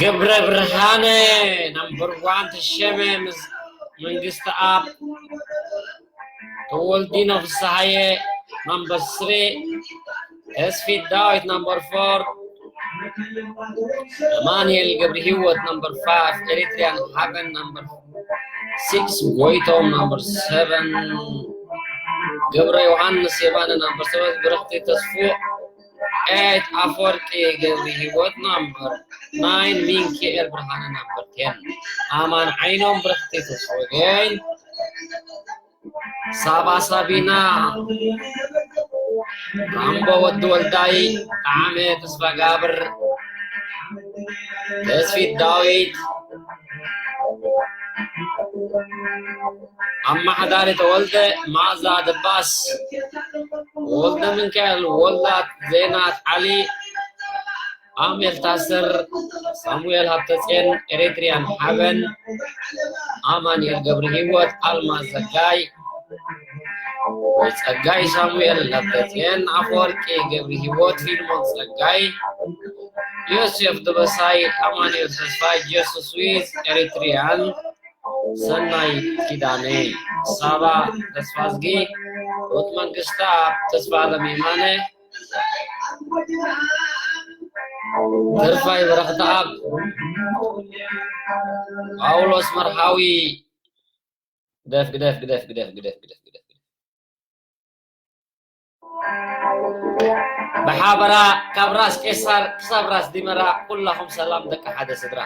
ገብረ ብርሃነ ናምበር ዋን ተሸመ ምስ መንግስቲ ኣብ ተወልዲኖ ፍስሃየ ናምበር ስሪ፣ ተስፊት ዳዊት ናምበር ፎር፣ ኣማንኤል ገብረ ህይወት ናምበር ፋይቭ፣ ኤሪትሪያን ሃበን ናምበር ሲክስ፣ ጎይቶም ናምበር ሰቨን፣ ገብረ ዮሃንስ የማነ ናምበር ሰቨን፣ ብርኽቲ ተስፉ ኤት፣ ኣፈወርቂ ገብረ ህይወት ናምበር ናይን፣ ሚንኪኤል ብርሃነ ናምበር ቴን፣ ኣማን ዓይኖም፣ ብርኽቲ ተስፉ ገይን፣ ሳባ ሳቢና፣ ራምቦ ወዲ ወልዳይ፣ ጣዕመ ተስፋጋብር፣ ተስፊት ዳዊት፣ ኣማሓዳሪ ተወልደ፣ ማእዛ ደባስ፣ ወልደ ሚካኤል፣ ወላት ዜናት ዓሊ፣ ኣሜል ታስር፣ ሳሙኤል ሃብተጽዮን፣ ኤሪትሪያን ሓበን፣ ኣማንኤል ገብረ ህይወት፣ ኣልማዝ ዘጋይ፣ ወይ ጸጋይ ሳሙኤል ሃብተጽዮን፣ ኣፈወርቂ ገብረ ህይወት፣ ፊልሞን ጸጋይ፣ ዮሴፍ ደበሳይ፣ ኣማንኤል ተስፋይ፣ ጀሱስ ዊዝ፣ ኤሪትሪያን፣ ሰናይ ኪዳነ፣ ሳባ ተስፋዝጊ፣ ሩት መንግስተኣብ፣ ተስፋ ኣለም የማነ፣ ተርፋይ በረኽተኣብ፣ ጳውሎስ መርሃዊ፣ ግደፍ፣ ግደፍ፣ ግደፍ፣ ግደፍ፣ ግደፍ፣ ግደፍ፣ ግደፍ፣ ግደፍ። ብሓበራ ካብ ራስ ቄሳር ክሳብ ራስ ዲመራ ኩላኹም ሰላም ደቂ ሓደ ስድራ።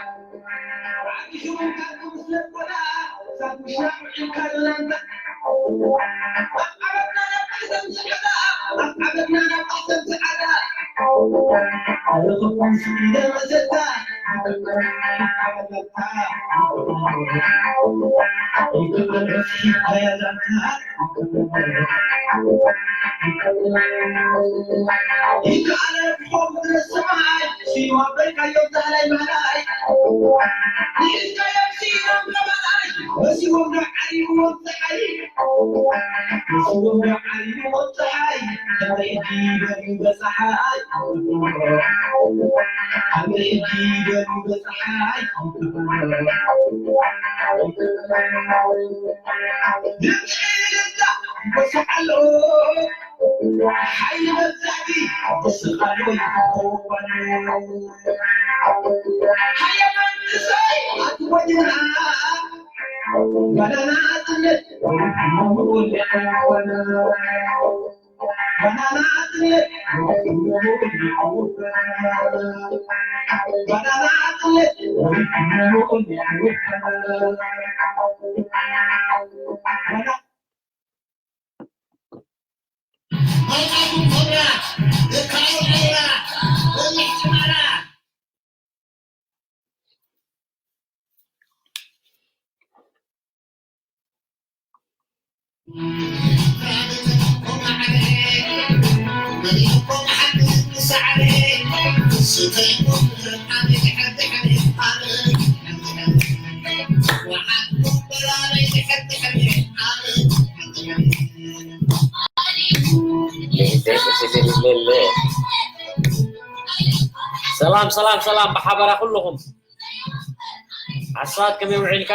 ሰላም ሰላም ሰላም፣ ብሓበራ ኩልኹም ሓሳት ከመይ ውዒልካ?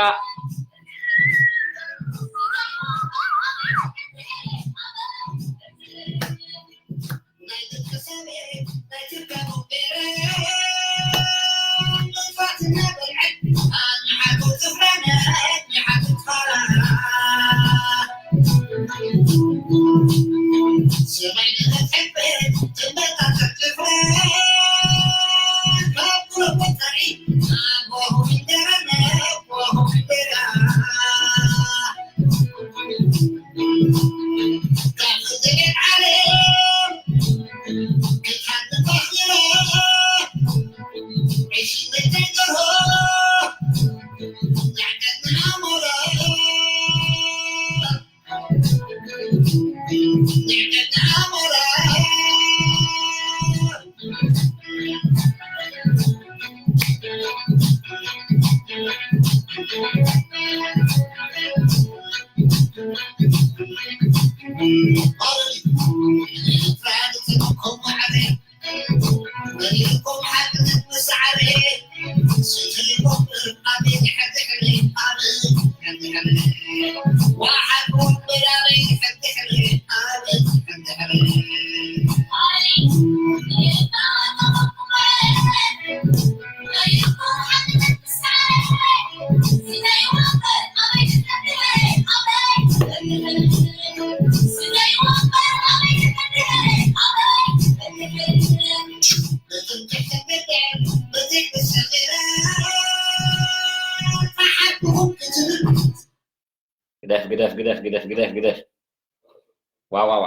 ግደፍ ግደፍ ግደፍ ግደፍ ግደፍ ግደፍ። ዋ ዋ ዋ።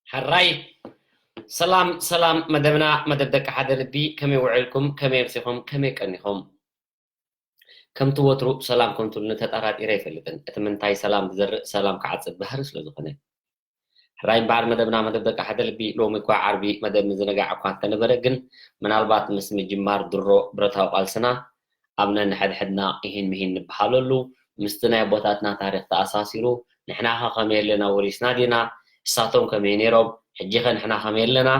ሕራይ ሰላም ሰላም፣ መደብና መደብ ደቂ ሓደ ልቢ፣ ከመይ ውዕልኩም? ከመይ ኣምሲኹም? ከመይ ቀኒኹም? ከምቲ ወትሩ ሰላም ከምትብሉኒ ተጠራጢረ ኣይፈልጥን። እቲ ምንታይ ሰላም ዝዘርእ ሰላም ክዓጽድ ባህሪ ስለ ዝኾነ። ሕራይ እምበኣር መደብና መደብ ደቂ ሓደ ልቢ ሎሚ እኳ ዓርቢ መደብ ምዝንጋዕ እኳ እንተነበረ፣ ግን ምናልባት ምስ ምጅማር ድሮ ብረታዊ ቃልስና ኣብ ነንሕድሕድና ኢሂን ምሂን ንበሃለሉ፣ ምስቲ ናይ ኣቦታትና ታሪኽ ተኣሳሲሩ፣ ንሕናኸ ከመይ ኣለና፣ ወሪስና ዲና፣ እሳቶም ከመይ ነይሮም፣ ሕጂኸ ንሕና ከመይ ኣለና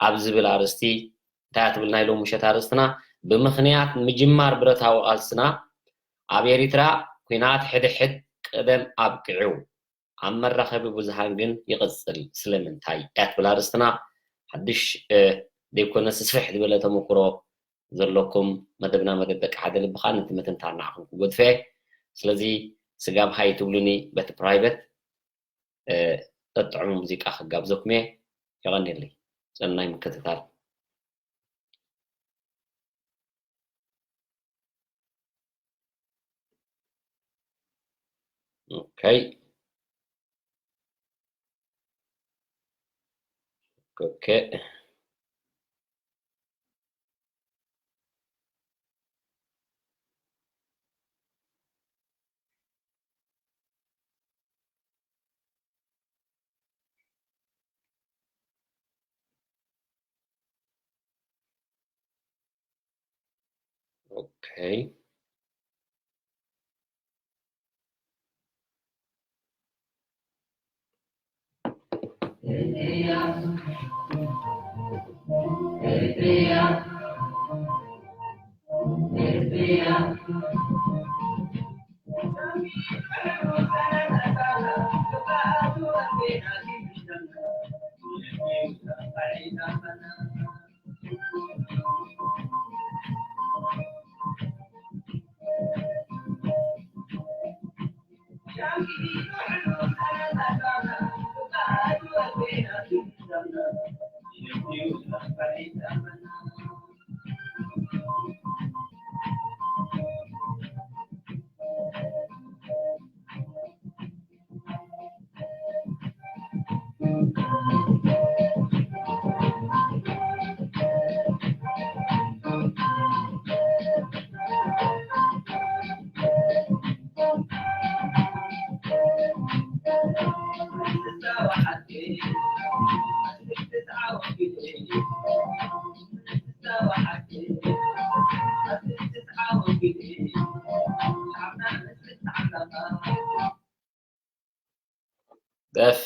ኣብ ዝብል ኣርእስቲ እንታይ እያ ትብል ናይ ሎሚ ምሸት ኣርእስትና? ብምኽንያት ምጅማር ብረታዊ ቃልስና ኣብ ኤሪትራ ኲናት ሕድሕድ ቀደም ኣብቂዑ፣ ኣብ መራኸቢ ብዙሃን ግን ይቕጽል። ስለምንታይ እያ ትብል ኣርእስትና። ሓድሽ፣ እ፣ ዘይኮነስ ስፍሕ ዝበለ ተመኩሮ ዘለኩም መደብና መደብ ደቂ ሓደ ልቢ ከኣ ነቲ ምትንታን ንዓኹም ክገድፎ እየ። ስለዚ ስጋብ ሃይ ትብሉኒ በቲ ፕራይቨት፣ እ፣ ጠጥዕሙ ሙዚቃ ክጋብዘኩም እየ። የቐንየለይ። ሰናይ ምክትታል። ኦኬ። ኦኬ። ኦኬ። ደፍ።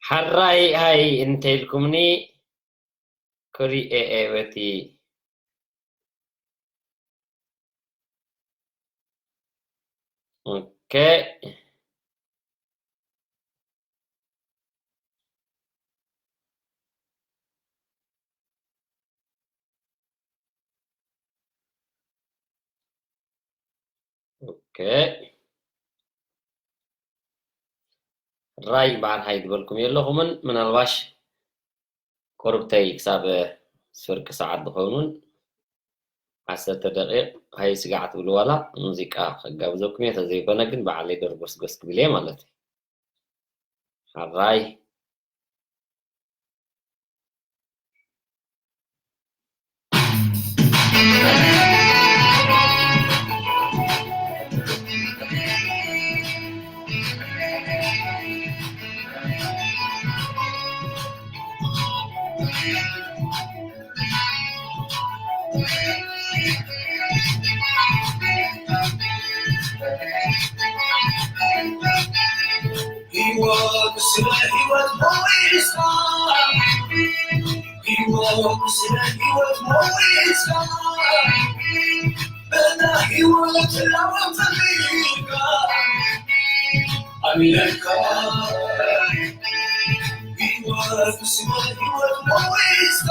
ሓራይ ሃይ እንተኢልኩምኒ ክሪኤ እየ በቲ። ኦኬ። ኦኬ። ራይ በዓል ሃይ ዝበልኩም የለኹምን፣ ምናልባሽ ቁሩብተይ ክሳብ ፍርቂ ሰዓት ዝኸውን እውን ዓሰርተ ደቂቕ ሃይ ስጋዕ ትብሉ ዋላ ሙዚቃ ከጋብዘኩም እየ፣ ተዘይኮነ ግን በዓለይ ዶር ጎስጎስ ክብል እየ ማለት እዩ። ሓራይ። ህይወት ስለ ህይወት ሞይሳ፣ ህይወት ስለ ህይወት ሞይሳ፣ በታ ህይወት ለወጥልካ ኣለካ። ህይወት ስለ ህይወት ሞይሳ፣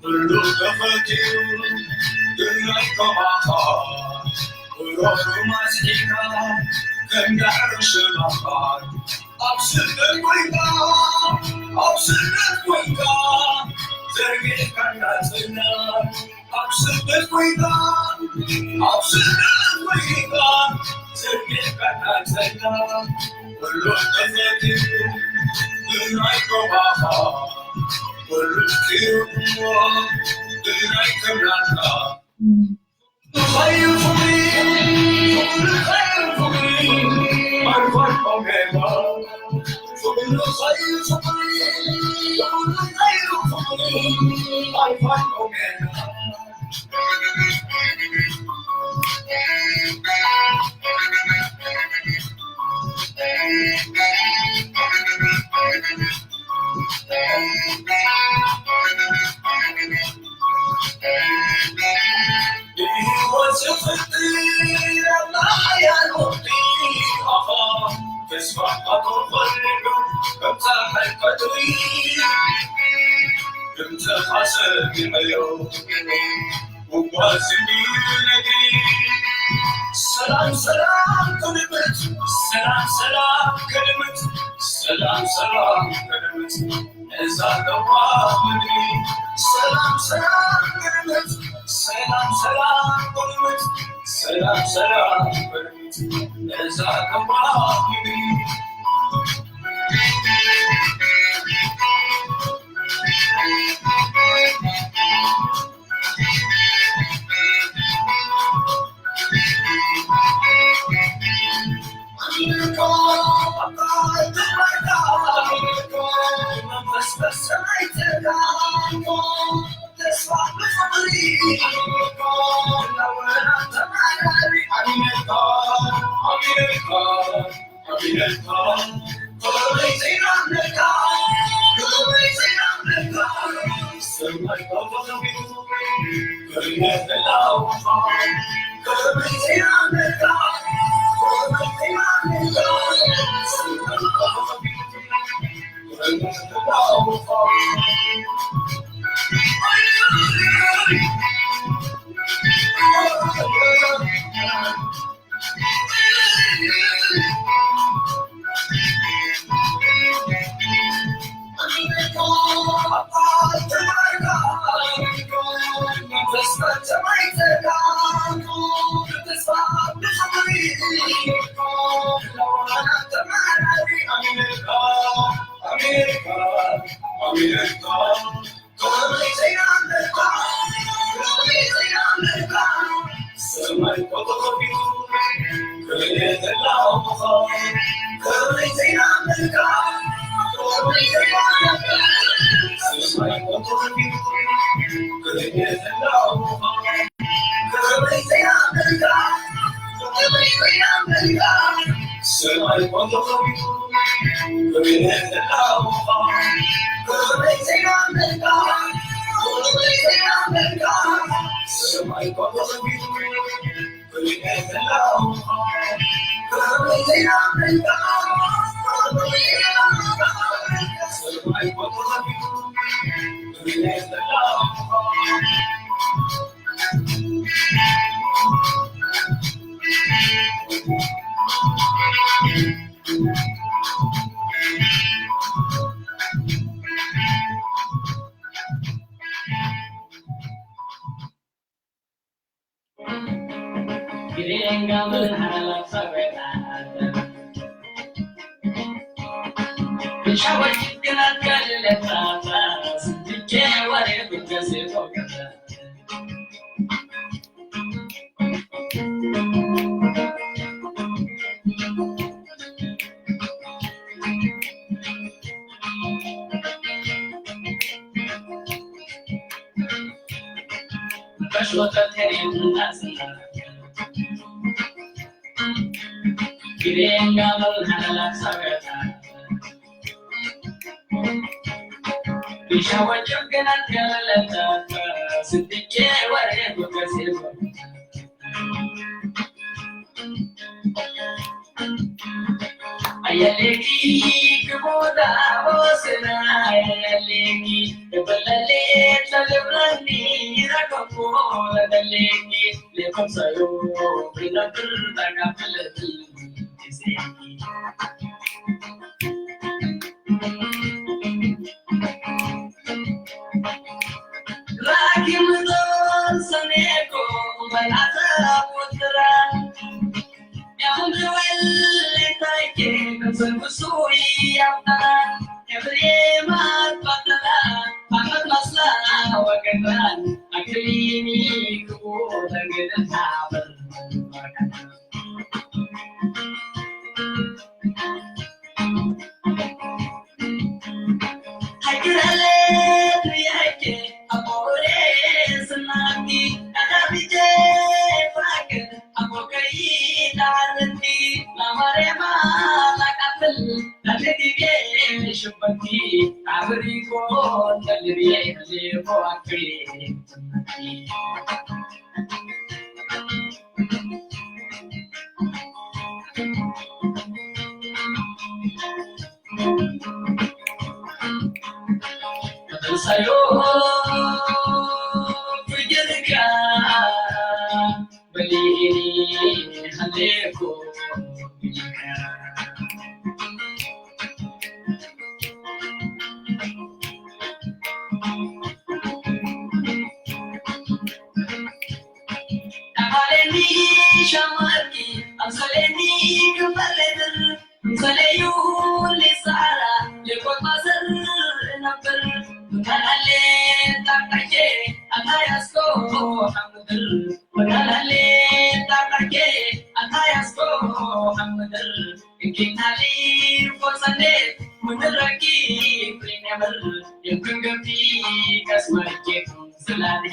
ኩሉ ተፈትዩ ግን ናይ ከማኻ፣ ብሮሩ ማስሒካ ከም ዳዕሮ ሽባኻ። ኣብ ስደት ኮይንካ፣ ኣብ ስደት ኮይንካ፣ ዘርጊሕካ ናጽና። ኣብ ስደት ኮይንካ፣ ኣብ ስደት ኮይንካ፣ ዘርጊሕካ ናጽና። ኩሉ ተፈትዩ ግን ናይ ከማኻ፣ ተስፋ ኣቶ ኾሊሉ ከም ፀሓይ ቀትሪ ድምፅኻ ሰሚዐዮ። እዋዝኒ ነግሪ ሰላም ሰላም ከድምፅ ሰላም ሰላም ከድምፅ ሰላም ሰላም ከድምፅ እዛ ለዋህ ምድሪ ሰላም ሰላም ከድምፅ ሰላም ሰላም ከድምፅ ሰላም ሰላም ከድምፅ እዛ ለዋህ ምድሪ ኣዮ ፍቅርካ በሊኒ ሃሌኮ ኣማሌኒ ሻማርኪ ኣምሰሌኒ ክበሌትር እንሰሌዩ ሊሳራ የቆት ማሰር ነብር መካናሌ ጣቃዬ ኣታያስኮ ሓምድር መካናሌ ጣቃዬ ኣታያስኮ ሓምድር እኪታሊ ፎሰኔ ምንረኪ ፕሪሚየር የክንገፊ ከስመርኬ ስላሌ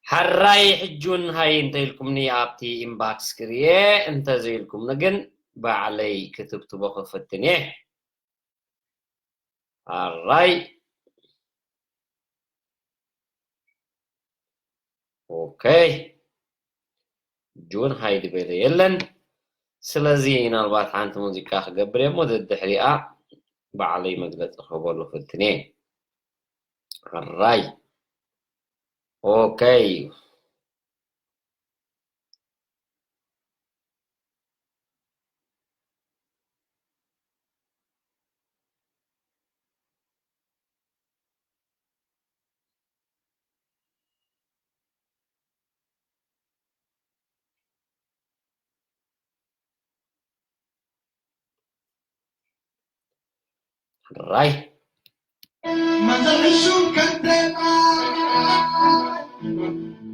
ሓራይ ሕጁን ሃይ እንተ ኢልኩምኒ ኣብቲ ኢንባክስ ክርየ፣ እንተ ዘይልኩምኒ ግን ባዕለይ ክትብትቦ ክፍትን እየ። ሓራይ ኦኬ። ጁን ሃይ ዝበለ የለን። ስለዚ ናልባት ሓንቲ ሙዚቃ ክገብር እየ እሞ ደድሕሪኣ ባዕለይ መግለፂ ክህበሉ ፍትን እየ። ሓራይ ኦኬ። ራይ መዘርሹ ከደና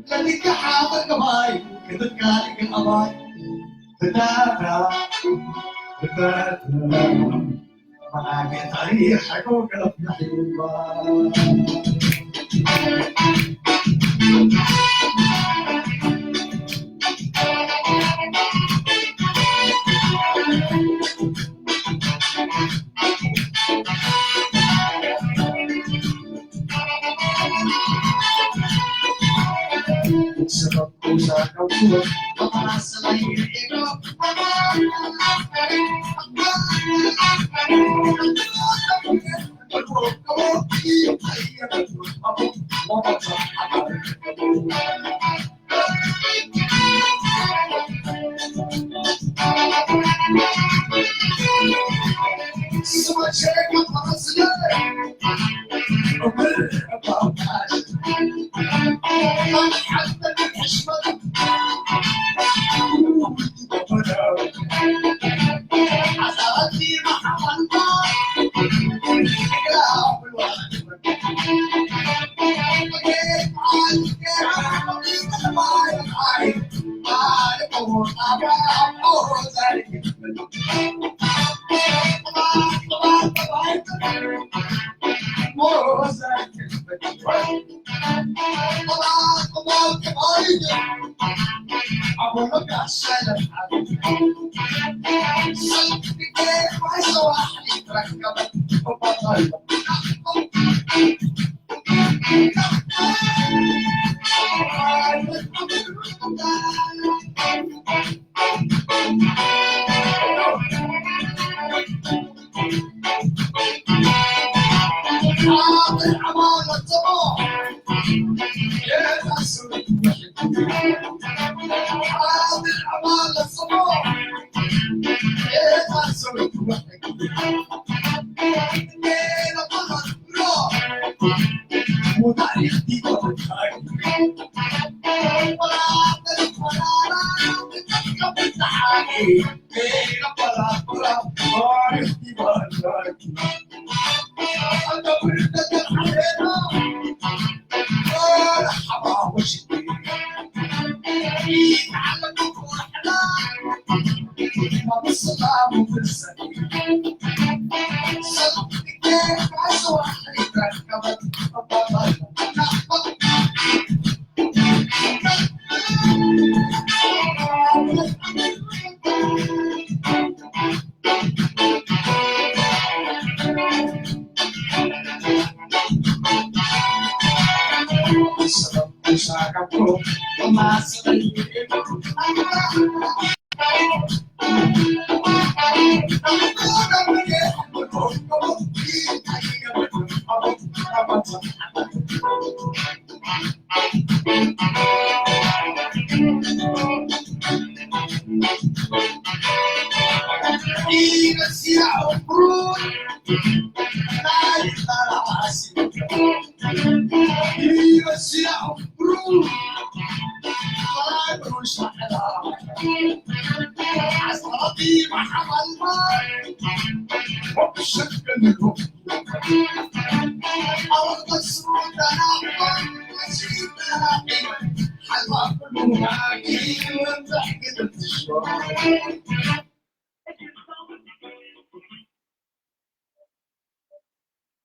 ለሊካ ሓመድ ገባይ ክትካል ግን ኣባይ ብታታ ብታታ መዓገ ታሪኽ ሓቆ ገለፍ ናሕልዋ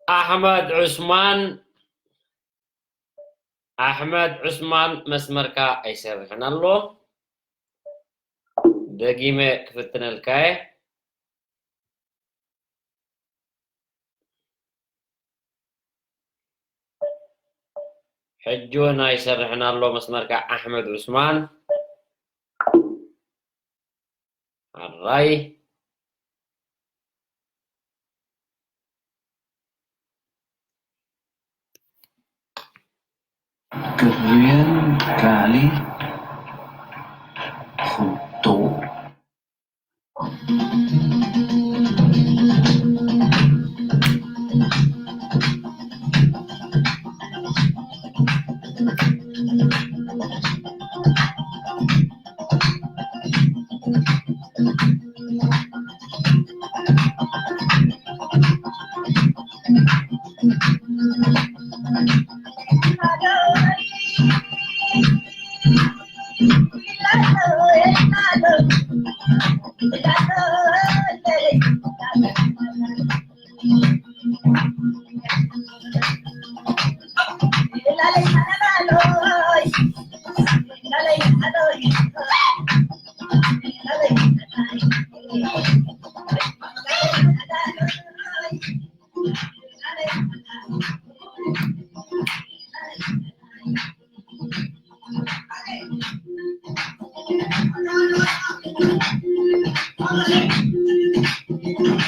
ኣሕመድ ዑስማን፣ ኣሕመድ ዑስማን፣ መስመርካ ኣይሰርሕን ኣሎ። ደጊመ ክፍትነልካ እየ። ሕጂ እውን ኣይሰርሕን ኣሎ መስመርካ ኣሕመድ ዑስማን። ኣራይ። ክርየን ካሊ።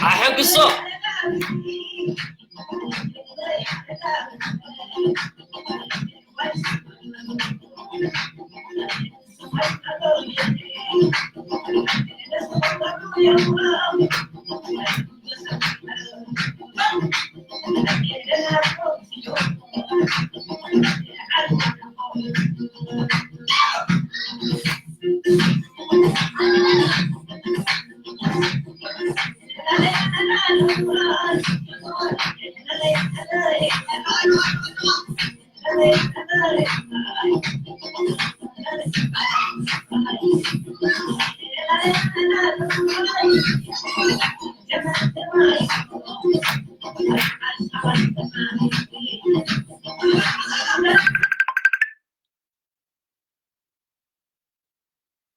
ኣሕግሶ።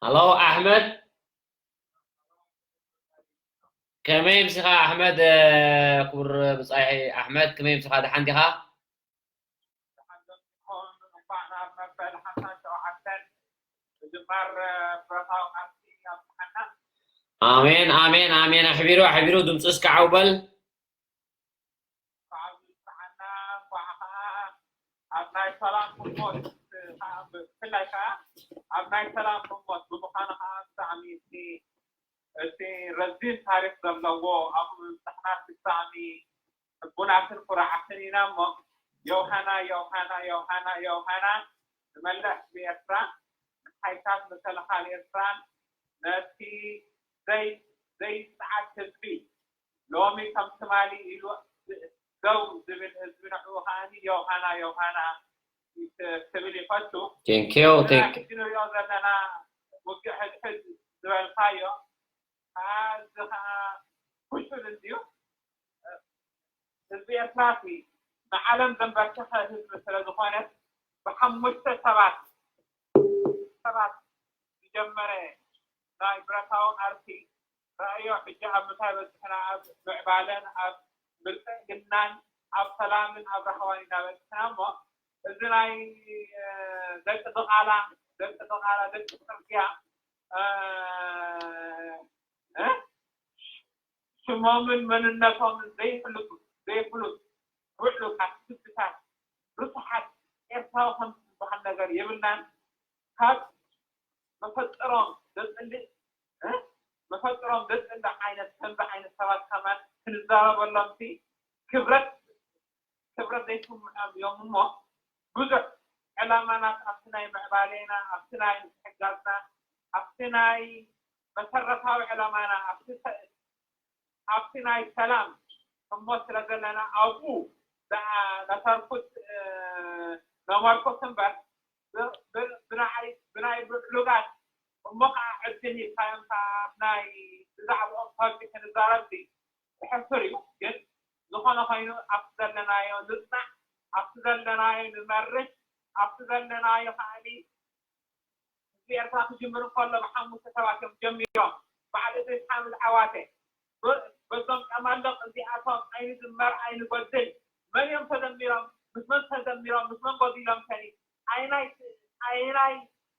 ሃሎ ኣሕመድ፣ ከመይ ምሲኻ ኣሕመድ? ክቡር ብጻይ ኣሕመድ፣ ከመይ ምሲኻ? ደሓን ዲኻ? ኣሜን፣ ኣሜን፣ ኣሜን። ኣሕቢሩ፣ ኣሕቢሩ፣ ድምፁ እስኪ ዓው በል። ብፍላይ ከዓ ኣብ ናይ ሰላም ህሞት ብምዃኑ ከዓ ብጣዕሚ እቲ እቲ ረዚን ታሪክ ዘለዎ ኣብኡ ምብፃሕና ብጣዕሚ ሕቡናትን ኩራዓትን ኢና እሞ ዮሃና ዮሃና ዮሃና ዮሃና ንመላእ ህዝቢ ኤርትራ ንሓይልታት ምክልኻል ኤርትራን ነቲ ዘይ ዘይፅዓድ ህዝቢ ሎሚ ከም ትማሊ ኢሉ ደው ዝብል ህዝቢ ንዕኡ ከዓኒ ዮሃና ዮሃና ክብል ይፈቱ። Thank you. ሕጂ ንሪኦ ዘለና ውግእ ሕድሕድ ዝበልካዮ እዚ ከዓ ኩሹል እንድዩ። ህዝቢ ኤርትራ ንዓለም ዘንበርከኸ ህዝቢ ስለዝኾነ ብሓሙሽተ ሰባት ሰባት ዝጀመረ ናይ ብረታዊ ቃልሲ ረኣዮ ሕጂ ኣብ ምንታይ በፂሕና ኣብ ምዕባለን ኣብ ብልፅግናን ኣብ ሰላምን ኣብ ራህዋን ኢና በፂሕና እሞ እዚ ናይ ደቂ ድቓላ ደቂ ድቓላ ደቂ ፅርግያ ሽሞምን መንነቶምን ዘይፍልጡ ዘይፍሉጥ ውዕሉጋት ስድታት ርሱሓት ኤርትራዊ ከም ዝበሃል ነገር የብልናን ካብ መፈጠሮም ዘፅልእ መፈጠሮም ዘፅልእ ዓይነት ከምዚ ዓይነት ሰባት ከማን ክንዛረበሎም ክብረት ክብረት ዘይስምዖም እዮም እሞ ብዙሕ ዕላማናት ኣብቲ ናይ ምዕባሌና ኣብቲ ናይ ምትሕጋዝና ኣብቲ ናይ መሰረታዊ ዕላማና ኣብቲ ናይ ሰላም ህሞት ስለ ዘለና ኣብኡ ዘተርኩስ ነመርኩስ እምበር ብናይ ብዕሉጋት እሞ ከዓ ዕድል ሂብካዮም ከዓ ናይ ብዛዕባኦም ከብዲ ክንዛረብ ሕፍር እዩ ግን ዝኾነ ኮይኑ ኣብቲ ዘለናዮ ንፅናዕ ኣብቲ ዘለናዮ ንመርሽ ኣብቲ ዘለናዮ ከዓኒ ህዝቢ ኤርትራ ክጅምር እንከሎ ብሓሙሽተ ሰባት እዮም ጀሚሮም በዓል እድሪስ ሓምድ ዓዋተ በዞም ጨማልቕ እዚኣቶም ኣይንዝመር ኣይንጎድል መን እዮም ተደሚሮም ምስ መን ተደሚሮም ምስ መን ጎዲሎም ከኒ ኣይናይ ኣይናይ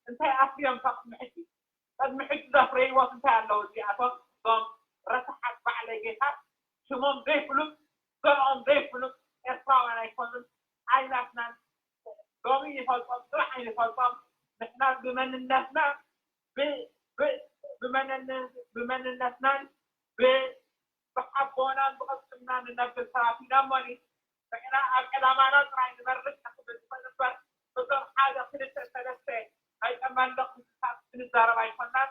እንታይ ኣፍርዮም ካብ ቅድሚ ሕጂ ቅድሚ ሕጂ ዘፍረይዎ እንታይ ኣለዉ እዚኣቶም እዞም ረሳሓት ባዕለጌታት ሽሞም ዘይፍሉጥ ዘርኦም ዘይፍሉጥ ኤርትራውያን ኣይኮኑን ኣይናትናን ሎሚ ይፈልጦም ፅባሕ ኣይንፈልጦም ንሕና ብመንነትና ብመንነትናን ብሓቦናን ብቐልጥምና ንነብር ሰባት ኢና እሞኒ ንሕና ኣብ ዕላማና ጥራይ ንመርሕ ንኽብል ንኽእል እምበር እዞም ሓደ ክልተ ሰለስተ ናይ ጨማልቕ ምስልታት ክንዛረብ ኣይኮናን።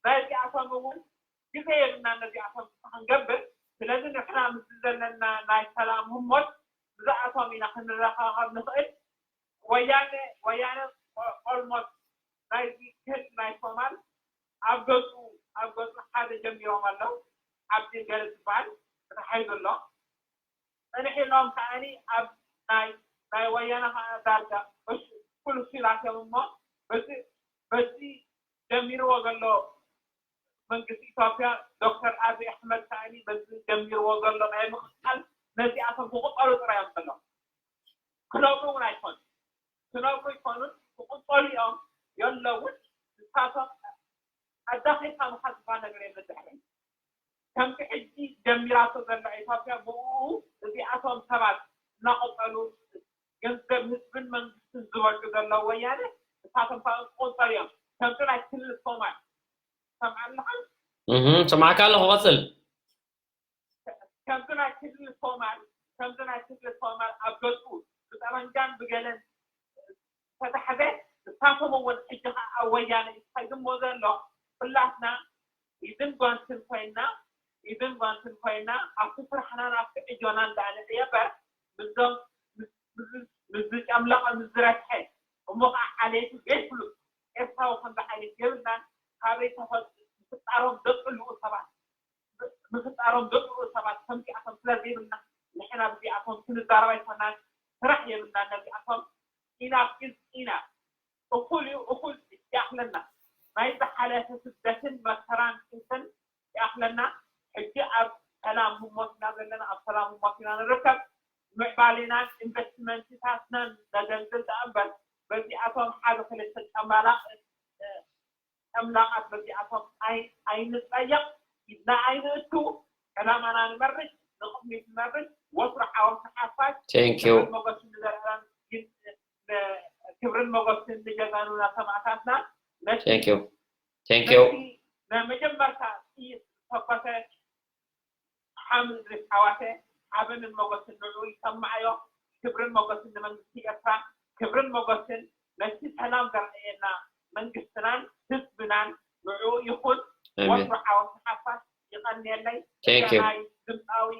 ናይዚኣቶም እውን ግዜ የብልናን ነዚኣቶም ክንገብር። ስለዚ ንሕና ምስዚ ዘለና ናይ ሰላም ህሞት ብዝኣቶም ኢና ክንረኻኸብ ንኽእል። ወያነ ወያነ ኦልሞስት ናይዚ ክህድ ናይ ሶማል ኣብ ገፁ ኣብ ገፁ ሓደ ጀሚሮም ኣለዉ። ዓብዲ ገለ ዝበሃል ተታሒዙ ኣሎ። ፀንሒሎም ከዓኒ ኣብ ናይ ናይ ወያነ ከዓ ዳርጋ ኩሉ ሲላትዮም እሞ በዚ በዚ ጀሚርዎ ዘሎ መንግስቲ ኢትዮጵያ ዶክተር ኣብይ ኣሕመድ ከዓኒ በዚ ጀሚርዎ ዘሎ ናይ ምቕፃል ነዚኣቶም ክቁፀሩ ጥራይ እዮም ዘለዉ ክነብሩ እውን ኣይኮኑ ክነብሩ ይኮኑን ክቁፀሩ እዮም የለውን ንሳቶም ኣዳኺልካ ምኻድ ዝበሃል ነገር የለን ድሕሪ ከምቲ ሕጂ ጀሚራቶ ዘላ ኢትዮጵያ ብኡ እዚኣቶም ሰባት እናቆፀሉ ገንዘብ ህዝብን መንግስትን ዝበልዑ ዘለዉ ወያነ ንሳቶም ከዓ ክቆፀሩ እዮም ከምቲ ናይ ክልል ሶማል ሰምዓ ኣለኻ ሰምዓካ ኣለኹ ቀፅል ከምቲ ናይ ክልል ሶማል ከምቲ ናይ ክልል ሶማል ኣብ ገፁ ብጠመንጃን ብገለን ዝተታሕዘ ንሳቶም እውን ሕጂ ከዓ ኣብ ወያነ እዩ ተኸይድሞ ዘሎ ኩላትና ኢድን ጓንትን ኮይና ኢድን ጓንትን ኮይና ኣብቲ ስራሕናን ኣብቲ ዕጆናን ደኣ ንዕየ እበር ምስዞም ምስ ዝጨምለቐ ምስ ዝረስሐ እሞ ከዓ ዓሌቱ ዘይፍሉጥ ኤርትራዊ ከምዚ ዓይነት የብልናን ካበይ ተፈልጡ ምፍጣሮም ዘፅልኡ ሰባት ምፍጣሮም ዘጥርኡ ሰባት ከምዚኣቶም ስለ ዘይብልና ንሕና ብዚኣቶም ክንዛረብ ኣይኮናን ስራሕ የብልናን ነዚኣቶም ኢናፍ ኢዝ ኢናፍ እኩል እዩ እኩል ይኣኽለና ናይ ዝሓለፈ ስደትን መከራን ጭንቅን ይኣኽለና ሕጂ ኣብ ሰላም ህሞት ኢና ዘለና ኣብ ሰላም ህሞት ኢና ንርከብ ምዕባሌናን ኢንቨስትመንትታትናን ነደልድል ደኣ እምበር በዚኣቶም ሓደ ክልተ ጨማላቕ ጨምላቓት በዚኣቶም ኣይንፀየቕ ኢድና ኣይንእቱ ዕላማና ንመርሽ ንቕድሚት ንመርሽ ወትሩ ዓወት ንሓፋሽ Thank you. ሞገስ ንዘርኣን ክብርን ሞገስን ንጀጋኑና ሰማእታትና። ነቲ Thank you. Thank you. ነቲ ናይ መጀመርታ ጥይት ዝተኮሰ ሓምድ ርስ ዓዋተ ሓበንን ሞገስን ንዑ ይሰማዓዮ። ክብርን ሞገስን ንመንግስቲ ኤርትራ፣ ክብርን ሞገስን ነቲ ሰላም ዘርኣየና መንግስትናን ህዝብናን ንዑ ይኹን። ኣሜን። ወትሩ ዓወት ንሓፋሽ። ይቐንየለይ። Thank you. ናይ ድምፃዊ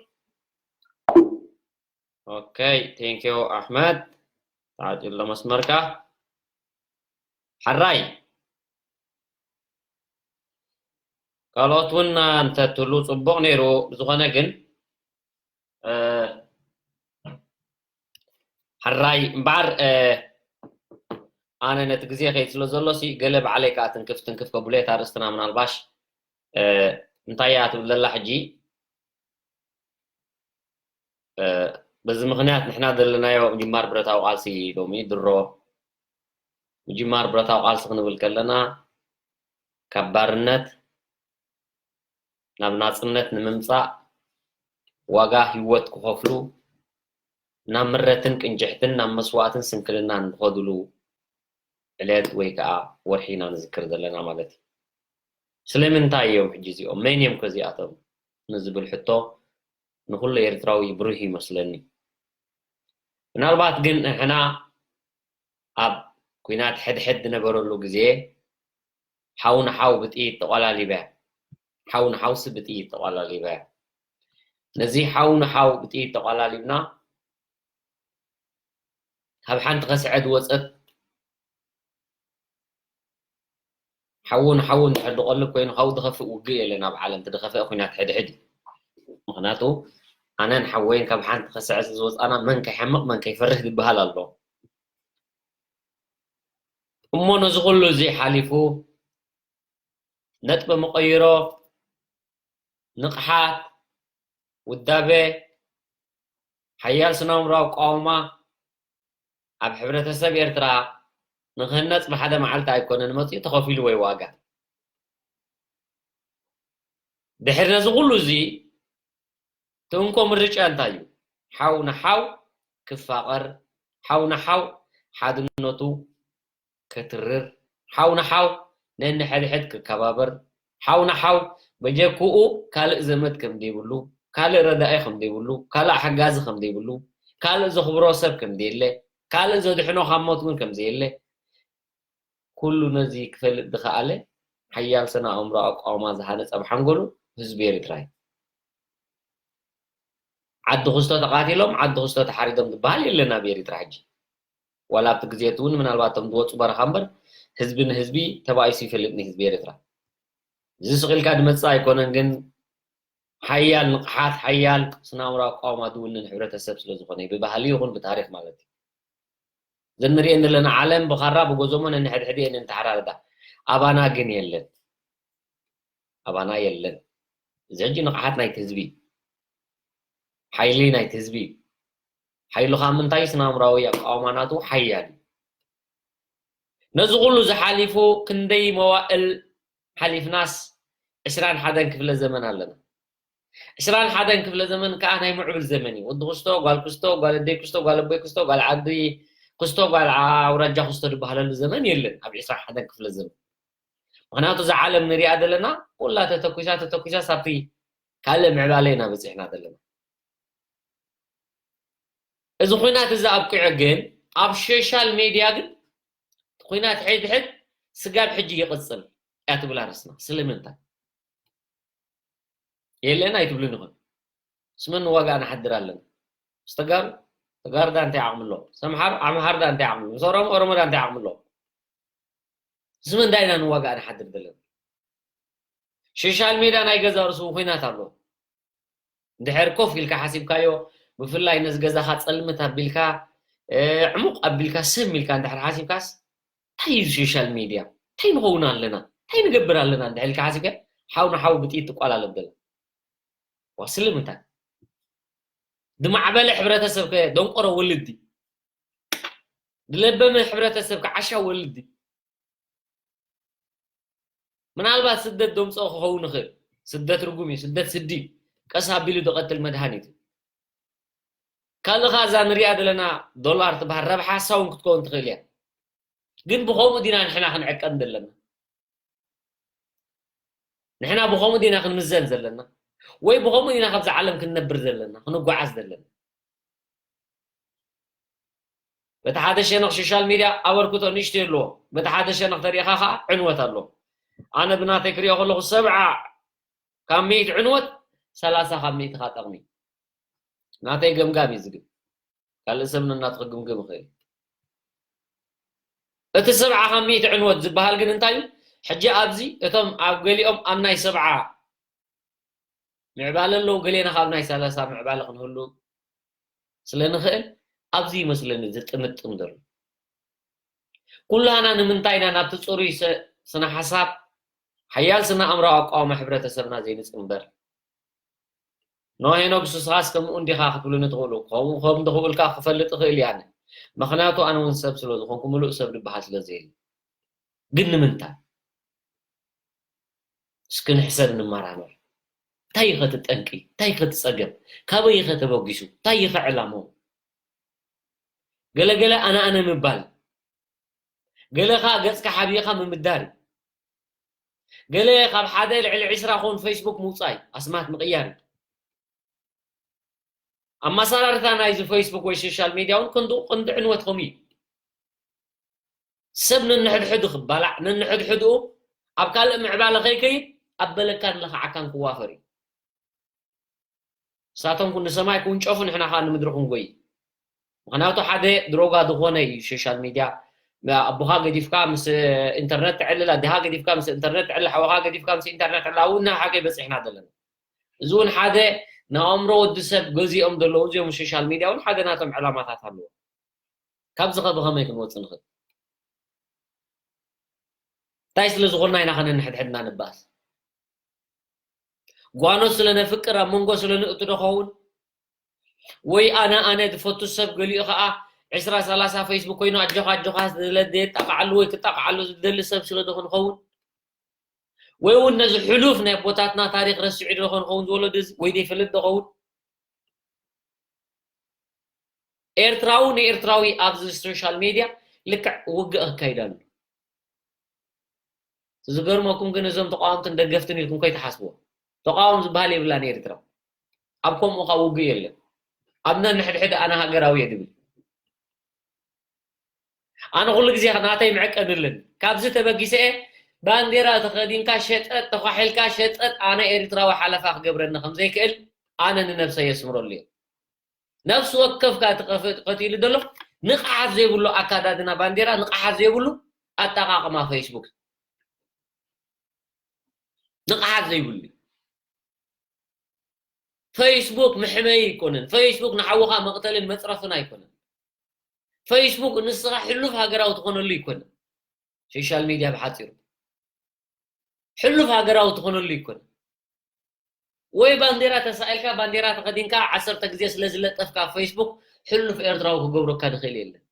Okay, thank you ኣሕመድ። ተዓፂሎ መስመርካ። ሓራይ ካልኦት እውን እንተትህሉ ፅቡቕ ነይሩ። ብዝኾነ ግን እ፣ ሓራይ እምበኣር እ፣ ኣነ ነቲ ግዜ ከይድ ስለ ዘሎ ሲ ገለ ባዕለይ ከዓ ትንክፍ ትንክፍ ከብሎ እየ። እታ ኣርእስትና ምናልባሽ እ፣ እንታይ እያ ትብል ዘላ ሕጂ? እ፣ በዚ ምኽንያት ንሕና ዘለናዮ ምጅማር ብረታዊ ቃልሲ ሎሚ ድሮ ምጅማር ብረታዊ ቃልሲ ክንብል ከለና ካብ ባርነት ናብ ናጽነት ንምምጻእ ዋጋ ህይወት ክኸፍሉ ናብ ምረትን ቅንጅሕትን ናብ መስዋእትን ስንክልናን ዝኸድሉ ዕለት ወይ ከዓ ወርሒ ኢና ንዝክር ዘለና ማለት እዩ። ስለምንታይ እዮም ሕጂ እዚኦም? መን እዮም ከ እዚኣቶም ንዝብል ሕቶ ንኹሉ ኤርትራዊ ብሩህ ይመስለኒ። ምናልባት ግን ንሕና ኣብ ኲናት ሕድሕድ ዝነበረሉ ግዜ ሓው ንሓው ብጥይት ተቋላሊበ፣ ሓው ንሓውሲ ብጥይት ተቋላሊበ። ነዚ ሓው ንሓው ብጥይት ተቋላሊብና ካብ ሓንቲ ከስዐ ዝወፀት ሓው ንሓው እንድሕር ዝቆልብ ኮይኑ ካብኡ ዝኸፍእ ውግእ የለን ኣብ ዓለም። እቲ ዝኸፍአ ኲናት ሕድሕድ እዩ። ምኽንያቱ ኣነን ሓወይን ካብ ሓንቲ ከስዐ ስለ ዝወፃና መን ከይሓምቕ መን ከይፈርህ ዝበሃል ኣሎ። እሞ ነዚ ኩሉ እዚ ሓሊፉ ነጥቢ መቐይሮ ንቕሓት፣ ውዳበ፣ ሓያል ስነ-ኣእምሮኣዊ ኣቃውማ ኣብ ሕብረተሰብ ኤርትራ ንክህነፅ ብሓደ መዓልቲ ኣይኮነን መፂኡ፣ ተኸፊሉ ወይ ዋጋ። ድሕሪ ነዚ ኩሉ እዚ እቲ እንኮ ምርጫ እንታይ እዩ? ሓው ንሓው ክፋቐር፣ ሓው ንሓው ሓድነቱ ከትርር፣ ሓው ንሓው ነንሕድሕድ ክከባበር፣ ሓው ንሓው በጀክኡ ካልእ ዘመድ ከም ዘይብሉ፣ ካልእ ረዳኢ ከም ዘይብሉ፣ ካልእ ሓጋዚ ከም ዘይብሉ፣ ካልእ ዘኽብሮ ሰብ ከም ዘየለ፣ ካልእ ዘድሕኖ ካብ ሞት እውን ከም ዘየለ፣ ኩሉ ነዚ ክፈልጥ ዝኸኣለ ሓያል ስነ ኣእምሮ ኣቋውማ ዝሃነፀ ኣብ ሓንጎሉ ህዝቢ ኤርትራ እዩ። ዓዲ ክስቶ ተቓቲሎም፣ ዓዲ ክስቶ ተሓሪዶም ዝበሃል የለን ኣብ ኤርትራ ሕጂ። ዋላ ኣብቲ ግዜ እቲ እውን ምናልባት እቶም ዝወፁ በረኻ እምበር ህዝቢ ንህዝቢ ተባኢሱ ይፈልጥ ንህዝቢ ኤርትራ። እዚ ስቕ ኢልካ ዝመፅእ ኣይኮነን፣ ግን ሓያል ንቕሓት፣ ሓያል ስነ ኣእምሮ ኣቋውማ ዝውንን ሕብረተሰብ ስለ ዝኾነ እዩ፣ ብባህሊ ይኹን ብታሪኽ ማለት እዩ። እዘን ንሪኤን ዘለና ዓለም ብኻራ ብጎዞሞ ነንሕድሕድ እየን እንተሓራርዳ። ኣባና ግን የለን። ኣባና የለን። እዚ ሕጂ ንቕሓት ናይቲ ህዝቢ፣ ሓይሊ ናይቲ ህዝቢ፣ ሓይሉ ካብ ምንታይ ስነ ኣእምሮኣዊ ኣቃውማ ናቱ ሓያል እዩ። ነዚ ኩሉ ዝሓሊፉ ክንደይ መዋእል ሓሊፍናስ ዕስራን ሓደን ክፍለ ዘመን ኣለና። ዕስራን ሓደን ክፍለ ዘመን ከዓ ናይ ምዕብል ዘመን እዩ። ወዲ ክስቶ፣ ጓል ክስቶ፣ ጓል ኣደይ ክስቶ፣ ጓል ኣቦይ ክስቶ፣ ጓል ዓዲ ክስቶ፣ ጓል ኣውራጃ ክስቶ ዝበሃለሉ ዘመን የለን ኣብ ዕስራን ሓደን ክፍለ ዘመን። ምኽንያቱ እዛ ዓለም ንሪኣ ዘለና ኩላ ተተኩሳ ተተኩሳ ሳብቲ ካልእ ምዕባለ ኢና በፂሕና ዘለና። እዚ ኹናት እዚ ኣብቂዑ ግን ኣብ ሶሻል ሜድያ ግን ኹናት ሕድሕድ ስጋብ ሕጂ ይቕፅል እያ ትብል ኣርእስትና። ስለምንታይ የለን ኣይትብልን ይኹን። ስመን ዋጋ ንሓድር ኣለና። ምስ ተጋሩ፣ ተጋሩ ዳ እንታይ ዓቕሚ ኣለዎ? ምስ ኣምሓሩ፣ ኣምሓሩ ዳ እንታይ ዓቕሚ ኣለዎ? ምስ ኦሮሞ፣ ኦሮሞ ዳ እንታይ ዓቕሚ ኣለዎ? ስመን ዳ ኢና ንዋጋ ንሓድር ዘለና? ሶሻል ሜድያ ናይ ገዛ ርእሱ ኹናት ኣሎ። እንድሕር ኮፍ ኢልካ ሓሲብካዮ፣ ብፍላይ ነዚ ገዛኻ ጸልምት ኣቢልካ፣ እ፣ ዕሙቕ ኣቢልካ፣ ስም ኢልካ እንድሕር ሓሲብካስ፣ እንታይ እዩ ሶሻል ሜድያ? እንታይ ንኸውን ኣለና? እንታይ ንገብር ኣለና? እንድሕር ኢልካ ሓሲብካ፣ ሓው ንሓው ብጥይት ትቋላለብ ዘላ። ዋ፣ ስለምንታይ? ዝማዕበለ ሕብረተሰብ ከ ደንቆሮ ወልዲ? ዝለበመ ሕብረተሰብ ከ ዓሻ ወልዲ? ምናልባት ስደት ደምፅኦ ክኸውን ይኽእል። ስደት ርጉም እዩ። ስደት ስዲ እዩ። ቀስ ኣቢሉ ዝቐትል መድሃኒት እዩ። ካልእ ኸዓ እዛ ንሪኣ ዘለና ዶላር ትበሃል ረብሓ ሳውን ክትከውን ትኽእል እያ። ግን ብኸምኡ ዲና ንሕና ክንዕቀን ዘለና? ንሕና ብኸምኡ ዲና ክንምዘን ዘለና? ወይ ብኸምኡ ዲና ካብዛ ዓለም ክንነብር ዘለና፣ ክንጓዓዝ ዘለና? በቲ ሓደ ሸነኽ ሶሻል ሚድያ ኣበርክቶ ንእሽተይ ኣለዎ፣ በቲ ሓደ ሸነኽ ተሪእኻ ኸዓ ዕንወት ኣለዎ። ኣነ ብናተይ ክሪኦ ከለኹ ሰብዓ ካብ ሚእቲ ዕንወት፣ ሰላሳ ካብ ሚእቲ ኸዓ ጠቕሚ። ናተይ ገምጋም እዩ ዝግብ። ካልእ ሰብ ነናቱ ክግምግም ይኽእል። እቲ ሰብዓ ካብ ሚእቲ ዕንወት ዝበሃል ግን እንታይ እዩ? ሕጂ ኣብዚ እቶም ኣብ ገሊኦም ኣብ ናይ ሰብዓ ምዕባለ ኣለዉ፣ ገሌና ካብ ናይ ሰላሳ ምዕባለ ክንህሉ ስለ ንኽእል፣ ኣብዚ ይመስለኒ ዝጥምጥም ዘሎ። ኩላህና ንምንታይ ኢና ናብቲ ጽሩይ ሰ-፣ ስነ ሓሳብ፣ ሓያል ስነ ኣእምሮኣዊ ኣቃውማ ሕብረተሰብና ዘይንጽንበር? ኖ ሄኖግ፣ ንስኻስ ከምኡ እንዲኻ ክትብሉኒ ትኽእሉ። ከምኡ ከም ትኽእልካ ክፈልጥ እኽእል እየ ኣነ። ምኽንያቱ ኣነ እውን ሰብ ስለ ዝኾንኩ፣ ምሉእ ሰብ ዝበሃል ስለ ዘየለ። ግን ንምንታይ? እስኪ ንሕሰብ፣ ንመራመር። እንታይ እዩ ኸ እቲ ጠንቂ? እንታይ እዩ ኸ እቲ ጸገም? ካበይ እዩ ኸ ተበጊሱ? እንታይ እዩ ኸ ዕላምኡ? ገለ ገለ ኣነ ኣነ ምባል፣ ገለ ኸኣ ገጽካ ሓቢእኻ ምምዳር እዩ። ገለ ካብ ሓደ ልዕሊ ዕስራ ኾን ፌስቡክ ምውጻይ፣ ኣስማት ምቕያር እዩ። ኣመሰራርታ ናይዚ ፌስቡክ ወይ ሶሻል ሚድያ እውን ክንዲ፣ ክንዲ ዕንወት ከምኡ እዩ። ሰብ ነንሕድሕዱ ክባላዕ፣ ነንሕድሕድኡ ኣብ ካልእ ምዕባለ ከይከይድ ኣብ በለካን ለኽዓካን ክዋፈር እዩ። ንሳቶም ኩን ንሰማይ ክውንጨፉ፣ ንሕና ኸኣ ንምድሪ ክንጎይ። ምኽንያቱ ሓደ ድሮጋ ዝኾነ እዩ ሶሻል ሚድያ። ኣቦኻ ገዲፍካ ምስ ኢንተርነት ተዕልል፣ ኣዴኻ ገዲፍካ ምስ ኢንተርነት ተዕልል፣ ሓውኻ ገዲፍካ ምስ ኢንተርነት ተዕልል፣ ኣብኡ እና ሓቂ በጺሕና ዘለና። እዚ እውን ሓደ ንኣእምሮ ወዲ ሰብ ገዚኦም ዘለዉ እዚኦም ሶሻል ሚድያ እውን ሓደ ናቶም ዕላማታት ኣለዎ። ካብዚ ኸ ብኸመይ ክንወጽእ ንኽእል? እንታይ ስለ ዝኾንና ኢና ኸ ነንሕድሕድና ንባኣስ? ጓኖት ስለ ነፍቅር ኣብ መንጎ ስለ ንእቱ ዶ ኸውን? ወይ ኣነ ኣነ ዝፈቱ ሰብ ገሊኡ ኸኣ ዕስራ ሰላሳ ፌስቡክ ኮይኑ ኣጆኻ ኣጆኻ ስለ ዘየጣቕዓሉ ወይ ክጣቕዓሉ ዝደሊ ሰብ ስለ ዶ ክንኸውን? ወይ እውን ነዚ ሕሉፍ ናይ ኣቦታትና ታሪኽ ረሲዑ ዶ ክንኸውን ዝወለዱ እዚ ወይ ዘይፈልጥ ዶ ኸውን? ኤርትራዊ ንኤርትራዊ ኣብዚ ሶሻል ሜድያ ልክዕ ውግእ ክካይድ ኣሎ። ዝገርመኩም ግን እዞም ተቃወምትን ደገፍትን ኢልኩም ከይትሓስብዎ። ተቃወም ዝበሃል የብላን ኤርትራ። ኣብ ከምኡ ኸኣ ውግእ የለን። ኣብ ነንሕድሕድ ኣነ ሃገራዊ እየ ድብል። ኣነ ኩሉ ግዜ ናተይ ምዕቀን ኣለኒ። ካብዚ ተበጊሰ እየ ባንዴራ ተኸዲንካ ሸጠጥ፣ ተኳሒልካ ሸጠጥ፣ ኣነ ኤርትራዊ ሓለፋ ክገብረኒ ከም ዘይክእል ኣነ ንነብሰይ የስምረሉ እየ። ነፍሲ ወከፍካ እቲ ቀፍ-፣ ቀቲሉ ዘሎ ንቕሓት ዘይብሉ ኣካዳድና ባንዴራ፣ ንቕሓት ዘይብሉ ኣጠቓቕማ ፌስቡክ፣ ንቕሓት ዘይብሉ። ፌስቡክ መሕመዪ ኣይኮነን። ፌስቡክ ንሓውኻ መቕተልን መጽረፍን ኣይኮነን። ፌስቡክ ንስኻ ሕሉፍ ሃገራዊ ትኾነሉ ኣይኮነን። ሶሻል ሚድያ ብሓጺሩ ሕሉፍ ሃገራዊ ትኾነሉ ኣይኮነን። ወይ ባንዴራ ተሳኢልካ፣ ባንዴራ ተኸዲንካ ዓሰርተ ግዜ ስለ ዝለጠፍካ ኣብ ፌስቡክ፣ ሕሉፍ ኤርትራዊ ክገብረካ ዝኽእል የለን።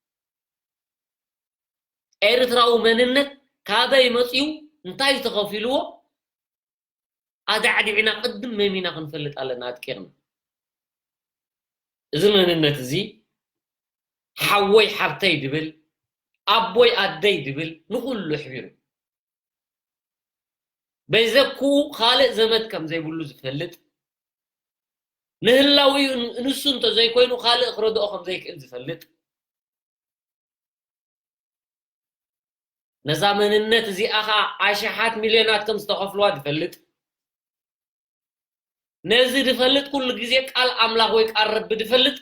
ኤርትራዊ መንነት ካበይ መጺኡ፣ እንታይ ተኸፊልዎ፣ ኣዳዕዲዕና ቅድም መሚና ክንፈልጥ ኣለና ኣጥቂቕና። እዚ መንነት እዚ ሓወይ ሓብተይ ድብል፣ ኣቦይ ኣደይ ድብል ንኹሉ ኣሕቢሩ። በዘኩ ካልእ ዘመድ ከም ዘይብሉ ዝፈልጥ፣ ንህላዊኡ ን-፣ ንሱ እንተዘይኮይኑ ካልእ ክረድኦ ከም ዘይክእል ዝፈልጥ፣ ነዛ መንነት እዚኣ ኸኣ ኣሽሓት ሚልዮናት ከም ዝተኸፍልዋ ዝፈልጥ፣ ነዚ ዝፈልጥ ኩሉ ግዜ ቃል ኣምላኽ ወይ ቃል ረቢ ዝፈልጥ፣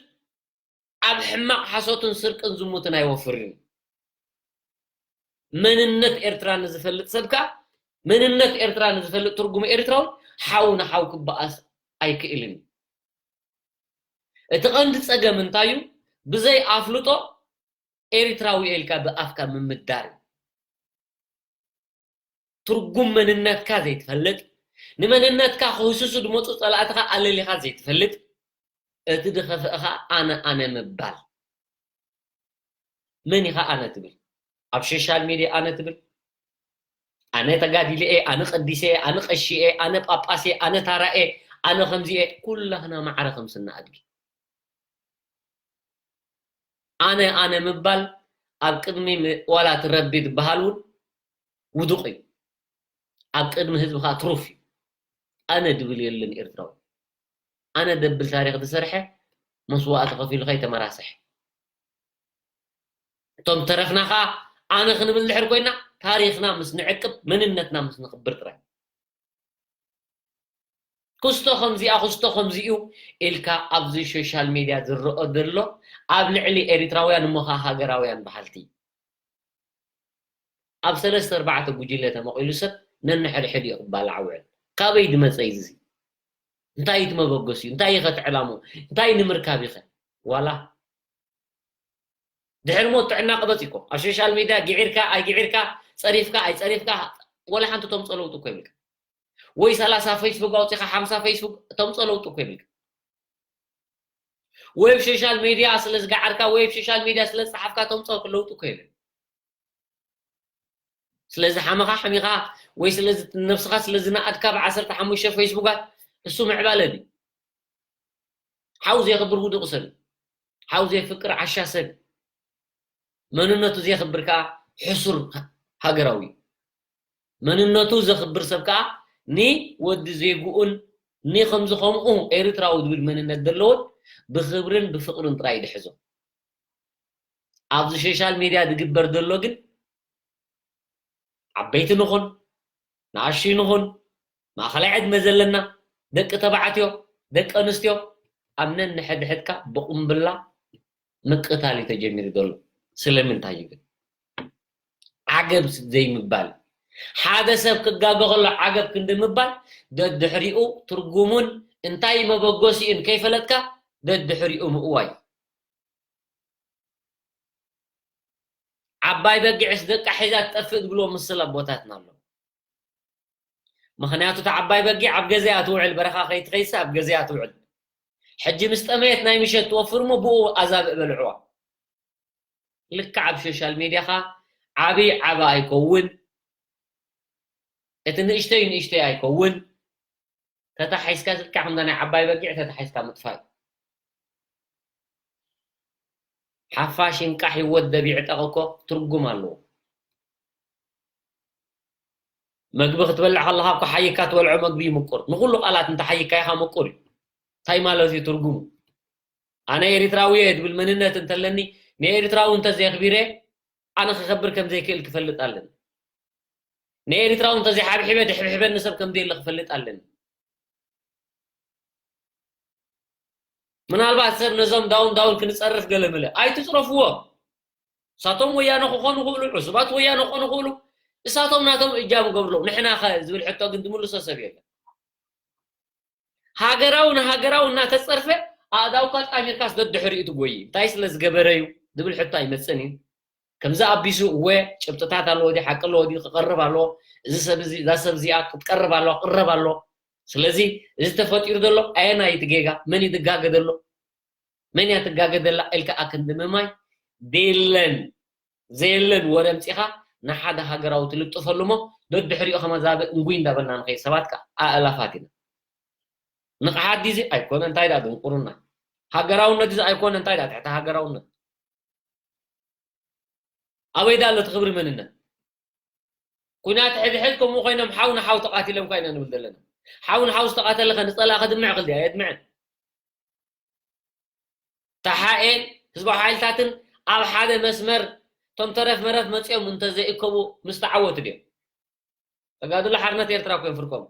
ኣብ ሕማቕ ሓሶትን ስርቅን ዝሙትን ኣይወፍርን እዩ። መንነት ኤርትራ ንዝፈልጥ ሰብ ከኣ፣ መንነት ኤርትራ ንዝፈልጥ ትርጉም ኤርትራዊ ሓው ንሓው ክበኣስ ኣይክእልን እዩ። እቲ ቀንዲ ጸገም እንታይ እዩ? ብዘይ ኣፍልጦ ኤርትራዊ እየ ኢልካ ብኣፍካ ምምዳር እዩ። ትርጉም መንነትካ ዘይትፈልጥ፣ ንመንነትካ ክህስሱ ዝመጹ ጸላእትኻ ኣለሊኻ ዘይትፈልጥ፣ እቲ ዝኸፍአ ኸኣ ኣነ ኣነ ምባል። መን ኢኻ ኣነ ትብል? ኣብ ሶሻል ሚድያ ኣነ ትብል? ኣነ ተጋዲለ እየ፣ ኣነ ቀዲሰ እየ፣ ኣነ ቀሺ እየ፣ ኣነ ጳጳስ እየ፣ ኣነ ታራ እየ፣ ኣነ ከምዚ እየ። ኩላህና ማዕረ ከም ስና ኣድጊ። ኣነ ኣነ ምባል ኣብ ቅድሚ ም- ዋላ ትረቢ ዝበሃል እውን ውዱቕ እዩ። ኣብ ቅድሚ ህዝቢ ከዓ ትሩፍ እዩ። ኣነ ድብል የለን ኤርትራዊ። ኣነ ደብል ታሪኽ ዝሰርሐ መስዋእቲ ከፊሉ ከይተመራስሐ። እቶም ተረፍና ከዓ ኣነ ክንብል ድሕር ኮይና ታሪኽና ምስ ንዕቅብ መንነትና ምስ ንኽብር ጥራይ። ክስቶ ከምዚኣ ክስቶ ከምዚኡ ኢልካ ኣብዚ ሶሻል ሚድያ ዝረኦ ዘሎ ኣብ ልዕሊ ኤሪትራውያን እሞ ከዓ ሃገራውያን በሃልቲ ኣብ ሰለስተ ኣርባዕተ ጉጅለ ተመቒሉ ሰብ ነንሕድሕድ እዩ ክባላዕ ውዕል። ካበይ ድመፀ እዩ እዚ? እንታይ እዩ እቲ መበገሲኡ? እንታይ እዩ ኸ እቲ ዕላምኡ? እንታይ ንምርካብ እዩ ኸ? ዋላ ድሕሪ ሞት ጥዕና ቅበጽ እኮ ኣብ ሶሻል ሚድያ ግዒርካ ኣይግዒርካ ጸሪፍካ ኣይጸሪፍካ ወላ ሓንቲ ተምጾ ለውጢ እኮ ይብልካ። ወይ ሰላሳ ፌስቡክ ኣውጺኻ ሓምሳ ፌስቡክ ተምጾ ለውጢ እኮ ይብልካ። ወይ ኣብ ሶሻል ሚድያ ስለ ዝገዓርካ ወይ ኣብ ሶሻል ሚድያ ስለ ዝጸሓፍካ ተምጾ ለውጢ እኮ የለን። ስለዚ ሓመኻ ሓሚኻ ወይ ስለዚ ነብስኻ ስለ ዝነኣድካ ብዓሰርተ ሓሙሽተ ፌስቡካት እሱ ምዕባለ ድዩ? ሓው ዘየኽብር ውዱቕ ሰብ እዩ። ሓው ዘየፍቅር ዓሻ ሰብ እዩ። መንነቱ ዘየኽብር ከዓ ሕሱር ሃገራዊ እዩ። መንነቱ ዘኽብር ሰብ ከዓ ንወዲ ዜግኡን ንከምዚ ከምኡ ኤርትራዊ ዝብል መንነት ዘለዎን ብኽብርን ብፍቕርን ጥራይ እዩ ዝሕዞ። ኣብዚ ሶሻል ሚድያ ዝግበር ዘሎ ግን ዓበይቲ ንኹን ንኣሽቱ ንኹን ማእኸላይ ዕድመ ዘለና ደቂ ተባዕትዮ ደቂ ኣንስትዮ ኣብ ነንሕድሕድካ ብቁምብላ ምቅታል እዩ ተጀሚሩ ዘሎ። ስለምንታይ እዩ ግን? ዓገብ ዘይምባል፣ ሓደ ሰብ ክጋገ ከሎ ዓገብ ክንዲ ምባል፣ ደድሕሪኡ ትርጉሙን እንታይ መበገሲኡን ከይፈለጥካ ደድሕሪኡ ምእዋይ። ዓባይ በጊዕስ ደቃ ሒዛ ትጠፍእ ዝብልዎ ምስል ኣቦታትና ኣሎ። ምኽንያቱ እታ ዓባይ በጊዕ ኣብ ገዛ እያ ትውዕል፣ በረኻ ከይትኸይድስ ኣብ ገዛ እያ ትውዕል። ሕጂ ምስ ጠመየት ናይ ምሸት ትወፍር እሞ ብኡ ኣዛብእ በልዕዋ። ልክዕ ኣብ ሶሻል ሜድያ ኸኣ ዓብይ ዓቢ ኣይከውን፣ እቲ ንእሽተይ ንእሽተይ ኣይከውን። ተታሒዝካ ልክዕ ከምዛ ናይ ዓባይ በጊዕ ተታሒዝካ ምጥፋእ እዩ። ሓፋሽ እንቃሕ ይወደብ ይዕጠቕ እኮ ትርጉም ኣለዎ። መግቢ ክትበልዕ ከለኻ እኮ ሓይካ ትበልዖ መግቢ እዩ ምቁር። ንኹሉ ቃላት እንተ ሓይካ ኢኻ ምቁር እዩ። እንታይ ማለት እዩ ትርጉሙ? ኣነ ኤሪትራዊ እየ ዝብል መንነት እንተለኒ ንኤሪትራዊ እንተዘየኽቢረ ኣነ ክኸብር ከም ዘይክእል ክፈልጥ ኣለኒ። ንኤሪትራዊ እንተዘይሓብሒበ ድሕብሕበኒ ሰብ ከም ዘየለ ክፈልጥ ኣለኒ። ምናልባት ሰብ ነዞም ዳውን ዳውን ክንጸርፍ ገለ ምለ ኣይትጽረፍዎ። እሳቶም ወያነ ክኾኑ ክእሉ፣ ዕሱባት ወያነ ክኾኑ ክእሉ፣ እሳቶም ናቶም እጃም ገብርሎም። ንሕና ኸ ዝብል ሕቶ ግን ዝምልሶ ሰብ የለን። ሃገራዊ ንሃገራዊ እናተጸርፈ ኣእዳውካ ጣሚርካስ ደድሕሪኡ ትጎይ። እንታይ ስለ ዝገበረ እዩ ዝብል ሕቶ ኣይመጽእን እዩ። ከምዚ ኣቢሱ እወ ጭብጥታት ኣለዎ ድዩ ሓቂ ኣለዎ ድዩ ክቐርብ ኣለዎ። እዚ ሰብ እዚ እዛ ሰብ እዚኣ ክትቀርብ ኣለዋ ክቕረብ ኣለዎ። ስለዚ እዚ ተፈጢሩ ዘሎ ኣየናይ እቲ ጌጋ መን እዩ ዝጋገ ዘሎ? መን እያ ትጋገ ዘላ ኢልካ ኣክንዲ ምማይ ደለን ዘየለን ወረ ኣምጺኻ ንሓደ ሃገራዊ ትልጥፈሉ እሞ ደድሕሪኡ ከመዛበ እንጉይ እንዳበልና ንኸይድ ሰባት ከኣ ኣእላፋት ኢና። ንቕሓት ድዩ እዚ ኣይኮነ እንታይ ደኣ ድንቁርና። ሃገራውነት እዚ ኣይኮነ እንታይ ደኣ ትሕቲ ሃገራውነት። ኣበይ ደኣ ኣሎ እቲ ክብሪ መንነት? ኩናት ሕድሕድ ከምኡ ኮይኖም ሓው ንሓው ተቓቲሎም እኳ ኢና ንብል ዘለና። ሓው ንሓው ዝተቓተለ ከ ንጸላእ ከድምዕ ክል ድያ የድምዕን። ተሓኤን ህዝባዊ ሓይልታትን ኣብ ሓደ መስመር እቶም ተረፍ መረፍ መጺኦም እንተዘይእከቡ ምስ ተዓወቱ ድዮም? ተጋድሎ ሓርነት ኤርትራ እኮ እዮም ፍርቆም።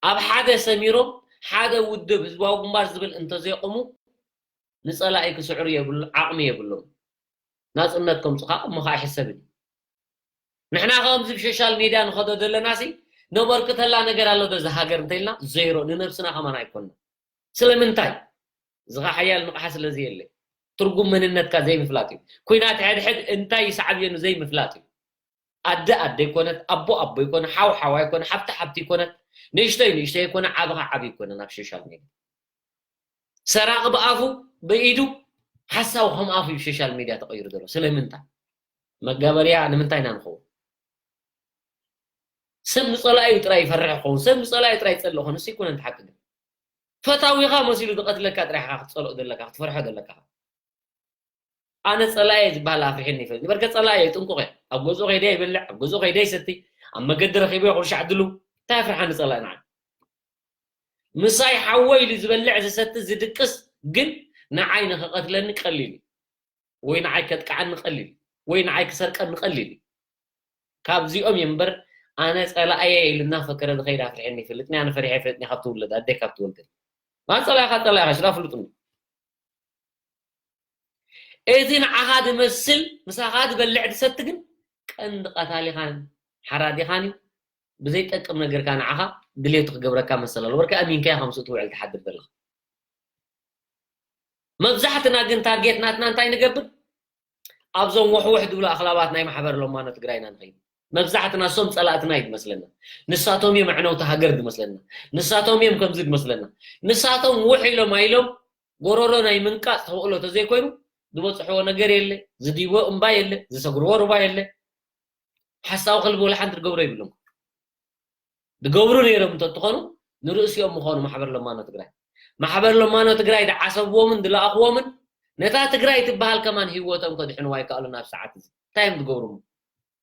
ኣብ ሓደ ሰሚሮም ሓደ ውድብ ህዝባዊ ግንባር ዝብል እንተዘይቆሙ ንጸላኢ ክስዕሩ የብሉ ዓቕሚ የብሎም። ናጽነት ከምጽኻ እሞ ኸኣ ይሕሰብን እዩ። ንሕና ከምዚ ብሶሻል ሚድያ ንኸዶ ዘለና ሲ ነበርክተላ ነገር ኣሎ ዶ እዛ ሃገር እንተኢልና ዜሮ ንነብስና ከማን ኣይኮንና። ስለምንታይ? እዚ ኸዓ ሓያል ንቕሓ ስለ ዘየለ። ትርጉም መንነትካ ዘይምፍላጥ እዩ። ኲናት ሕድሕድ እንታይ ይስዓብ እየ ንዘይምፍላጥ እዩ። ኣደ ኣደ ይኮነት፣ ኣቦ ኣቦ ይኮነ፣ ሓው ሓዋ ይኮነ፣ ሓብቲ ሓብቲ ይኮነት፣ ንእሽተይ ንእሽተይ ይኮነ፣ ዓቢ ኸዓ ዓቢ ይኮነ ናብ ሶሻል ሚድያ። ሰራቒ ብኣፉ ብኢዱ ሓሳዊ ከም ኣፉ እዩ ሶሻል ሚድያ ተቐይሩ ዘሎ። ስለምንታይ? መጋበርያ ንምንታይ ኢና ንኸውን? ሰብ ንጸላኢኡ ጥራይ ይፈርሕ ይኸውን። ሰብ ንጸላኢኡ ጥራይ ይጸልእ ይኸውን። እሱ ይኮነ እቲ ሓቂ ግን። ፈታዊኻ መሲሉ ዝቐትለካ ጥራይ ኢኻ ክትጸልኦ ዘለካ፣ ክትፈርሖ ዘለካ። ኣነ ጸላኤ ዝበሃል ኣፍርሒኒ ይፈልጥ። በርከ ጸላኤ ጥንቁቕ እየ። ኣብ ገዝኡ ከይደ ይበልዕ፣ ኣብ ገዝኡ ከይደ ይሰቲ፣ ኣብ መገዲ ረኺበ ቁርሻዕ ድሉ። እንታይ ኣፍርሓኒ ጸላኢ ንዓይ? ምሳይ ሓወ ኢሉ ዝበልዕ፣ ዝሰቲ፣ ዝድቅስ ግን ንዓይ ንኽቐትለኒ ቀሊል እዩ። ወይ ንዓይ ከጥቅዓኒ ቀሊል እዩ። ወይ ንዓይ ክሰርቀኒ ቀሊል እዩ። ካብዚኦም እየ እምበር ኣነ ጸላእየ ኢሉ እናፈከረ ዝኸይድ ኣፍርሐኒ ይፈልጥኒ። ኣነ ፈሪሐ ይፈልጥኒ ካብ ትውለድ፣ ኣደይ ካብ ትወልደኒ። ማን ጸላእኻ ጸላእኻ ሽላ ፍሉጥኒ። እቲ ንዓኻ ዝመስል ምሳኻ ዝበልዕ ዝሰቲ ግን ቀንዲ ቀታሊኻን ሓራዲኻን እዩ። ብዘይጠቅም ነገርካ ንዓኻ ድሌቱ ክገብረካ መሰል ኣለዎ። በርካ ኣሚንካዮ ከም ስኡ ትውዕል ትሓድር ዘለኻ። መብዛሕትና ግን ታርጌት ናትና እንታይ ንገብር? ኣብዞም ውሕውሕ ዝብሉ ኣኽላባት ናይ ማሕበር ሎማኖ ትግራይና ንኸይድ። መብዛሕትና እሶም ጸላእትና እዩ ዝመስለና። ንሳቶም እዮም ኣዕነውቲ ሃገር ዝመስለና። ንሳቶም እዮም ከምዚ ዝመስለና። ንሳቶም ውሕ ኢሎም ኣይሎም ጎሮሮ ናይ ምንቃጽ ተኽእሎ ተዘይኮይኑ ዝበጽሕዎ ነገር የለ፣ ዝድይቦ እምባ የለ፣ ዝሰግርዎ ሩባ የለ። ሓሳዊ ከልቢ ወላ ሓንቲ ዝገብሮ የብሎም። ዝገብሩ ነይሮም እንተትኾኑ ንርእሲኦም ምኾኑ ማሕበር ለማኖ ትግራይ። ማሕበር ለማኖ ትግራይ ዝዓሰብዎምን ዝለኣኽዎምን ነታ ትግራይ ትበሃል ከማን ህይወቶም ከድሕንዋ ይከኣሉ ናብ ሰዓት እዚ። እንታይ እዮም ዝገብሩ?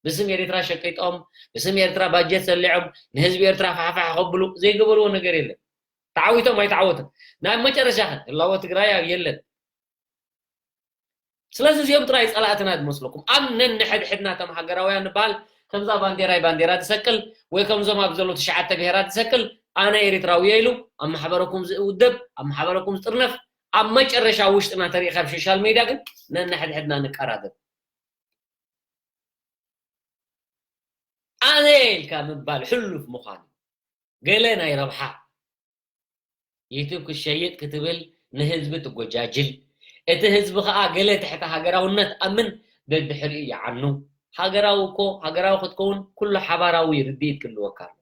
ብስም ኤርትራ ሸቂጦም፣ ብስም ኤርትራ ባጀት ሰሊዖም፣ ንህዝቢ ኤርትራ ፋሕፋሕ ከብሉ ዘይገበርዎ ነገር የለን። ተዓዊቶም ኣይተዓወቱን። ናብ መጨረሻ ከ ህላወ ትግራይ ኣብ የለን። ስለዚ እዚኦም ጥራይ ጸላእትና ዝመስለኩም። ኣብ ነንሕድሕድና እቶም ሃገራውያን ንበሃል ከምዛ ባንዴራይ ባንዴራ ትሰቅል ወይ ከምዞም ኣብ ዘለዉ ትሽዓተ ብሄራት ትሰቅል ኣነ ኤርትራዊ እየ ኢሉ ኣብ ማሕበረኩም ዝውደብ ኣብ ማሕበረኩም ዝጥርነፍ ኣብ መጨረሻ ውሽጥና ተሪእካ ኣብ ሶሻል ሜድያ ግን ነንሕድሕድና ንቀራረብ። ኣነ ኢልካ ምባል ሕሉፍ ምዃኑ ገለ ናይ ረብሓ ዩቱብ ክሸይጥ ክትብል ንህዝቢ ትጎጃጅል፣ እቲ ህዝቢ ኸኣ ገለ ትሕቲ ሃገራውነት ኣምን ደድሕሪኡ ይዓኑ። ሃገራዊ እኮ ሃገራዊ ክትከውን ኩሉ ሓባራዊ ርድኢት ክህልወካ ኣሎ።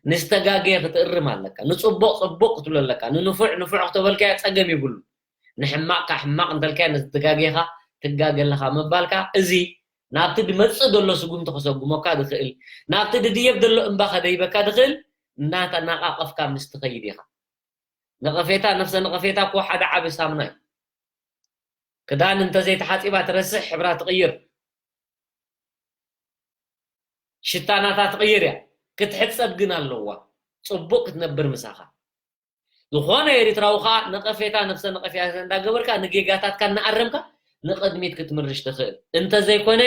ንዝተጋገየ ክትእርም ኣለካ። ንጽቡቕ ጽቡቕ ክትብሎ ኣለካ። ንንፉዕ ንፉዕ ክተበልካዮ ጸገም የብሉ። ንሕማቕ ከኣ ሕማቕ እንተልካዮ ነቲ ትጋጌኻ ትጋገ ኣለኻ ምባልካ እዚ ናብቲ ዝመጽእ ዘሎ ስጉምቲ ከሰጉመካ ዝኽእል፣ ናብቲ ዝድየብ ዘሎ እምባ ከደይበካ ዝኽእል እናተናቓቐፍካ ምስ ትኸይድ ኢኻ። ነቐፌታ፣ ነፍሰ ነቐፌታ እኮ ሓደ ዓቢ ሳምና እዩ። ክዳን እንተዘይተሓጺባ ትረስሕ፣ ሕብራ ትቕይር። ሽታ ናታ ትቕይር እያ። ክትሕጸብ ግን ኣለዋ። ጽቡቕ ክትነብር ምሳኻ። ዝኾነ ኤርትራዊ ኸኣ ነቐፌታ፣ ነፍሰ ነቐፌታ እንዳገበርካ፣ ንጌጋታትካ እናኣረምካ ንቕድሚት ክትምርሽ ትኽእል። እንተዘይኮነ፣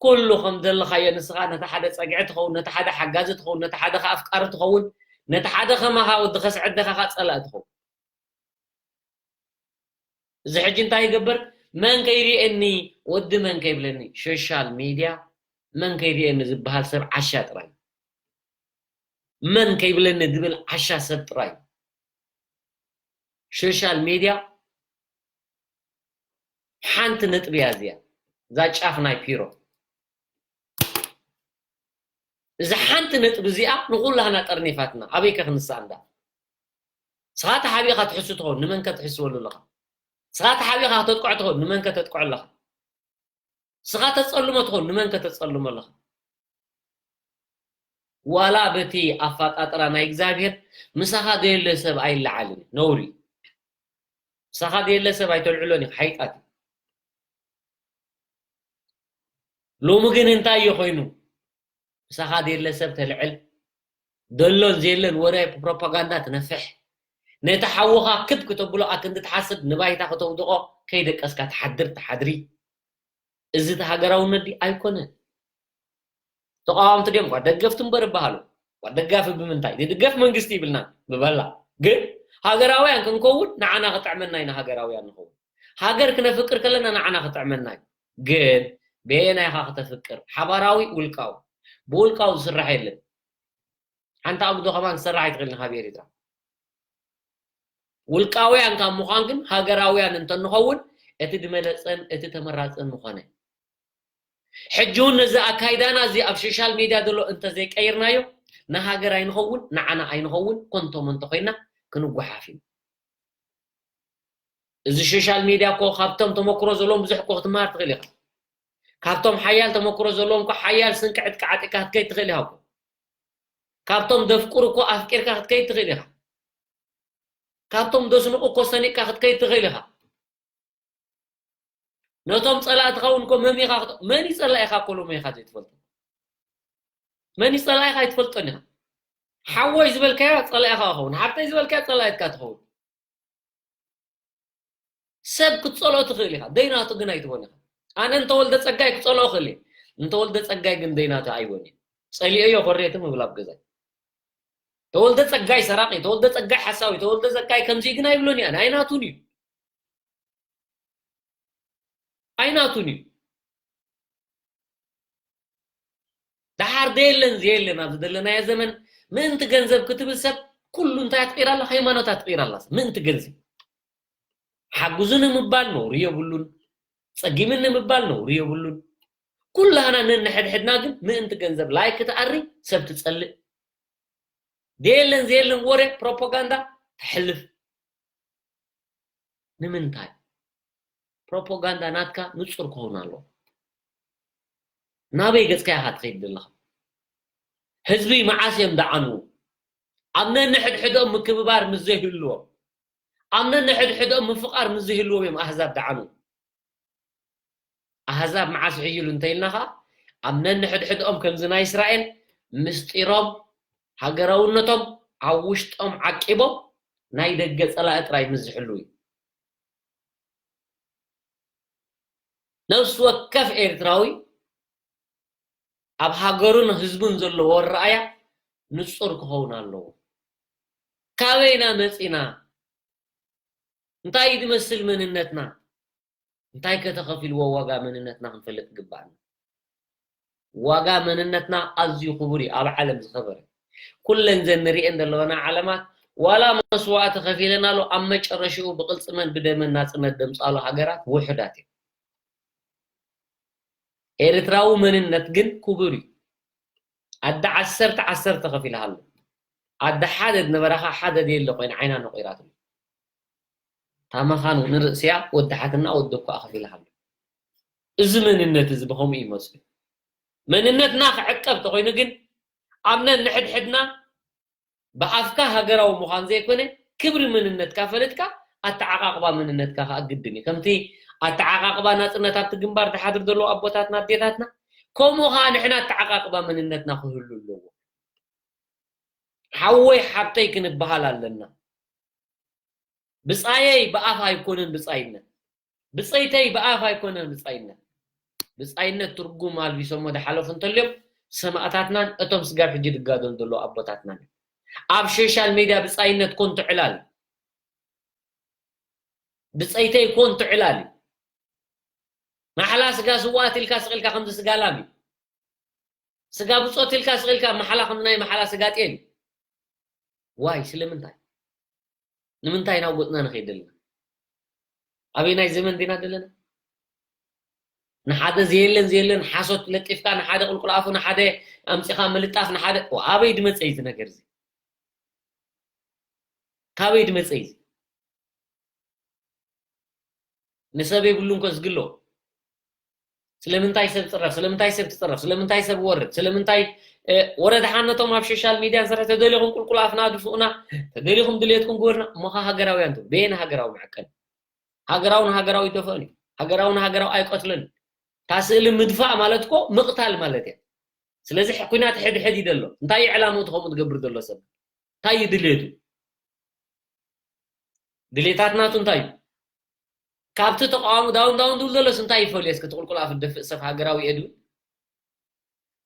ኩሉ ከም ዘለኻዮ ንስኻ ነቲ ሓደ ጸግዒ ትኸውን፣ ነቲ ሓደ ሓጋዚ ትኸውን፣ ነቲ ሓደ ኸኣ ኣፍቃሪ ትኸውን፣ ነቲ ሓደ ከማኻ ወዲ ከስዐደኻ ኸኣ ጸላኢ ትኸውን። እዚ ሕጂ እንታይ ይገብር? መን ከይርእየኒ፣ ወዲ መን ከይብለኒ፣ ሶሻል ሚድያ መን ከይርእየኒ ዝበሃል ሰብ ዓሻ ጥራይ። መን ከይብለኒ ዝብል ዓሻ ሰብ ጥራይ። ሶሻል ሚድያ ሓንቲ ነጥቢ እያ እዚኣ፣ እዛ ጫፍ ናይ ፒሮ። እዛ ሓንቲ ነጥቢ እዚኣ ንኹላህና ጠርኒፋትና። ኣበይ ከ ክንሳእ እንዳ? ስኻ ተሓቢእኻ ትሕሱ ትኸውን፣ ንመን ከ ትሕስወሉ ኣለኻ? ስኻ ተሓቢእኻ ከተጥቅዖ ትኸውን፣ ንመን ከ ተጥቅዖ ኣለኻ? ስኻ ተጸልሞ ትኸውን፣ ንመን ከ ተጸልሞ ኣለኻ? ዋላ በቲ ኣፋጣጥራ ናይ እግዚኣብሔር ምሳኻ ዘየለ ሰብ ኣይለዓልን እዩ፣ ነውሪ እዩ። ምሳኻ ዘየለ ሰብ ኣይተልዕሎን እዩ፣ ሓይጣት እዩ። ሎሚ ግን እንታይ እዩ ኮይኑ? ምሳኻ ዘየለ ሰብ ተልዕል፣ ዘሎን ዘየለን ወረ ፕሮፓጋንዳ ትነፍሕ፣ ነቲ ሓውኻ ክብ ክተብሎ ኣክንዲ ትሓስብ፣ ንባይታ ከተውድቖ ከይደቀስካ ትሓድር ትሓድሪ። እዚ እቲ ሃገራውነት ድዩ? ኣይኮነን። ተቃወምቲ ድዮም? ኳ ደገፍቲ እምበር ይበሃሉ። ኳ ደጋፊ ብምንታይ? ዝድገፍ መንግስቲ ይብልና ብበላ። ግን ሃገራውያን ክንከውን ንዓና ክጥዕመና ኢና ሃገራውያን ንኸውን። ሃገር ክነፍቅር ከለና ንዓና ክጥዕመና እዩ። ግን በየናይ ኢኻ ክተፍቅር? ሓባራዊ ውልቃዊ? ብውልቃዊ ዝስራሕ የለን። ሓንቲ ኣጉዶ ከማን ክሰርሕ ኣይትኽእልን ካብ ኤርትራ። ውልቃውያን ካብ ምዃን ግን ሃገራውያን እንተንኸውን እቲ ድመለጸን እቲ ተመራጸን ምኾነ። ሕጂ እውን ነዚ ኣካይዳና እዚ ኣብ ሶሻል ሜድያ ዘሎ እንተዘይቀይርናዮ ንሃገር ኣይንኸውን፣ ንዓና ኣይንኸውን፣ ኮንቶ መንቶ ኮይና ክንጓሓፍ ኢና። እዚ ሶሻል ሜድያ እኮ ካብቶም ተመክሮ ዘለዎም ብዙሕ እኮ ክትመሃር ትኽእል ኢኻ። ካብቶም ሓያል ተመክሮ ዘለዎም እኮ ሓያል ስንቂ ዕጥቂ ዓጢቕካ ክትከይድ ትኽእል ኢኻ እኮ። ካብቶም ዘፍቅሩ እኮ ኣፍቂርካ ክትከይድ ትኽእል ኢኻ። ካብቶም ዘስንቑ እኮ ሰኒቕካ ክትከይድ ትኽእል ኢኻ። ነቶም ጸላእትኻ እውን እኮ መሚኻ ክተ-፣ መን እዩ ጸላኢኻ እኮ ሎም ኢኻ ዘይትፈልጦ። መን እዩ ጸላኢኻ ኣይትፈልጦን ኢኻ። ሓወይ ዝበልካዮ ጸላኢኻ ክኸውን፣ ሓብተይ ዝበልካዮ ጸላኢትካ ትኸውን። ሰብ ክትጸልኦ ትኽእል ኢኻ፣ ደይናቱ ግን ኣይትቦን ኢኻ። ኣነ እንተወልደ ጸጋይ ክጸልኦ እኽእል እየ፣ እንተወልደ ጸጋይ ግን ደይናቱ ኣይቦን እየ። ጸሊኦዮ ኮሬት ምብል ኣብ ገዛይ። ተወልደ ጸጋይ ሰራቂ፣ ተወልደ ጸጋይ ሓሳዊ፣ ተወልደ ጸጋይ ከምዚ ግን ኣይብሎን እየ፣ ኣነ ኣይናቱን እዩ። ኣይናቱን እዩ። ደሓር ደየለን ዘየለን ኣብዚ ዘለናዮ ዘመን ምእንቲ ገንዘብ ክትብል ሰብ ኩሉ እንታይ ኣትቂራ ኣላ? ሃይማኖት ኣትቂራ ኣላ። ምእንቲ ገንዘብ ሓጉዙ ንምባል ነውሪ የብሉን። ጸጊምን ንምባል ነውሪ የብሉን። ኩላህና ነንሕድሕድና ግን ምእንቲ ገንዘብ ላይክ ትኣሪ፣ ሰብ ትጸልእ። ደየለን ዘየለን ወረ ፕሮፓጋንዳ ተሕልፍ። ንምንታይ? ፕሮፓጋንዳ ናትካ ንጹር ክኸውን ኣለዎ። ናበይ ገጽካ ኢኻ ትኸይድ ዘለኻ? ህዝቢ መዓስ እዮም ደዓንዉ? ኣብ ነንሕድሕዶም ምክብባር ምስ ዘይህልዎም፣ ኣብ ነንሕድሕዶም ምፍቓር ምስ ዘይህልዎም እዮም ኣህዛብ ደዓንዉ። ኣህዛብ መዓስ ይሕይሉ እንተኢልና ኸኣ፣ ኣብ ነንሕድሕድኦም ከምዚ ናይ እስራኤል ምስጢሮም፣ ሃገራውነቶም ኣብ ውሽጦም ዓቂቦም ናይ ደገ ጸላኢ ጥራይ ምስ ዝሕልዉ እዩ። ነፍሲ ወከፍ ኤርትራዊ ኣብ ሃገሩን ህዝቡን ዘለዎ ኣረኣእያ ንጹር ክኸውን ኣለዎ። ካበይና መጺና? እንታይ ድመስል መንነትና? እንታይ ከተኸፊልዎ ዋጋ መንነትና ክንፈልጥ ይግባኣና። ዋጋ መንነትና ኣዝዩ ክቡር እዩ፣ ኣብ ዓለም ዝኸበረ። ኩለን ዘን ንሪኤን ዘለዋና ዓለማት ዋላ መስዋእቲ ከፊለን ኣሎ፣ ኣብ መጨረሽኡ ብቕልጽመን ብደመን ናጽነት ደምጻሉ ሃገራት ውሑዳት እዮም። ኤርትራዊ መንነት ግን ክቡር እዩ። ኣደ ዓሰርተ ዓሰርተ ከፊልሃሉ። ኣደ ሓደ ዝነበራኻ ሓደ ዘየለ ኮይና ዓይና ነቒራትሉ። ታመኻን ንርእስያ ወዲ ሓትና ወዲ እኳ ከፊልሃሉ። እዚ መንነት እዚ ብኸምኡ እዩ መፅኡ። መንነትና ክዕቀብ ተኾይኑ ግን ኣብ ነንሕድሕድና ብኣፍካ ሃገራዊ ምዃን ዘይኮነ፣ ክብሪ መንነትካ ፈሊጥካ ኣተዓቓቕባ መንነትካ ከኣ ግድን እዩ። ከምቲ ኣተዓቓቕባ ናጽነት ኣብቲ ግንባር ዝሓድር ዘለዉ ኣቦታትና ኣዴታትና፣ ከምኡ ከኣ ንሕና ኣተዓቓቕባ መንነትና ክህሉ ኣለዎ። ሓወይ ሓብተይ ክንበሃል ኣለና። ብጻየይ ብኣፍ ኣይኮነን ብጻይነት። ብጸይተይ ብኣፍ ኣይኮነን ብጻይነት። ብጻይነት ትርጉም ኣልቢሶሞ ዝሓለፉ እንተልዮም ሰማእታትናን እቶም ስጋብ ሕጂ ዝጋደሉ ዘለዉ ኣቦታትናን እዮም። ኣብ ሶሻል ሜድያ ብጻይነት ኮንቱ ዕላል እዩ። ብጸይተይ ኮንቱ ዕላል እዩ። ማሕላ ስጋ ስዋኣት ኢልካ ስቕ ኢልካ ከምዚ ስጋ ላም እዩ። ስጋ ብጾት ኢልካ ስቕ ኢልካ ማሕላ ከም ናይ ማሕላ ስጋ ጤል እዩ። ዋይ፣ ስለምንታይ? ንምንታይ ናብ ጎጥና ንኸይድ ዘለና? ኣበይ ናይ ዘመን ዲና ዘለና? ንሓደ ዘየለን ዘየለን ሓሶት ለጢፍካ፣ ንሓደ ቁልቁል ኣፉ፣ ንሓደ ኣምጺኻ ምልጣፍ፣ ንሓደ፣ ዋ፣ ኣበይ ድመጸ እዩ እዚ ነገር እዚ? ካበይ ድመጸ እዩ እዚ? ንሰብ የብሉን ከዝግሎ። ስለምንታይ ሰብ ትጽረፍ? ስለምንታይ ሰብ ትጽረፍ? ስለምንታይ ሰብ ወርድ? ስለምንታይ፣ እ፣ ወረ ደሓን ነቶም ኣብ ሶሻል ሚድያ ንሰርሕ፣ ተደሊኹም ቁልቁል ኣፍና ድፍኡና፣ ተደሊኹም ድሌትኩም ግበርና። እሞ ኸ ሃገራውያን ትብሉ፣ በየን ሃገራዊ መዐቀኒ? ሃገራዊ ንሃገራዊ ይደፈን እዩ። ሃገራዊ ንሃገራዊ ኣይቀትልን። እታ ስእሊ ምድፋእ ማለት እኮ ምቕታል ማለት እያ። ስለዚ ኩናት ሕድሕድ እዩ ዘሎ። እንታይ እዩ ዕላምኡ እቲ ከምኡ ዝገብር ዘሎ ሰብ? እንታይ እዩ ድሌቱ? ድሌታት ናቱ እንታይ እዩ? ካብቲ ተቃዋሚ ዳውን ዳውን ዝብል ዘሎስ እንታይ ይፈልዮ? እስኪ እቲ ቁልቁል ኣፍ ዝደፍእ ሰብ ሃገራዊ እየ ድብል?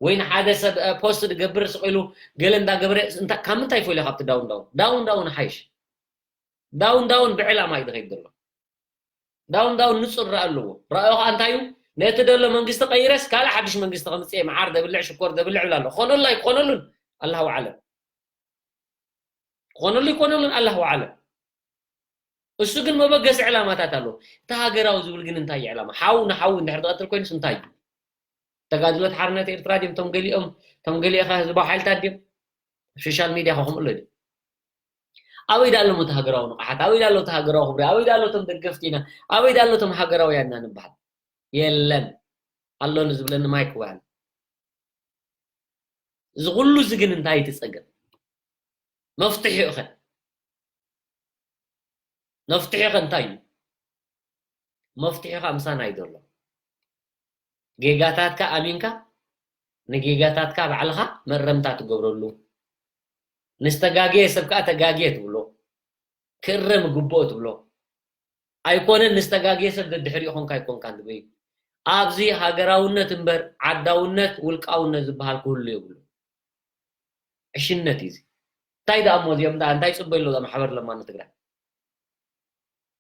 ወይ ንሓደ ሰብ፣ እ፣ ፖስት ዝገብር ስቕ ኢሉ ገለ እንዳገበረ እንታይ፣ ካብ ምንታይ ይፈልዮ ካብቲ ዳውን ዳውን? ዳውን ዳውን ሓይሽ። ዳውን ዳውን ብዕላማ እዩ ዝኸይድ ዘሎ። ዳውን ዳውን ንጹር ራኢ ኣለዎ። ራእዩ ኸኣ እንታይ እዩ? ነቲ ዘሎ መንግስቲ ቀይረስ ካልእ ሓድሽ መንግስቲ ከምጽእ እየ፣ መዓር ዘብልዕ ሽኮር ዘብልዕ ይብል ኣሎ። ክኾነሉ ኣይክኾነሉን ኣላሁ ኣዕለም። ክኾነሉ ኣይኮነሉን ኣላሁ ኣዕለም። እሱ ግን መበገሲ ዕላማታት ኣለዎ። እቲ ሃገራዊ ዝብል ግን እንታይ እዩ ዕላማ? ሓው ንሓው እንድሕር ዝቐትል ኮይኑስ እንታይ እዩ? ተጋድሎት ሓርነት ኤርትራ ድዮም? እቶም ገሊኦም፣ እቶም ገሊኦም ከ ህዝባዊ ሓይልታት ድዮም? ኣብ ሶሻል ሚድያ ከ ከምኡ ኣሎ ድዩ? ኣበይ ዳኣ ኣሎ እቲ ሃገራዊ ንቕሓት? ኣበይ ዳኣ ኣሎ እቲ ሃገራዊ ክብሪ? ኣበይ ዳኣ ኣሎ እቶም ደገፍቲ ኢና? ኣበይ ዳኣ ኣሎ እቶም ሃገራውያን ኢና ንበሃል? የለን። ኣሎ ንዝብለኒ ማይክ ወያነ። እዚ ኩሉ እዚ ግን እንታይ እዩ እቲ ጸገም? መፍትሒኡ ኸ? መፍትሒኡ ኸ እንታይ እዩ? መፍትሒኡ ኸ ምሳና እዩ ዘሎ። ጌጋታትካ ኣሚንካ ንጌጋታትካ ባዕልኻ መእረምታ ትገብረሉ፣ ንዝተጋገየ ሰብ ከዓ ተጋገየ ትብሎ፣ ክእረም ይግብኦ ትብሎ። ኣይኮነን ንዝተጋገየ ሰብ ደድሕሪኡ ኾንካ ኣይኮንካን ትብል። ኣብዚ ሃገራውነት እምበር ዓዳውነት ውልቃውነት ዝበሃል ክህሉ የብሉ። ዕሽነት እዩ እዚ። እንታይ ደኣ እሞ እዚኦም ደኣ እንታይ ጽበዩ ኣሎ ማሕበር ለማኖ ትግራይ?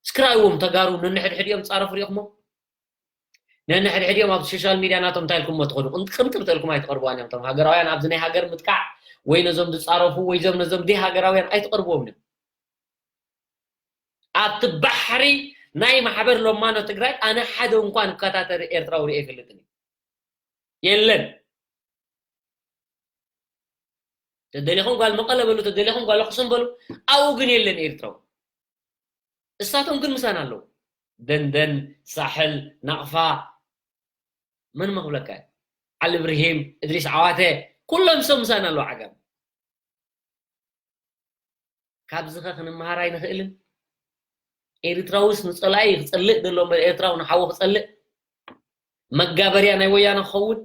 እስክራይዎም ተጋሩ ነንሕድሕዲኦም ጻረፉ ሪኢኹሞ? ነንሕድሕዲኦም ኣብ ሶሻል ሚድያ ናቶም እንታይ ኢልኩሞ ትኾኑ ቅምጥምጥም ተልኩም ኣይትቐርብዋን እዮም። እቶም ሃገራውያን ኣብዚ ናይ ሃገር ምጥቃዕ ወይ ነዞም ዝጻረፉ ወይ ዞም ነዞም ደይ ሃገራውያን ኣይትቐርብዎም እዮም። ኣብቲ ባሕሪ ናይ ማሕበር ለማኖ ትግራይ ኣነ ሓደ እንኳን እከታተል ኤርትራዊ ሪኤ ይፈልጥን እዩ። የለን። ተደሊኹም ጓል መቐለ በሉ፣ ተደሊኹም ጓል ኣኽሱም በሉ፣ ኣብኡ ግን የለን ኤርትራዊ። እሳቶም ግን ምሳና ኣለዉ። ደንደን፣ ሳሕል፣ ናቕፋ፣ መን መኽብለካ እዩ? ዓሊ ብርሂም፣ እድሪስ ዓዋተ፣ ኩሎም ሰብ ምሳና ኣለዉ ዓጋም። ካብዚ ኸ ክንመሃር ኣይንኽእልን? ኤርትራውስ ንጸላኢ ክጸልእ ዘሎ እምበር ኤርትራዊ ንሓዉ ክጸልእ መጋበርያ ናይ ወያነ ክኸውን?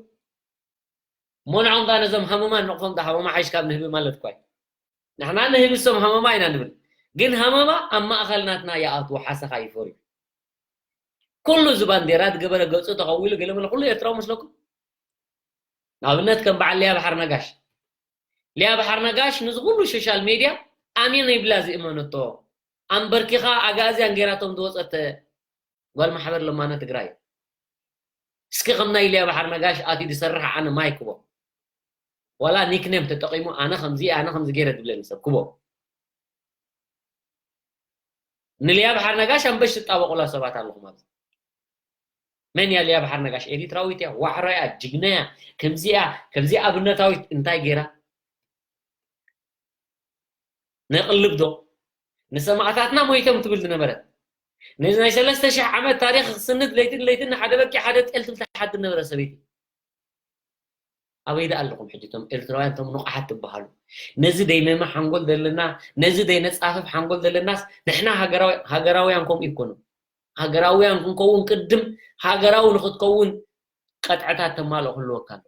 ሞንዖም ዳ ነዞም ሃመማ ንቕፎም ዳ ሃመማ ሓይሽ ካብ ንህቢ ማለት እኳ እዩ። ንሕና ንህቢ እሶም ሃመማ ኢና ንብል። ግን ሃመማ ኣብ ማእኸል ናትና ይኣትዎ ሓሰኻ ይፈርዩ። ኩሉ እዚ ባንዴራ ዝገበረ ገጹ ተቐዊሉ ገለ መለ ኩሉ ኤርትራዊ መስለኩም? ንኣብነት ከም በዓል ሊያ ባሕር ነጋሽ። ሊያ ባሕር ነጋሽ ንዚ ኩሉ ሶሻል ሜድያ ኣሜን ይብላ ዝእመነቶ። ኣንበርኪኻ ኣጋእዝያን ጌራቶም ዝወጸት ጓል ማሕበር ለማነ ትግራይ። እስኪ ከም ናይ ሊያ ባሕር ነጋሽ ኣትዩ ዝሰርሕ ኣነ ማይ ክቦ። ዋላ ኒክኔም ተጠቒሙ ኣነ ከምዚ ኣነ ከምዚ ገይረ ዝብለኒ ሰብ ክቦ። ንሊያ ባሕር ነጋሽ ኣንበሽ ዝጣበቑላ ሰባት ኣለኹም ኣብዚ። መን እያ ሊያ ባሕር ነጋሽ? ኤሪትራዊት እያ፣ ዋዕሮ እያ፣ ጅግና እያ፣ ከምዚ እያ፣ ከምዚ ኣብነታዊት እንታይ ገይራ? ነቕልብ ዶ? ንሰማእታትና ሞይቶም ትብል ዝነበረት። ነዚ ናይ ሰለስተ ሽሕ ዓመት ታሪኽ ክስንድ ለይትን ለይትን ንሓደ በጊዕ ሓደ ጤል ትብል ትሓድር ነበረ ሰበይቲ። ኣበይ ደኣ ኣለኹም ሕጂ እቶም ኤርትራውያን እቶም ንቑሓት ትበሃሉ? ነዚ ደይመመ ሓንጎል ዘለና፣ ነዚ ደይነጻፍፍ ሓንጎል ዘለናስ ንሕና ሃገራዊ-፣ ሃገራውያን ከምኡ ይኮኑ። ሃገራውያን ክንከውን ቅድም ሃገራዊ ንኽትከውን ቀጥዕታት ተማልኦ ክህልወካ ኣሎ።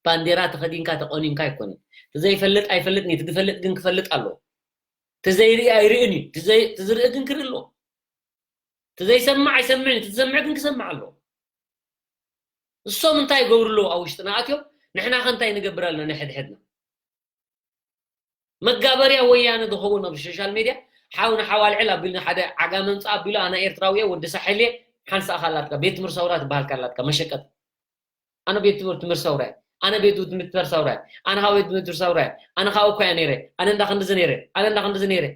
ባንዴራ ተኸዲንካ ተቆኒንካ ኣይኮነን። እቲ ዘይፈልጥ ኣይፈልጥን እዩ፣ እቲ ዝፈልጥ ግን ክፈልጥ ኣለዎ። እቲ ዘይርኢ ኣይርእን እዩ፣ እቲ ዘይ-፣ እቲ ዝርኢ ግን ክርኢ ኣለዎ። እቲ ዘይሰምዕ ኣይሰምዕን እዩ፣ እቲ ዝሰምዕ ግን ክሰምዕ ኣለዎ። እሶም እንታይ ይገብሩ ኣለዉ ኣብ ውሽጥና ኣትዮም? ንሕና ከ እንታይ ንገብር ኣለና ንሕድሕድና? መጋበርያ ወያነ ዝኸውን ኣብ ሶሻል ሜድያ ሓው ንሓው ኣልዕል ኣቢሉ ሓደ ዓጋመ ምጻእ ኣቢሉ ኣነ ኤርትራዊ እየ፣ ወዲ ሳሕል እየ፣ ሓንሳእ ካላትካ ቤት ትምህርቲ ሰውራ ትበሃል ካላትካ መሸቀጥ። ኣነ ቤት ትምህርቲ ትምህርቲ ሰውራ እየ። ኣነ ቤት ትምህርቲ ትምህርቲ ሰውራ እየ። ኣነ ካብ ቤት ትምህርቲ ሰውራ እየ። ኣነ ካብኡ እኮ እየ ነይረ። ኣነ እንዳ ክንድዚ ነይረ። ኣነ እንዳ ክንድዚ ነይረ።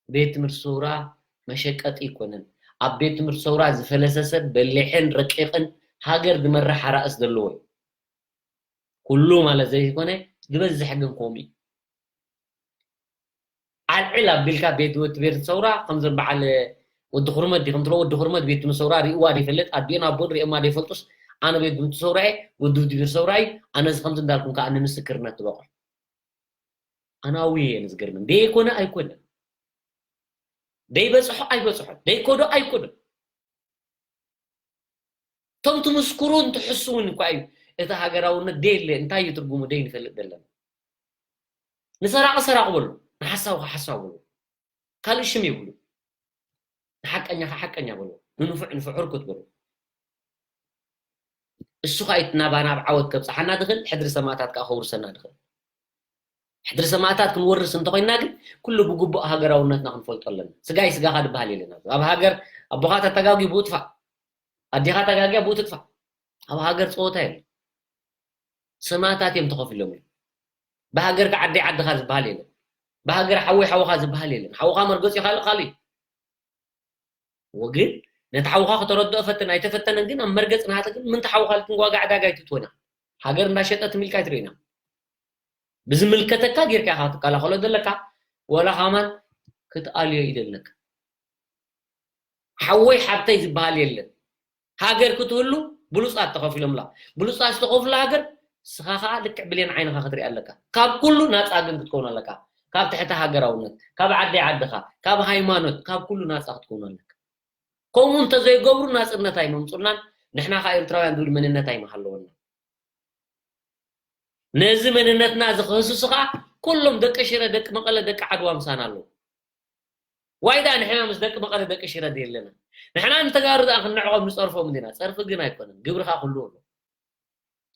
ቤት ትምህርቲ ሰውራ መሸቀጢ ኣይኮነን። ኣብ ቤት ትምህርቲ ሰውራ ዝፈለሰ ሰብ በሊሕን ረቂቕን ሃገር ዝመርሕ ኣራእስ ዘለዎ እዩ። ኩሉ ማለት ዘይኮነ ዝበዝሕ ግን ከምኡ እዩ። ኣልዕል ኣቢልካ ቤት ወቲ ቤት ሰውራ ከምዞም በዓል ወዲ ኩርመት ዲ ከምትሎ ወዲ ኩርመት ቤት ትምህርቲ ሰውራ ሪእዋ ዘይፈልጥ ኣዲኦን ኣቦን ሪኦማ ዘይፈልጡስ ኣነ ቤት ትምህርቲ ሰውራ እየ ወዲ ወቲ ቤት ሰውራ እዩ ኣነ እዚ ከምዚ እንዳልኩም ከዓ ንምስክርነት ትበቑ። ኣናዊ እየ ንዝገርምን ደይኮነ ኣይኮነን ደይበፅሖ ኣይበፅሖ ደይኮዶ ኣይኮዶ እቶም ትምስክሩን ትሕስውን እኳ እዩ እቲ ሃገራውነት ደየለ እንታይ እዩ ትርጉሙ ደይ ንፈልጥ ዘለና ንሰራቂ ሰራቂ በሉ ንሓሳዊ ሓሳዊ በሉ ካልእ ሽም ይብሉ ንሓቀኛ ሓቀኛ በሉ ንንፉዕ ንፉዕ ህርኩት በሉ እሱ ኸኣ ናባና ኣብ ዓወት ከብጽሓና ድኽእል ሕድሪ ሰማእታት ከኣ ከውርሰና ድኽእል ሕድሪ ሰማእታት ክንወርስ እንተኾይንና ግን ኩሉ ብግቡእ ሃገራውነትና ክንፈልጦ ኣለና። ስጋይ ስጋኻ ዝበሃል የለን ኣብዚ። ኣብ ሃገር ኣቦኻ ተተጋግዩ ብኡ ጥፋእ፣ ኣዴኻ ተጋግያ ብኡ ትጥፋእ። ኣብ ሃገር ጸወታ የለን። ሰማእታት እዮም ተኸፊሎምሉ። ብሃገርካ ዓደይ ዓድኻ ዝበሃል የለን። ብሃገር ሓወይ ሓውኻ ዝበሃል የለን። ሓውኻ መርገጺኡ ካልእ ካልእ እዩ። ወግን ነቲ ሓውኻ ከተረድኦ ፈትን ኣይተፈተነን ግን ኣብ መርገጽ ናሃተ ግን ምንታ ሓውኻ ልትንጓጋ ዕዳጋ ኣይትትወና ሃገር እንዳሸጠ ትምልካ ኣይትርእና ብዝምልከተካ ጌርካ ኢኻ ክትከላኸሎ ዘለካ ወላ ኻማን ክትኣልዮ ይደለካ ሓወይ ሓብተይ ዝበሃል የለን ሃገር ክትህሉ ብሉጻት ተኸፊሎምላ ብሉጻት ዝተኸፍሉ ሃገር ስኻ ኸዓ ልክዕ ብሌን ዓይንኻ ክትሪኣ ኣለካ ካብ ኩሉ ናጻ ግን ክትከውን ኣለካ ካብ ትሕቲ ሃገራውነት፣ ካብ ዓደይ ዓድኻ፣ ካብ ሃይማኖት፣ ካብ ኩሉ ናጻ ክትከውን ኣለካ። ከምኡ እንተዘይገብሩ ናፅነት ኣይመምፁልናን። ንሕና ከዓ ኤርትራውያን ዝብል መንነት ኣይምሃለወና። ነዚ መንነትና እዚ ክህስሱ ከዓ ኩሎም ደቂ ሽረ፣ ደቂ መቐለ፣ ደቂ ዓድዋ ምሳና ኣለዉ። ዋይ ደኣ ንሕና ምስ ደቂ መቐለ፣ ደቂ ሽረ ድየለና? ንሕና ንተጋሩ ደኣ ክንዕቆም ንፀርፎም እንዲና። ፀርፊ ግን ኣይኮነን፣ ግብሪ ከዓ ክህልዎ ኣለዎ።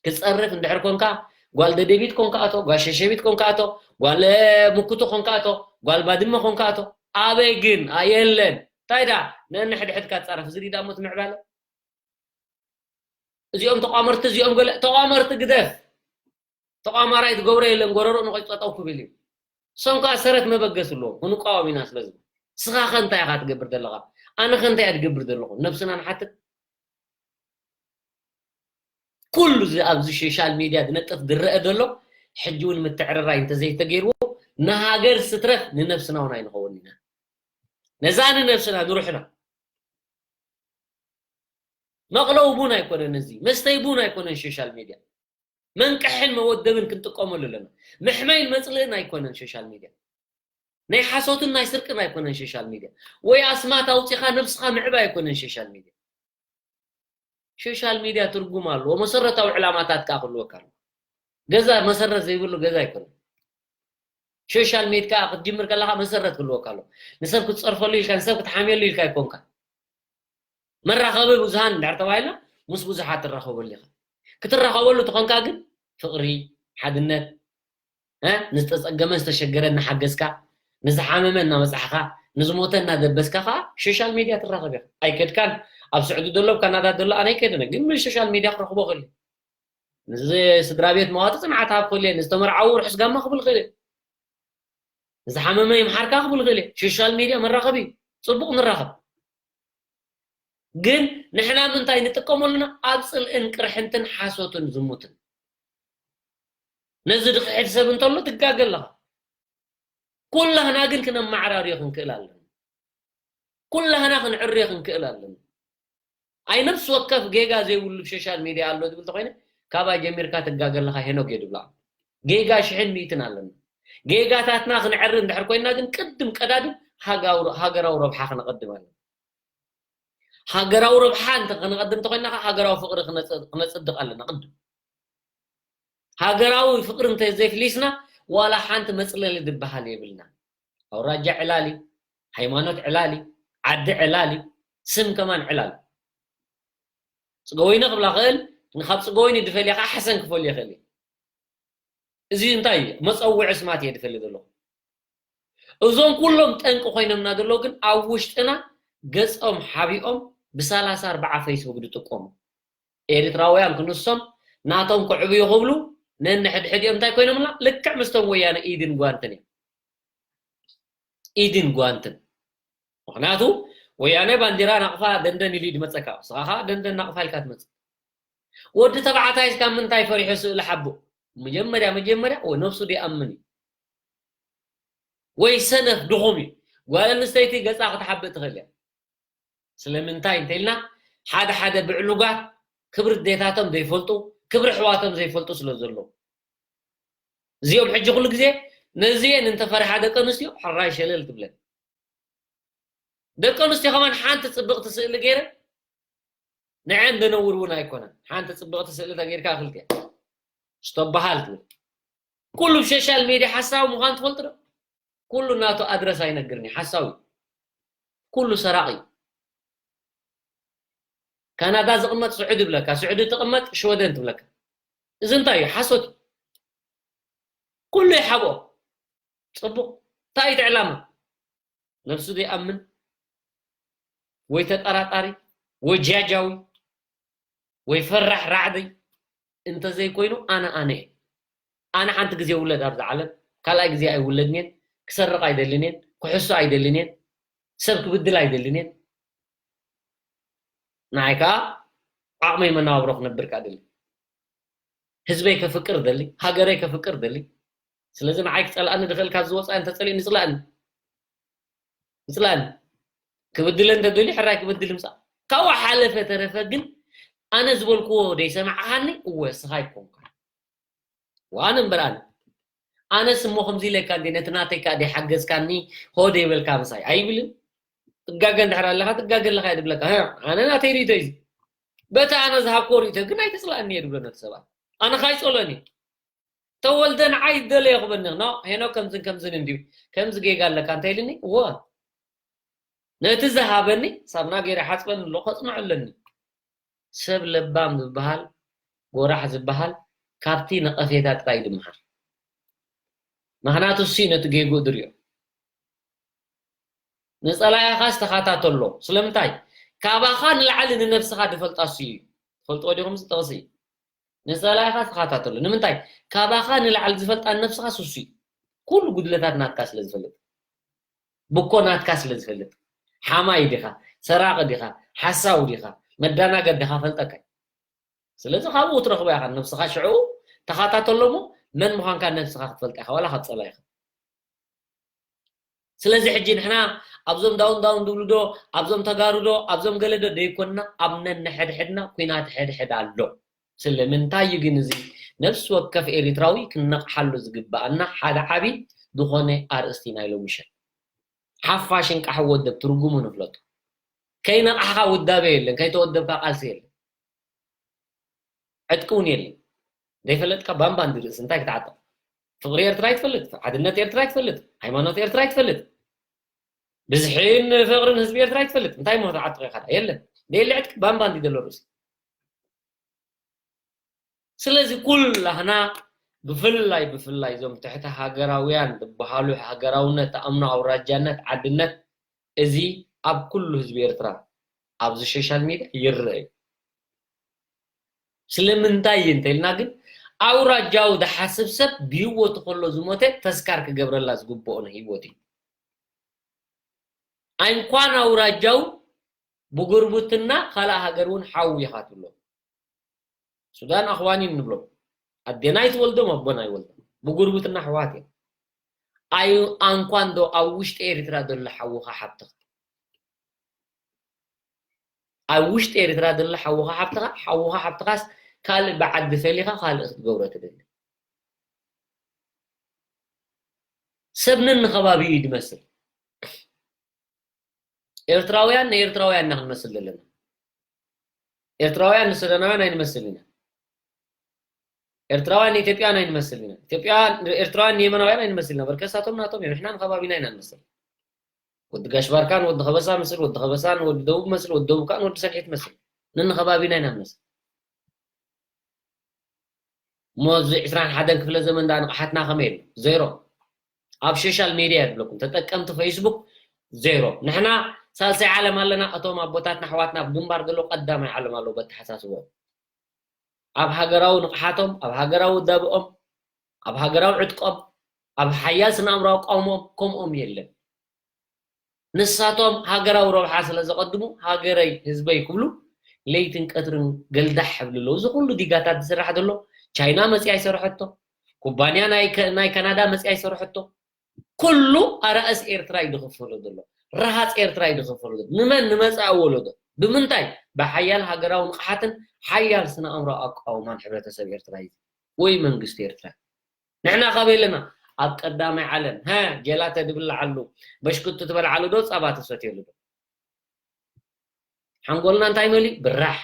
ክትፀርፍ እንድሕር ኮንካ፣ ጓል ደደቢት ኮንካ ኣቶ፣ ጓል ሸሸቢት ኮንካ ኣቶ፣ ጓል ሙኩቱ ኮንካ ኣቶ፣ ጓል ባድመ ኮንካ ኣቶ። ኣበይ ግን ኣየለን። እንታይ ደኣ ነንሕድሕድካ ትፃረፍ ዝርኢ ደኣ እሞ ትምዕባለ። እዚኦም ተቋመርቲ፣ እዚኦም ገለ ተቋመርቲ ግደፍ። ተቋማራይ ትገብሮ የለን፣ ጎረሮ ንቆይ ጠጠው ክብል እዩ። እሶም ከዓ ሰረት መበገስ ኣለዎም፣ ክንቃወም ኢና ስለ ዝብል። ንስኻ ከ እንታይ ኢኻ ትገብር ዘለኻ? ኣነ ከ እንታይ እየ ትገብር ዘለኹ? ነብስና ንሓትት። ኩሉ እዚ ኣብዚ ሶሻል ሚድያ ዝነጥፍ ዝረአ ዘሎ ሕጂ እውን ምትዕርራይ እንተዘይተገይርዎ ንሃገር ስትረፍ ንነብስና እውን ኣይንኸውን ኢና። ነዛ ንነብስና ንሩሕና መቕለዊ ቡን ኣይኮነን፣ እዚ መስተይ ቡን ኣይኮነን። ሶሻል ሚድያ መንቀሕን መወደብን ክንጥቀመሉ ኣለና። መሕመይን መፅልእን ኣይኮነን ሶሻል ሚድያ። ናይ ሓሶትን ናይ ስርቅን ኣይኮነን ሶሻል ሚድያ። ወይ ኣስማት ኣውፂኻ ነብስኻ ምዕባይ ኣይኮነን ሶሻል ሚድያ። ሶሻል ሚድያ ትርጉም ኣለዎ፣ መሰረታዊ ዕላማታት ከዓ ክህልወካ ኣለዎ። ገዛ መሰረት ዘይብሉ ገዛ ኣይኮነን። ሶሻል ሚድያ ክትጅምር ከለካ መሰረት ክህልወካ ኣለዎ። ንሰብ ክትፀርፈሉ ኢልካ፣ ንሰብ ክትሓምየሉ ኢልካ ኣይኮንካ። መራኸቢ ብዙሃን እንድሕር ተባሂልና ምስ ብዙሓት ትራኸበሉ ኢኻ። ክትራኸበሉ ተኾንካ ግን ፍቕሪ፣ ሓድነት፣ እ፣ ንዝተጸገመ ዝተሸገረ እናሓገዝካ፣ ንዝሓመመ እናበጻሕኻ፣ ንዝሞተ እናደበስካ ኸዓ ሶሻል ሚድያ ትራኸብ ኢኻ። ኣይከድካን፣ ኣብ ስዑዲ ዘሎ፣ ኣብ ካናዳ ዘሎ ኣነ ኣይከድነ፣ ግን ብሶሻል ሚድያ ክረኽቦ እኽእል እየ። ንስድራ ቤት መዋቲ ጽንዓት ሃብ ክብል እየ፣ ንዝተመርዓዉ ርሑስ ጋማ ክብል እኽእል እየ። ንዝሓመመ ይምሓርካ ክብል እኽእል እየ። ሶሻል ሚድያ መራኸቢ እዩ። ጽቡቕ ንራኸብ። ግን ንሕና ምንታይ ንጥቀመሉና? ኣብ ጽልእን ቅርሕንትን ሓሶትን ዝሙትን። ነዚ ድኽሕድ ሰብ እንተሎ ትጋገ ኣለኻ። ኩላህና ግን ክነመዓራርዮ ክንክእል ኣለና። ኩላህና ክንዕርዮ ክንክእል ኣለና። ኣይ ነፍሲ ወከፍ ጌጋ ዘይብሉ ብሶሻል ሚድያ ኣሎ ዝብል ተኾይነ ካባይ ጀሚርካ ትጋገ ኣለኻ ሄኖክ እየ ድብላ። ጌጋ ሽሕን ሚእትን ኣለና። ጌጋታትና ክንዕሪ እንድሕር ኮይና ግን ቅድም ቀዳድም ሃጋው-፣ ሃገራዊ ረብሓ ክነቐድም ኣለና። ሃገራዊ ረብሓ እንተ ክነቐድም ተኾይና ከዓ ሃገራዊ ፍቕሪ ክነጽ-፣ ክነጽድቕ ኣለና ቅድም። ሃገራዊ ፍቕሪ እንተ ዘይፍሊስና ዋላ ሓንቲ መጽለሊ ዝበሃል የብልና። ኣውራጃ ዕላሊ፣ ሃይማኖት ዕላሊ፣ ዓዲ ዕላሊ፣ ስም ከማን ዕላሊ። ጽገወይኒ ክብላ ክእል፣ ንኻብ ጽገወይኒ ድፈልያ ከዓ ሓሰን ክፈልዮ ይኽእል እየ። እዚ እንታይ እዩ? መጸውዒ ስማት እየ ድፈሊ ዘለኹ። እዞም ኩሎም ጠንቂ ኮይኖምና ዘለዉ ግን ኣብ ውሽጥና ገጾም ሓቢኦም ብሰላሳ ኣርብዓ ፌስቡክ ድጥቀሙ። ኤርትራውያን ክንሶም ናቶም ክዕብዩ ክብሉ ነንሕድሕዲኦም እንታይ ኮይኖምና? ልክዕ ምስቶም ወያነ ኢድን ጓንትን እዮም። ኢድን ጓንትን። ምኽንያቱ ወያነ ባንዲራ ናቕፋ ደንደን ኢሉ እዩ ድመጸካ። ንስኻ ኸዓ ደንደን ናቕፋ ኢልካ ትመጽእ። ወዲ ተባዕታይ እስካ ምንታይ ፈሪሑ ስእሊ ሓቡ? መጀመርያ፣ መጀመርያ ወይ ነብሱ ደይኣምን እዩ። ወይ ሰነፍ ድኹም እዩ። ጓል ኣንስተይቲ ገጻ ክትሓብእ ትኽእል እያ። ስለምንታይ እንተኢልና፣ ሓደ ሓደ ብዕሉጋት ክብሪ ኣዴታቶም ዘይፈልጡ፣ ክብሪ ኣሕዋቶም ዘይፈልጡ ስለ ዘለዉ። እዚኦም ሕጂ ኩሉ ግዜ ነዚኤን እንተፈርሓ ደቂ ኣንስትዮ ሕራይ ሸለል ትብለን። ደቂ ኣንስትዮ ከማን ሓንቲ ጽብቕቲ ስእሊ ገይረ ንዐን ደነውር እውን ኣይኮነን። ሓንቲ ጽብቕቲ ስእሊ ተገይርካ ክልቲኣ ስቶብ በሃል ትብል። ኩሉ ብሶሻል ሜድያ ሓሳዊ ምዃኑ ትፈልጡ ዶ? ኩሉ ናቱ ኣድረስ ኣይነግርን እዩ፣ ሓሳዊ። ኩሉ ሰራቒ እዩ። ካናዳ ዝቕመጥ ስዑዲ ይብለካ፣ ስዑዲ ትቕመጥ ሽወደን ትብለካ። እዚ እንታይ እዩ? ሓሶት እዩ። ኩሉ ይሓብኦ። ጽቡቕ። እንታይ እዩ እቲ ዕላማ? ነብሱ ዘይኣምን ወይ ተጠራጣሪ ወይ ጃጃዊ ወይ ፈራሕ ራዕዲ እንተዘይኮይኑ ኣነ ኣነ እየ። ኣነ ሓንቲ ግዜ ይውለድ ኣብዛ ዓለም፣ ካልኣይ ግዜ ኣይውለድን እየን። ክሰርቕ ኣይደልን እየን፣ ክሕሱ ኣይደልን እየን፣ ሰብ ክብድል ኣይደልን እየን። ንዓይ ከኣ ዓቕመይ መነባብሮ ክነብር ከኣ ደሊ። ህዝበይ ከፍቅር ደሊ፣ ሃገረይ ከፍቅር ደሊ። ስለዚ ንዓይ ክጸልኣኒ ድኽእል ካብ ዝወጻ እንተጸሊእኒ ይጽላእኒ። ይጽላእኒ። ክብድለ እንተደልዩ ሕራይ ክብድል ይምጻእ። ካብኡ ሓለፈ ተረፈ ግን ኣነ ዝበልክዎ ደይሰማዕኻኒ፣ እወ እስኻ ኣይኮንካን። ዋን እምበር ኣነ። ኣነስ እሞ ከምዚ ኢለካ እንዴ ነቲ ናተይ ከኣ ደይሓገዝካኒ ሆ ደይበልካ ምሳይ ኣይብልን። ትጋገ እንድሕር ኣለኻ ትጋገ ኣለኻ እየ ድብለካ። ኣነ ናተይ ርእቶ እዩ። በቲ ኣነ ዝሃብኮ ርእቶ ግን ኣይትፅላእኒ እየ ድብሎ ነቲ ሰብኣይ። ኣነ ካይፀሎኒ። ተወልደ ንዓይ ደለየ ክበኒ ኖ ሄኖ ከምዝን ከምዝን እንድዩ ከምዚ ጌጋ ኣለካ እንተ ኢልኒ እወ ነቲ ዝሃበኒ ሳብና ገይረ ሓፅበኒ ኣሎ ከፅንዖ ኣለኒ። ሰብ ለባም ዝበሃል ጎራሕ ዝበሃል ካብቲ ነቐፌታ ጥራይ ድምሃር። ምኽንያቱ እሱ ነቲ ጌግኡ ድሪኦ። ንጸላኢኻ ዝተኻታተሎ ስለምንታይ? ካባኻ ንላዕሊ ንነብስኻ ድፈልጣ እሱ እዩ። ትፈልጥዎ ዲኹም እዚ ጥቕሲ? ንጸላኢኻ ዝተኻታተሎ ንምንታይ? ካባኻ ንላዕሊ ዝፈልጣ ንነብስኻ እሱ እዩ። ኩሉ ጉድለታት ናትካ ስለ ዝፈልጥ፣ ብኮ ናትካ ስለ ዝፈልጥ፣ ሓማይ ዲኻ፣ ሰራቒ ዲኻ፣ ሓሳዊ ዲኻ፣ መዳናገር ዲኻ ፈልጠካ እዩ። ስለዚ ካብኡ ትረኽቦ ኢኻ ነብስኻ ሽዑ ተኻታተሎ እሞ መን ምዃንካ ነብስኻ ክትፈልጣ ኢኻ ዋላ ካብ ጸላኢኻ። ስለዚ ሕጂ ንሕና ኣብዞም ዳውን ዳውን ዝብሉ ዶ ኣብዞም ተጋሩ ዶ ኣብዞም ገለ ዶ ደይኮንና ኣብ ነንሕድሕድና ኩናት ሕድሕድ ኣሎ። ስለምንታይ እዩ ግን እዚ ነፍሲ ወከፍ ኤሪትራዊ ክነቕሓሉ ዝግበኣና ሓደ ዓቢ ዝኾነ ኣርእስቲ ናይ ሎሚ ምሸት ሓፋሽ እንቃሕ ወደብ ትርጉሙ ንፍለጦ። ከይነቓሕኻ ውዳበ የለን፣ ከይተወደብካ ቃልሲ የለን። ዕጥቂ እውን የለን። ዘይፈለጥካ ባምባ እንዲ ርእሲ እንታይ ክትዓጥቕ? ፍቕሪ ኤርትራ ኣይትፈልጥ፣ ሓድነት ኤርትራ ኣይትፈልጥ፣ ሃይማኖት ኤርትራ ኣይትፈልጥ፣ ብዝሒን ፍቕርን ህዝቢ ኤርትራ ኣይትፈልጥ። እንታይ ሞ ክትዓጥቕ ኢኻ? የለን። ደየለ ዕጥቂ ባምባ እንዲ ዘሎ ርእሲ። ስለዚ ኩላህና ብፍላይ ብፍላይ እዞም ትሕቲ ሃገራውያን ዝበሃሉ ሃገራውነት፣ ተኣምኖ ኣውራጃነት፣ ዓድነት እዚ ኣብ ኩሉ ህዝቢ ኤርትራ ኣብዚ ሶሻል ሚድያ ይረአ እዩ። ስለምንታይ እዩ እንተኢልና ግን ኣውራጃዊ ዝሓስብ ሰብ ብህይወቱ ከሎ ዝሞተ ተስካር ክገብረላ ዝግብኦ ህይወት እዩ። ኣይንኳን ኣውራጃዊ ብጉርብትና ካልእ ሃገር እውን ሓው ኢኻ ትብሎ። ሱዳን ኣኽዋን እዩ ንብሎም። ኣዴና ኣይትወልዶም ኣቦና ኣይወልዶም። ብጉርብትና ኣሕዋት እዮም። ኣይ ኣንኳን ዶ ኣብ ውሽጢ ኤርትራ ዘሎ ሓውኻ ሓብትኻ ኣብ ውሽጢ ኤርትራ ዘሎ ሓውኻ ሓብትኻ ሓውኻ ሓብትኻስ ካልእ ብዓዲ ፈሊኻ ካልእ ክትገብሮ ትደሊ። ሰብ ነንኸባቢኡ እዩ ዝመስል። ኤርትራውያን ንኤርትራውያን ኢና ክንመስል ዘለና። ኤርትራውያን ንሱዳናውያን ኣይንመስል ኢና። ኤርትራውያን ንኢትዮጵያን ኣይንመስል ኢና። ኢትዮጵያ ኤርትራውያን ንየመናውያን ኣይንመስል ኢና። በርከሳቶም ናቶም እዮም። ንሕና ንኸባቢና ኢና ንመስል። ወዲ ጋሽ ባርካን ወዲ ከበሳ ምስል ወዲ ከበሳን ወዲ ደቡብ መስል ወዲ ደቡብ ከኣ ወዲ ሰንሒት መስል። ነንኸባቢና ኢና ንመስል። እሞ እዚ ዕስራን ሓደን ክፍለ ዘመን ዳ ንቕሓትና ከመይ ኣሎ? ዜሮ። ኣብ ሶሻል ሜድያ ይብለኩም ተጠቀምቲ ፌስቡክ ዜሮ። ንሕና ሳልሳይ ዓለም ኣለና፣ እቶም ኣቦታትና ኣሕዋትና ኣብ ግንባር ዘለዉ ቀዳማይ ዓለም ኣለዉ በተሓሳስቦም። ኣብ ሃገራዊ ንቕሓቶም፣ ኣብ ሃገራዊ ውዳበኦም፣ ኣብ ሃገራዊ ዕጥቆም፣ ኣብ ሓያል ስነ ኣእምራዊ ኣቃውሞኦም ከምኦም የለን። ንሳቶም ሃገራዊ ረብሓ ስለ ዘቐድሙ ሃገረይ ህዝበይ ክብሉ ለይትን ቀትርን ገልዳሕ ይብሉ ኣለዉ። እዚ ኩሉ ዲጋታት ዝስራሕ ዘሎ ቻይና መፅያ ይሰርሐቶ፣ ኩባንያ ናይ ከ- ናይ ካናዳ መፅያ ይሰርሐቶ። ኩሉ ኣራእስ ኤርትራ እዩ ዝኽፈሎ ዘሎ፣ ረሃፅ ኤርትራ እዩ ዝኽፈሎ ዘሎ። ንመን ንመፃኢ ወለዶ ብምንታይ? ብሓያል ሃገራዊ ንቕሓትን ሓያል ስነ ኣእምሮ ኣቃውማን ሕብረተሰብ ኤርትራ እዩ ወይ መንግስቲ ኤርትራ። ንሕና ካበይ ኣለና? ኣብ ቀዳማይ ዓለም። ሃ ጀላተ ድብልዓሉ በሽኩቲ ትበልዓሉ ዶ ፃባ ትሰትየሉ ዶ? ሓንጎልና እንታይ መሊ ብራሕ።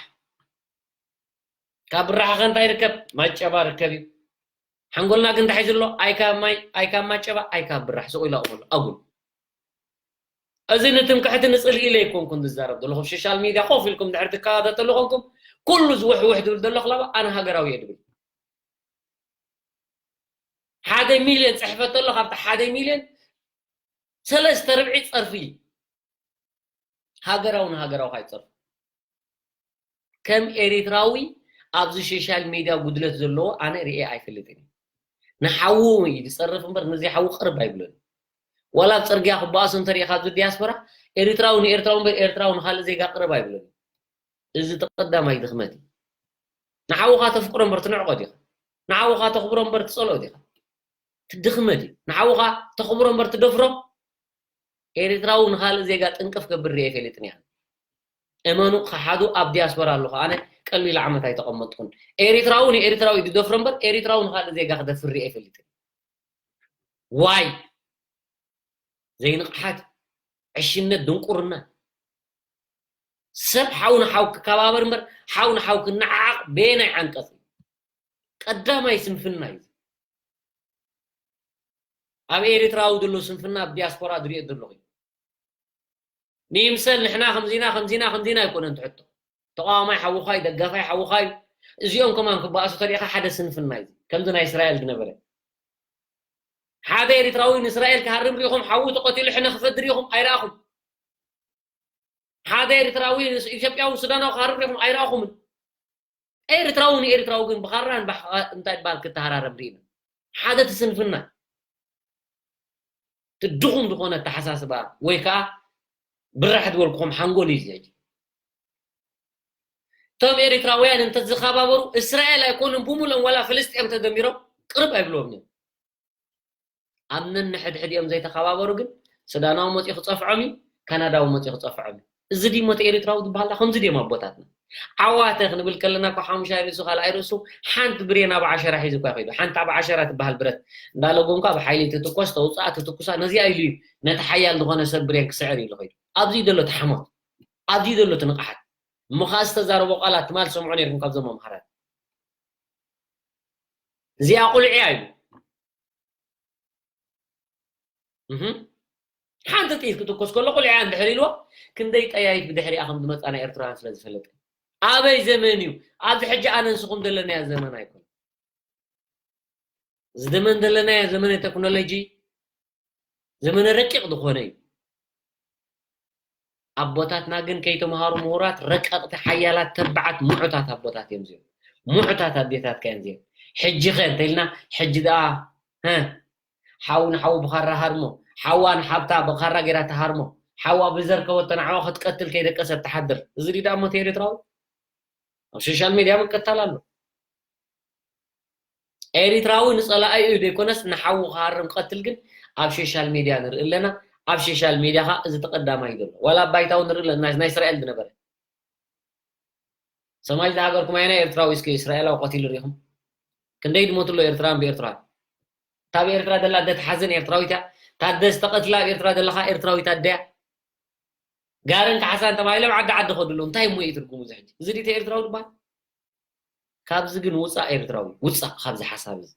ካብ ብራሕ ከ እንታይ ርከብ? ማጨባ ርከብ እዩ። ሓንጎልና ግን እንታይ ዘሎ? ኣይ ካብ ማይ ኣይ ካብ ማጨባ ኣይ ካብ ብራሕ ስቕ ኢሉ ኣቑመሉ ኣጉል። እዚ ንትምክሕቲ ንፅልኢ ኢለ ኣይኮንኩን ዝዛረብ ዘለኹ። ኣብ ሶሻል ሚድያ ኮፍ ኢልኩም ድሕር ትከታተሉ ኮንኩም ኩሉ ዝውሕውሕ ድብል ዘሎ ክላባ ኣነ ሃገራዊ እየ ድብል። ሓደ ሚልዮን ፅሕፈት ኣሎ ካብቲ ሓደ ሚልዮን ሰለስተ ርብዒ ፀርፊ። ሃገራዊ ንሃገራዊ ካይፀርፉ ከም ኤሪትራዊ ኣብዚ ሶሻል ሚድያ ጉድለት ዘለዎ ኣነ ርኤ ኣይፈልጥን እዩ። ንሓዉ እዩ ዝፀርፍ እምበር ንዘይሓዉ ቅርብ ኣይብለን። ዋላ ኣብ ፅርግያ ክበኣሱ እንተሪኢኻ ኣብዚ ዲያስፖራ ኤሪትራዊ ንኤርትራዊ እምበር ኤርትራዊ ንካልእ ዜጋ ቅርብ ኣይብለን። እዚ ተቐዳማይ ድኽመት እዩ። ንሓውኻ ተፍቅሮ እምበር ትንዕቆ ዲኻ? ንሓውኻ ተኽብሮ እምበር ትጸልኦ ዲኻ? ትድኽመት እዩ። ንሓውኻ ተኽብሮ እምበር ትደፍሮ? ኤርትራዊ ንኻልእ ዜጋ ጥንቅፍ ከብር ሪኤ ኣይፈልጥን እየ። እመኑ፣ ክሓዱ ኣብ ዲያስፖራ ኣለኹ። ኣነ ቀሊል ዓመት ኣይተቐመጥኩን። ኤርትራዊ ንኤርትራዊ ድደፍሮ እምበር ኤርትራዊ ንኻልእ ዜጋ ክደፍር ሪኤ ኣይፈልጥን። ዋይ ዘይንቕሓት፣ ዕሽነት፣ ድንቁርና። ሰብ ሓው ንሓው ክከባበር እምበር ሓው ንሓው ክነዓዓቕ በየናይ ዓንቀጽ እዩ? ቀዳማይ ስንፍና እዩ። ኣብ ኤርትራዊ ዘሎ ስንፍና ኣብ ዲያስፖራ ዝሪኦ ዘለኹ እዩ። ንይምሰል ንሕና ከምዚና ከምዚና ከምዚና ኣይኮነን ትሕቶ። ተቃዋማይ ሓውኻ እዩ፣ ደጋፋይ ሓውኻ እዩ። እዚኦም ከማን ክበኣሱ ተሪእኻ ሓደ ስንፍና እዩ። ከምዚ ናይ እስራኤል ዝነበረ ሓደ ኤርትራዊ ንእስራኤል ክሃርም ሪኢኹም? ሓዉ ተቐቲሉ ሕነ ክፈዲ ሪኢኹም? ኣይረኣኹም። ሓደ ኤርትራዊ ኢትዮጵያዊ ሱዳናዊ ክሃርም ሪኢኹም? ኣይረኣኹምን። ኤርትራዊ ንኤርትራዊ ግን ብኻራን ባሕ እንታይ ይበሃል ክተሃራረብ ርኢና። ሓደ እቲ ስንፍና እቲ ድኹም ዝኾነ ኣተሓሳስባ ወይ ከዓ ብራሕ ዝበልኩኹም ሓንጎል እዩ እዚ ሕጂ። እቶም ኤርትራውያን እንተዝኸባበሩ እስራኤል ኣይኮኑን ብምሉኦም ዋላ ፍልስጤም ተደሚሮም ቅርብ ኣይብልዎም እዮም። ኣብ ነንሕድሕድ እዮም ዘይተኸባበሩ ግን ሱዳናዊ መፂኡ ክፀፍዖም እዩ፣ ካናዳዊ መፂኡ ክፀፍዖም እዩ። እዚ ድሞት ኤርትራዊ ዝበሃል ከምዚ ድዮም ኣቦታትና? ዓዋተ ክንብል ከለና እኮ ሓሙሻይ ርእሱ ካልኣይ ርእሱ ሓንቲ ብሬን ኣብ ዓሸራ ሒዙ እኳ ይኸይዱ። ሓንቲ ኣብ ዓሸራ ትበሃል ብረት እንዳለጎምካ ብሓይሊ ትትኮስ ተውፅኣ ትትኩሳ ነዚኣ ኢሉ እዩ ነቲ ሓያል ዝኾነ ሰብ ብሬን ክስዕር ኢሉ ኸይዱ። ኣብዚ ዘሎ ተሓሞት ኣብዚ ዘሎ እቲ ንቕሓት እሞ ከዓ ዝተዛረቦ ቃላት ትማል ሰምዖ ነርኩም ካብዞም መምሃራት እዚኣ ቁልዒ እዩ። ሓንቲ ጥይት ክትኮስ ከሎ ቁልዒ እንድሕር ኢልዎ ክንደይ ጠያይት ብድሕሪኣ ከም ዝመፃ ናይ ኤርትራውያን ስለ ዝፈልጥ ኣበይ ዘመን እዩ ኣብዚ ሕጂ ኣነ ንስኹም ዘለናዮ ዘመን ኣይኮነ እዚ ዘመን ዘለናዮ ዘመነ ቴክኖሎጂ ዘመነ ረቂቕ ዝኾነ እዩ ኣቦታትና ግን ከይተምሃሩ ምሁራት ረቀቕቲ ሓያላት ተባዓት ሙዑታት ኣቦታት እዮም እዚኦም ሙዑታት ኣዴታት ከ እዮም እዚኦም ሕጂ ኸ እንተኢልና ሕጂ ደኣ ሓው ንሓው ብኻራ ሃርሞ ሓዋ ንሓብታ ብኻራ ገይራ ተሃርሞ ሓዋ ብዘርከበቶ ንዓዋ ክትቀትል ከይደቀሰት ትሓድር እዚ ድዩ ደኣ ሞት ኤርትራዊ ኣብ ሶሻል ሜድያ ምቀታል ኣሎ ኤሪትራዊ ንጸላኢኡ ደይኮነስ ንሓዉ ክሃርም ቀትል ግን ኣብ ሸሻል ሜድያ ንርኢ ኣለና ኣብ ሸሻል ሜድያ ካ እዚ ተቀዳማይ ዘሎ ዋላ ባይታዊ ንርኢ ኣለና ናይ እስራኤል ዝነበረ ሰማይ ዝሃገርኩም ኣየናይ ኤርትራዊ እስኪ እስራኤላዊ ቀቲሉ ሪኹም ክንደይ ድሞትሎ ኤርትራን ብኤርትራን እታ ብኤርትራ ደላ ደትሓዝን ኤርትራዊት እያ ታደ ዝተቀትላ ኣብ ኤርትራ ዘለካ ኤርትራዊት ኣደያ ጋርን ካሕሳን ተባሂሎም ዓዲ ዓዲ ከድሉ እንታይ እሞ እዩ ትርጉሙ እዚ ሕጂ እዚ ድተ ኤርትራዊ ዝበሃል ካብዚ ግን ውፃእ ኤርትራዊ ውፃእ ካብዚ ሓሳብ እዚ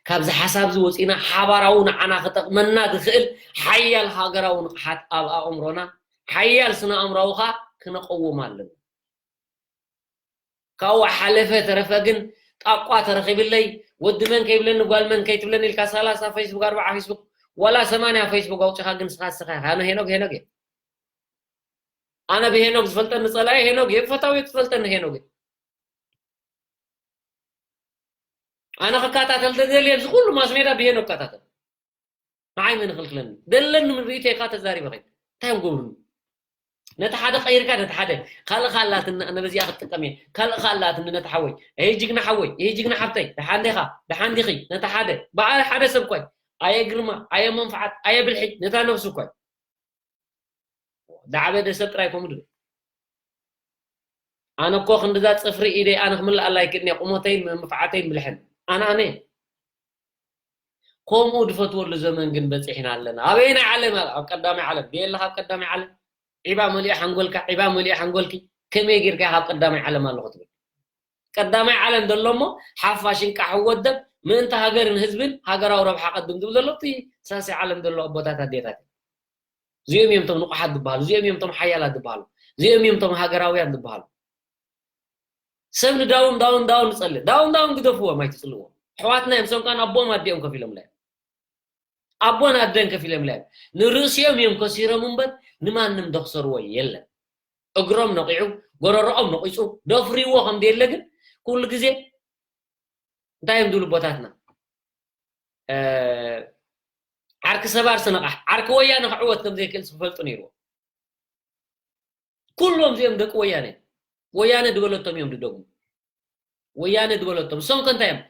ካብዚ ሓሳብ እዚ ወፂና ሓባራዊ ንዓና ክጠቅመና ዝኽእል ሓያል ሃገራዊ ንቕሓት ኣብ ኣእምሮና ሓያል ስነ ኣእምራዊ ከዓ ክነቀውም ኣለና ካብኡ ሓለፈ ተረፈ ግን ጣቋ ተረኺብለይ ወዲ መን ከይብለኒ ጓል መን ከይትብለኒ ኢልካ ሰላሳ ፌስቡክ ኣርባዓ ፌስቡክ ዋላ ሰማንያ ፌስቡክ ኣውፂኻ ግን ስኻ ስኻ ኣነ ሄኖግ ሄኖግ እየ ኣነ ብሄኖግ ዝፈልጠኒ ፀላኢ ሄኖግ እየ ብፈታዊ ትፈልጠኒ ሄኖግ እየ ኣነ ክከታተል ደደልየ እዚ ኩሉ ማስሜዳ ብሄኖግ ከታተል ንዓይ መን ይኽልክለኒ ደለኒ ምን ርእይቶ ኢኻ ተዛሪበ ኸይ እንታይ ገብሩኒ ነቲ ሓደ ቀይርካ ነቲ ሓደ ካልእ ካላትኒ ኣነ በዚኣ ክትጥቀም እየ ካልእ ካላትኒ ነቲ ሓወይ ይሄ ጅግና ሓወይ ይሄ ጅግና ሓብተይ ደሓን ዲኻ ደሓን ዲኺ ነቲ ሓደ በዓል ሓደ ሰብ ኳይ ኣየ ግርማ ኣየ መንፍዓት ኣየ ብልሒ ነታ ነብሱ ኳይ ዳዕበደ ሰብ ጥራይ ከምኡ ድብል ኣነ እኮ ክንድዛ ፅፍሪ ኢደይ ኣነ ክምልኣላ ኣይክእልን እየ ቁመተይን ምፍዓተይን ብልሕን ኣነ ኣነ ከምኡ ዝፈትወሉ ዘመን ግን በፂሕና ኣለና ኣበየናይ ዓለም ኣብ ቀዳማይ ዓለም ድየለካ ኣብ ቀዳማይ ዓለም ዒባ መሊኦ ሓንጎልካ ዒባ መሊኦ ሓንጎልኪ ከመይ ጌርካ ካብ ቀዳማይ ዓለም ኣለኹ ትብል ቀዳማይ ዓለም ዘሎ እሞ ሓፋሽን ቃሕ ወደብ ምእንቲ ሃገርን ህዝብን ሃገራዊ ረብሓ ቀድም ዝብል ዘሎ እቲ ሳልሳይ ዓለም ዘሎ ኣቦታት ኣዴታት እዚኦም እዮም ቶም ንቑሓት ዝበሃሉ እዚኦም እዮም ቶም ሓያላት ዝበሃሉ እዚኦም እዮም ቶም ሃገራውያን ዝበሃሉ ሰብ ንዳውን ዳውን ዳውን ንፀልእ ዳውን ዳውን ግደፍዎም ኣይትፅልዎም ኣሕዋትና እዮም ሰምካን ኣቦም ኣዲኦም ከፊሎም ለ ኣቦን ኣደን ከፊሎም ለ ንርእሲኦም እዮም ከሲሮም እምበር ንማንም ደክሰርዎ የለን እግሮም ነቂዑ ጎረሮኦም ነቂፁ ደፍርዎ ከም ደየለ ግን ኩሉ ግዜ እንታይ እዮም ዝብሉ ኣቦታትና ዓርኪ ሰባር ስነቓሕ ዓርኪ ወያነ ክዕወት ከም ዘይክእል ዝፈልጡ ነይርዎ ኩሎም እዚኦም ደቂ ወያነ ወያነ ዝበለቶም እዮም ዝደግሙ ወያነ ዝበለቶም እሶም ከ እንታይ እዮም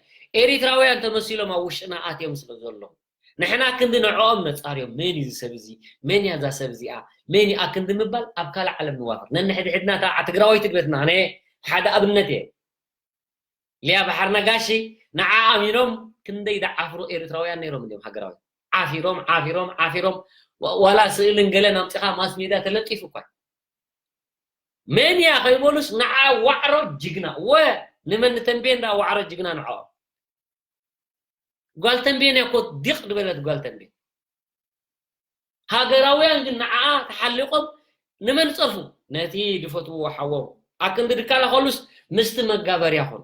ኤሪትራውያን ተመሲሎም ኣብ ውሽጥና ኣትዮም ስለ ዘለዉ ንሕና ክንዲ ንዕኦም ነፃርዮም መን እዩ ዝሰብ እዚ መን እያ እዛ ሰብ እዚኣ መን እዩ ኣክንዲ ምባል ኣብ ካልእ ዓለም ንዋፈር ነንሕድሕድና እታ ትግራዋይ ትግበትና ኣነ ሓደ ኣብነት እየ ሊያ ባሓር ነጋሺ ንዓ ኣሚኖም ክንደይ ዝዓፍሩ ኤርትራውያን ነይሮም እንዲዮም ሃገራውያን ዓፊሮም ዓፊሮም ዓፊሮም ዋላ ስእልን ገለን ኣምፂኻ ማስ ሜድያ ተለጢፉ እኳ መን እያ ከይበሉስ ንዓ ዋዕሮ ጅግና። ወ ንመን ንተንቤን ደኣ ዋዕሮ ጅግና ንዕኦ። ጓል ተንቤን እያ እኮ ዲቕ ዝበለት ጓል ተንቤን። ሃገራውያን ግን ንዓኣ ተሓሊቖም ንመን ጸርፉ? ነቲ ዝፈትውዎ ሓዎም። ኣክንዲ ድካላ ከሉስ ምስቲ መጋበርያ ኾኑ።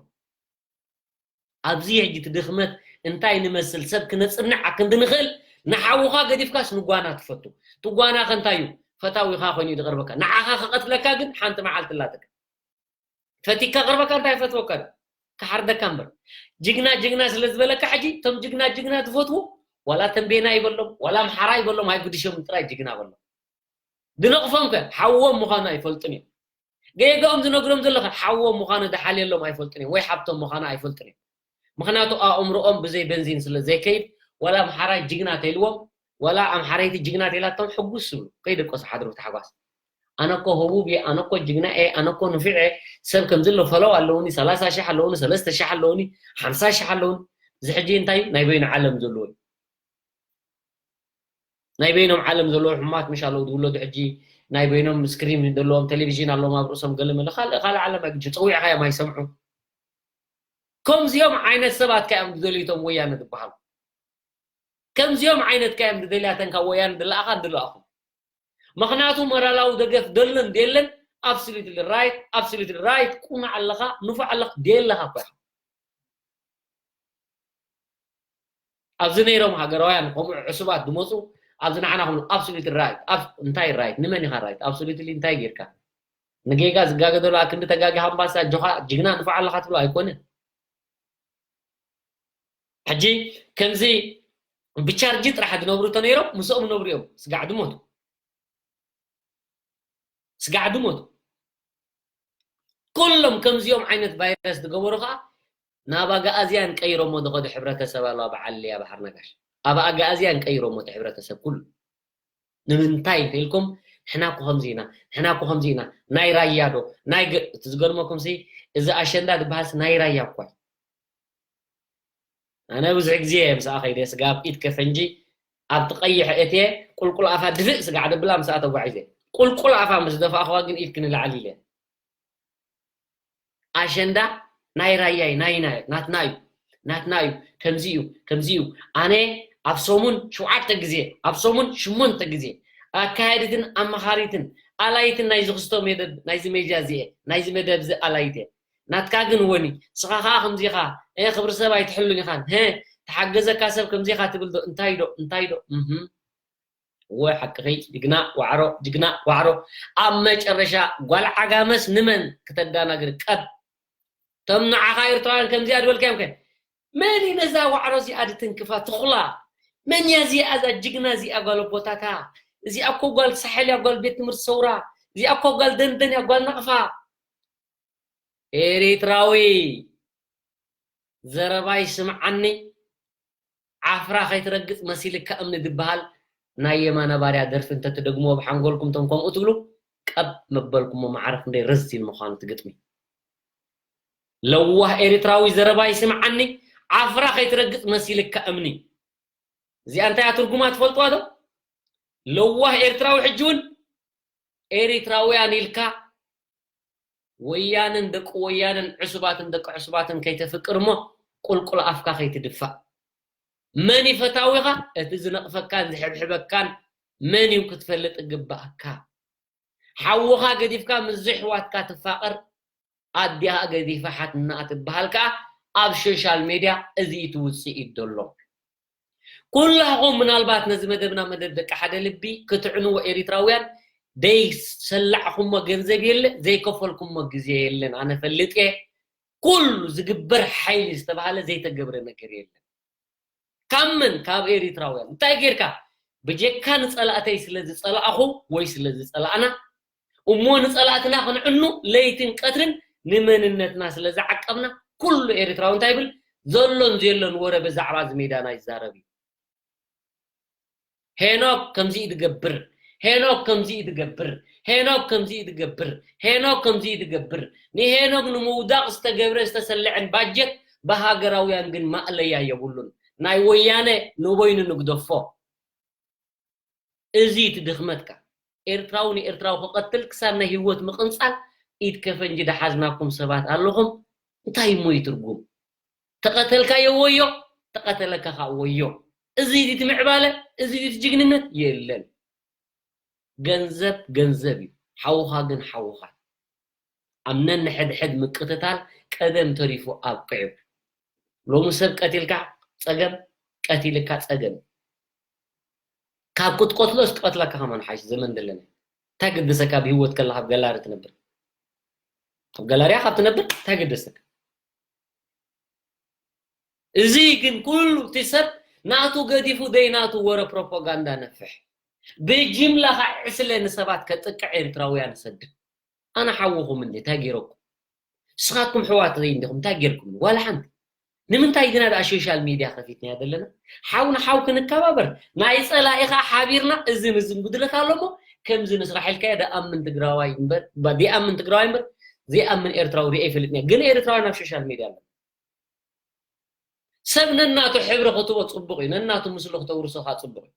ኣብዚ ሕጂ እቲ ድኽመት እንታይ ንመስል ሰብ ክነጽንዕ ኣክንዲ ንኽእል ንሓውኻ ገዲፍካስ ንጓና ትፈቱ። እቲ ጓና ከ እንታይ እዩ? ፈታዊኻ ኮይኑ እዩ ዝቐርበካ። ንዓኻ ክቐትለካ ግን ሓንቲ መዓልቲ ኣላትካ። ፈቲካ ቅርበካ እንታይ ፈትወካ ዶ? ክሓርደካ እምበር። ጅግና ጅግና ስለ ዝበለካ ሕጂ እቶም ጅግና ጅግና ትፈትዉ ዋላ ተንቤና ይበሎም ዋላ ኣምሓራ ይበሎም ኣይጉድሾም ጥራይ ጅግና በሎም። ድነቕፎም ከ ሓዎም ምዃኑ ኣይፈልጡን እዮም። ገይጋኦም ዝነግሮም ዘለኻ ሓዎም ምዃኑ ድሓልየሎም ኣይፈልጡን እዮም ወይ ሓብቶም ምዃኑ ኣይፈልጡን እዮም። ምኽንያቱ ኣእምሮኦም ብዘይ በንዚን ስለ ዘይከይድ ዋላ ኣምሓራይ ጅግና ተይልዎም ዋላ ኣምሓረይቲ ጅግና ተይላቶም ሕጉስ ይብሉ ከይደቀሱ ሓድሩ ታሕጓስ። ኣነ እኮ ህቡብ እየ፣ ኣነ እኮ ጅግና እየ፣ ኣነ እኮ ንፉዕ እየ፣ ሰብ ከምዚ ኣሎ ፈለው ኣለውኒ፣ ሰላሳ ሺሕ ኣለውኒ፣ ሰለስተ ሺሕ ኣለውኒ፣ ሓምሳ ሺሕ ኣለውኒ። እዚ ሕጂ እንታይ እዩ? ናይ በይኑ ዓለም ዘለዎ እዩ። ናይ በይኖም ዓለም ዘለዎ ሕማት ምሽ ኣለዉ ዝውለዱ ሕጂ ናይ በይኖም ስክሪን ዘለዎም ቴሌቪዥን ኣለዎም ኣብ ርእሶም ገለ መለ ካልእ ካልእ ዓለም ኣይግጅ ጸዊዕኻዮም ኣይሰምዑ። ከምዚኦም ዓይነት ሰባት ከ እዮም ዝደልዩቶም ወያነ ዝበሃሉ። ከምዚኦም ዓይነት ከ እዮም ዝደልያተን ካብ ወያነ ዝለኣኻ ዝለኣኹም። ምኽንያቱ ሞራላዊ ደገፍ ደሎን ደለን absolutely right፣ absolutely right፣ ቁኑዕ ኣለኻ፣ ንፉዕ ኣለኻ፣ ደለኻ እኮ ኢኻ። ኣብዚ ነይሮም ሃገራውያን ከምኡ ዕሱባት ዝመፁ ኣብዚ ንዓና ክብሉ absolutely right። ኣብ እንታይ right? ንመን ኢኻ right? Absolutely እንታይ ጌርካ? ንጌጋ ዝጋገደሉ ኣክንዲ ተጋጊኻ እምባሳ ኣጆኻ ጅግና ንፉዕ ኣለኻ ትብሎ ኣይኮነን። ሕጂ ከምዚ ብቻርጅ ጥራሕ ዝነብሩ ተነይሮም ምስኦም ነብሩ እዮም ስጋዕ ድሞቱ። ስጋዕ ድሞቱ። ኩሎም ከምዚኦም ዓይነት ቫይረስ ዝገበሩ ከዓ ናብ ኣጋኣዝያን ቀይሮሞ ዝኸዱ ሕብረተሰብ ኣለዋ በዓል ልያ ባሕር ነጋሽ። ኣብ ኣጋኣዝያን ቀይሮሞ እቲ ሕብረተሰብ ኩሉ። ንምንታይ እንተኢልኩም ንሕና እኮ ከምዚ ኢና፣ ንሕና እኮ ከምዚ ኢና፣ ናይ ራያ ዶ ናይ ገ- እቲ ዝገርመኩም ሲ እዚ ኣሸንዳ ዝበሃልስ ናይ ራያ እኳ እዩ። ኣነ ብዙሕ ግዜ እየ ምስኣ ከይደ ስጋብ ኢድ ከፈንጂ ኣብቲ ቀይሕ እትየ ቁልቁል ኣፋ ድፍእ ስጋዕ ደብላ ምስኣ ተጓዒዘ ቁልቁል ኣፋ ምስ ደፋእኽዋ ግን ኢድኪ ንላዕሊ ኢለ ኣሸንዳ ናይ ራያይ ናይና ናትና እዩ ናትና እዩ ከምዚ እዩ ከምዚ እዩ ኣነ ኣብ ሰሙን ሸውዓተ ግዜ ኣብ ሰሙን ሽሞንተ ግዜ ኣካየድትን ኣመኻሪትን ኣላይትን ናይዚ ክስቶ መደብ ናይዚ ሜድያ እዚኤ ናይዚ መደብ እዚ ኣላይት እየ ናትካ ግን ወኒ ስኻ ኸዓ ከምዚኻ እ ክብሪ ሰብ ኣይትሕሉን ኢኻን ሀ ተሓገዘካ ሰብ ከምዚኻ ትብል ዶ እንታይ ዶ እንታይ ዶ እህ ወይ ሓቅኺ ጅግና ዋዕሮ ጅግና ዋዕሮ ኣብ መጨረሻ ጓል ዓጋመስ ንመን ክተዳናግር ቀብ ቶም ንዓኻ ኤርትራውያን ከምዚኣ ድበልካዮም ከ መን እዩ ነዛ ዋዕሮ እዚኣ ድትንክፋ ትኹላ መን እያ እዚኣ እዛ ጅግና እዚኣ ጓል ኣቦታታ እዚኣ እኮ ጓል ሳሕል እያ ጓል ቤት ትምህርቲ ሰውራ እዚኣ እኮ ጓል ደንደን እያ ጓል ናቕፋ ኤሪትራዊ ዘረባይ ስምዓኒ ዓፍራ ከይትረግጽ መሲልካ እምኒ ዝበሃል ናይ የማነ ባርያ ደርፊ እንተትደግምዎ ብሓንጎልኩም ቶም ከምኡ ትብሉ ቀብ መበልኩሞ ማዕረ ክንደይ ረዚን ምዃኑ እቲ ግጥሚ ለዋህ ኤሪትራዊ ዘረባይ ስምዓኒ ዓፍራ ከይትረግጽ መሲልካ እምኒ እዚኣ እንታይ ትርጉማ ትፈልጥዋ ዶ ለዋህ ኤርትራዊ ሕጂ እውን ኤሪትራውያን ኢልካ ወያንን ደቂ ወያንን ዕሱባትን ደቂ ዕሱባትን ከይተፍቅር እሞ ቁልቁል ኣፍካ ከይትድፋእ መን እዩ ፈታዊኻ እቲ ዝነቕፈካን ዝሕብሕበካን መን እዩ ክትፈልጥ እግባኣካ ሓውኻ ገዲፍካ ምስ ዝሕዋትካ ትፋቐር ኣዲኣ ገዲፋ ሓትና ትበሃል ከኣ ኣብ ሶሻል ሜድያ እዚ እዩ እቲ ውፅኢት ዘሎ ኩላኹም ምናልባት ነዚ መደብና መደብ ደቂ ሓደ ልቢ ክትዕንዎ ኤሪትራውያን ደይ ሰላዕኹሞ ገንዘብ የለ ዘይከፈልኩሞ ግዜ የለን ኣነ ፈልጥ እየ ኩሉ ዝግበር ሓይሊ ዝተባሃለ ዘይተገብረ ነገር የለን ካብ መን ካብ ኤሪትራውያን እንታይ ጌርካ ብጀካ ንጸላእተይ ስለ ዝጸላእኹ ወይ ስለ ዝጸላእና እሞ ንጸላእትና ክንዕኑ ለይትን ቀትርን ንመንነትና ስለ ዝዓቀብና ኩሉ ኤርትራዊ እንታይ ይብል ዘሎን ዘየሎን ወረ ብዛዕባ እዚ ሜዳና ይዛረብ እዩ ሄኖክ ከምዚ እዩ ዝገብር ሄኖክ ከምዚ እዩ ዝገብር ሄኖክ ከምዚ እዩ ዝገብር ሄኖክ ከምዚ እዩ ዝገብር ንሄኖክ ንምውዳቕ ዝተገብረ ዝተሰለዐን ባጀት ብሃገራውያን ግን ማእለያ የብሉን ናይ ወያነ ንበይኑ ንግደፎ እዚ እቲ ድኽመትካ ኤርትራዊ ንኤርትራዊ ክቐትል ክሳብ ናይ ህይወት ምቕንጻል ኢድ ከፈንጂ ዝሓዝናኩም ሰባት ኣለኹም። እንታይ እሞ እዩ ትርጉም? ተቐተልካዮ ወዮ፣ ተቐተለካ ከዓ ወዮ። እዚ ድዩ እቲ ምዕባለ? እዚ ድዩ እቲ ጅግንነት? የለን። ገንዘብ ገንዘብ እዩ፣ ሓውኻ ግን ሓውኻ። ኣብ ነንሕድሕድ ምቅትታል ቀደም ተሪፉ ኣብቂዑ። ሎሚ ሰብ ቀቲልካ ጸገም፣ ቀቲልካ ጸገም። ካብ ክትቀትሎስ ክቐትለካ ከማን ሓይሽ ዘመን ዘለና። እንታይ ግድሰካ ብህይወት ከለኻ ኣብ ገላሪ ትነብር? ኣብ ገላርያ ካብ ትነብር እንታይ ግድሰካ? እዚ ግን ኩሉ እቲ ሰብ ናቱ ገዲፉ ደይ ናቱ ወረ ፕሮፓጋንዳ ነፍሕ። ብጅምላ ከዓ ዕስለ ንሰባት ከጥቅዕ ኤርትራውያን ሰድብ። ኣነ ሓውኹም እንዴ እንታይ ገይረኩም? ንስኻትኩም ሕዋት ዘይ እንዲኹም እንታይ ገይርኩም? ዋላ ሓንቲ። ንምንታይ ግና ደኣ ሶሻል ሚድያ ከፊትናያ ዘለና? ሓው ንሓው ክንከባበር፣ ናይ ጸላኢ ከዓ ሓቢርና እዝን እዝን ጉድለት ኣሎ እሞ ከምዚ ንስራሕ ኢልካዮ ደኣምን ትግራዋይ እምበር፣ ባ-፣ ደኣምን ትግራዋይ እምበር፣ ዘይኣምን ኤርትራዊ ሪኤ ይፈልጥኒ። ግን ኤርትራውያን ኣብ ሶሻል ሚድያ ኣለና። ሰብ ነናቱ ሕብሪ ክትቦ ጽቡቕ እዩ፣ ነናቱ ምስሉ ክተውርሶ ከዓ ጽቡቕ እዩ።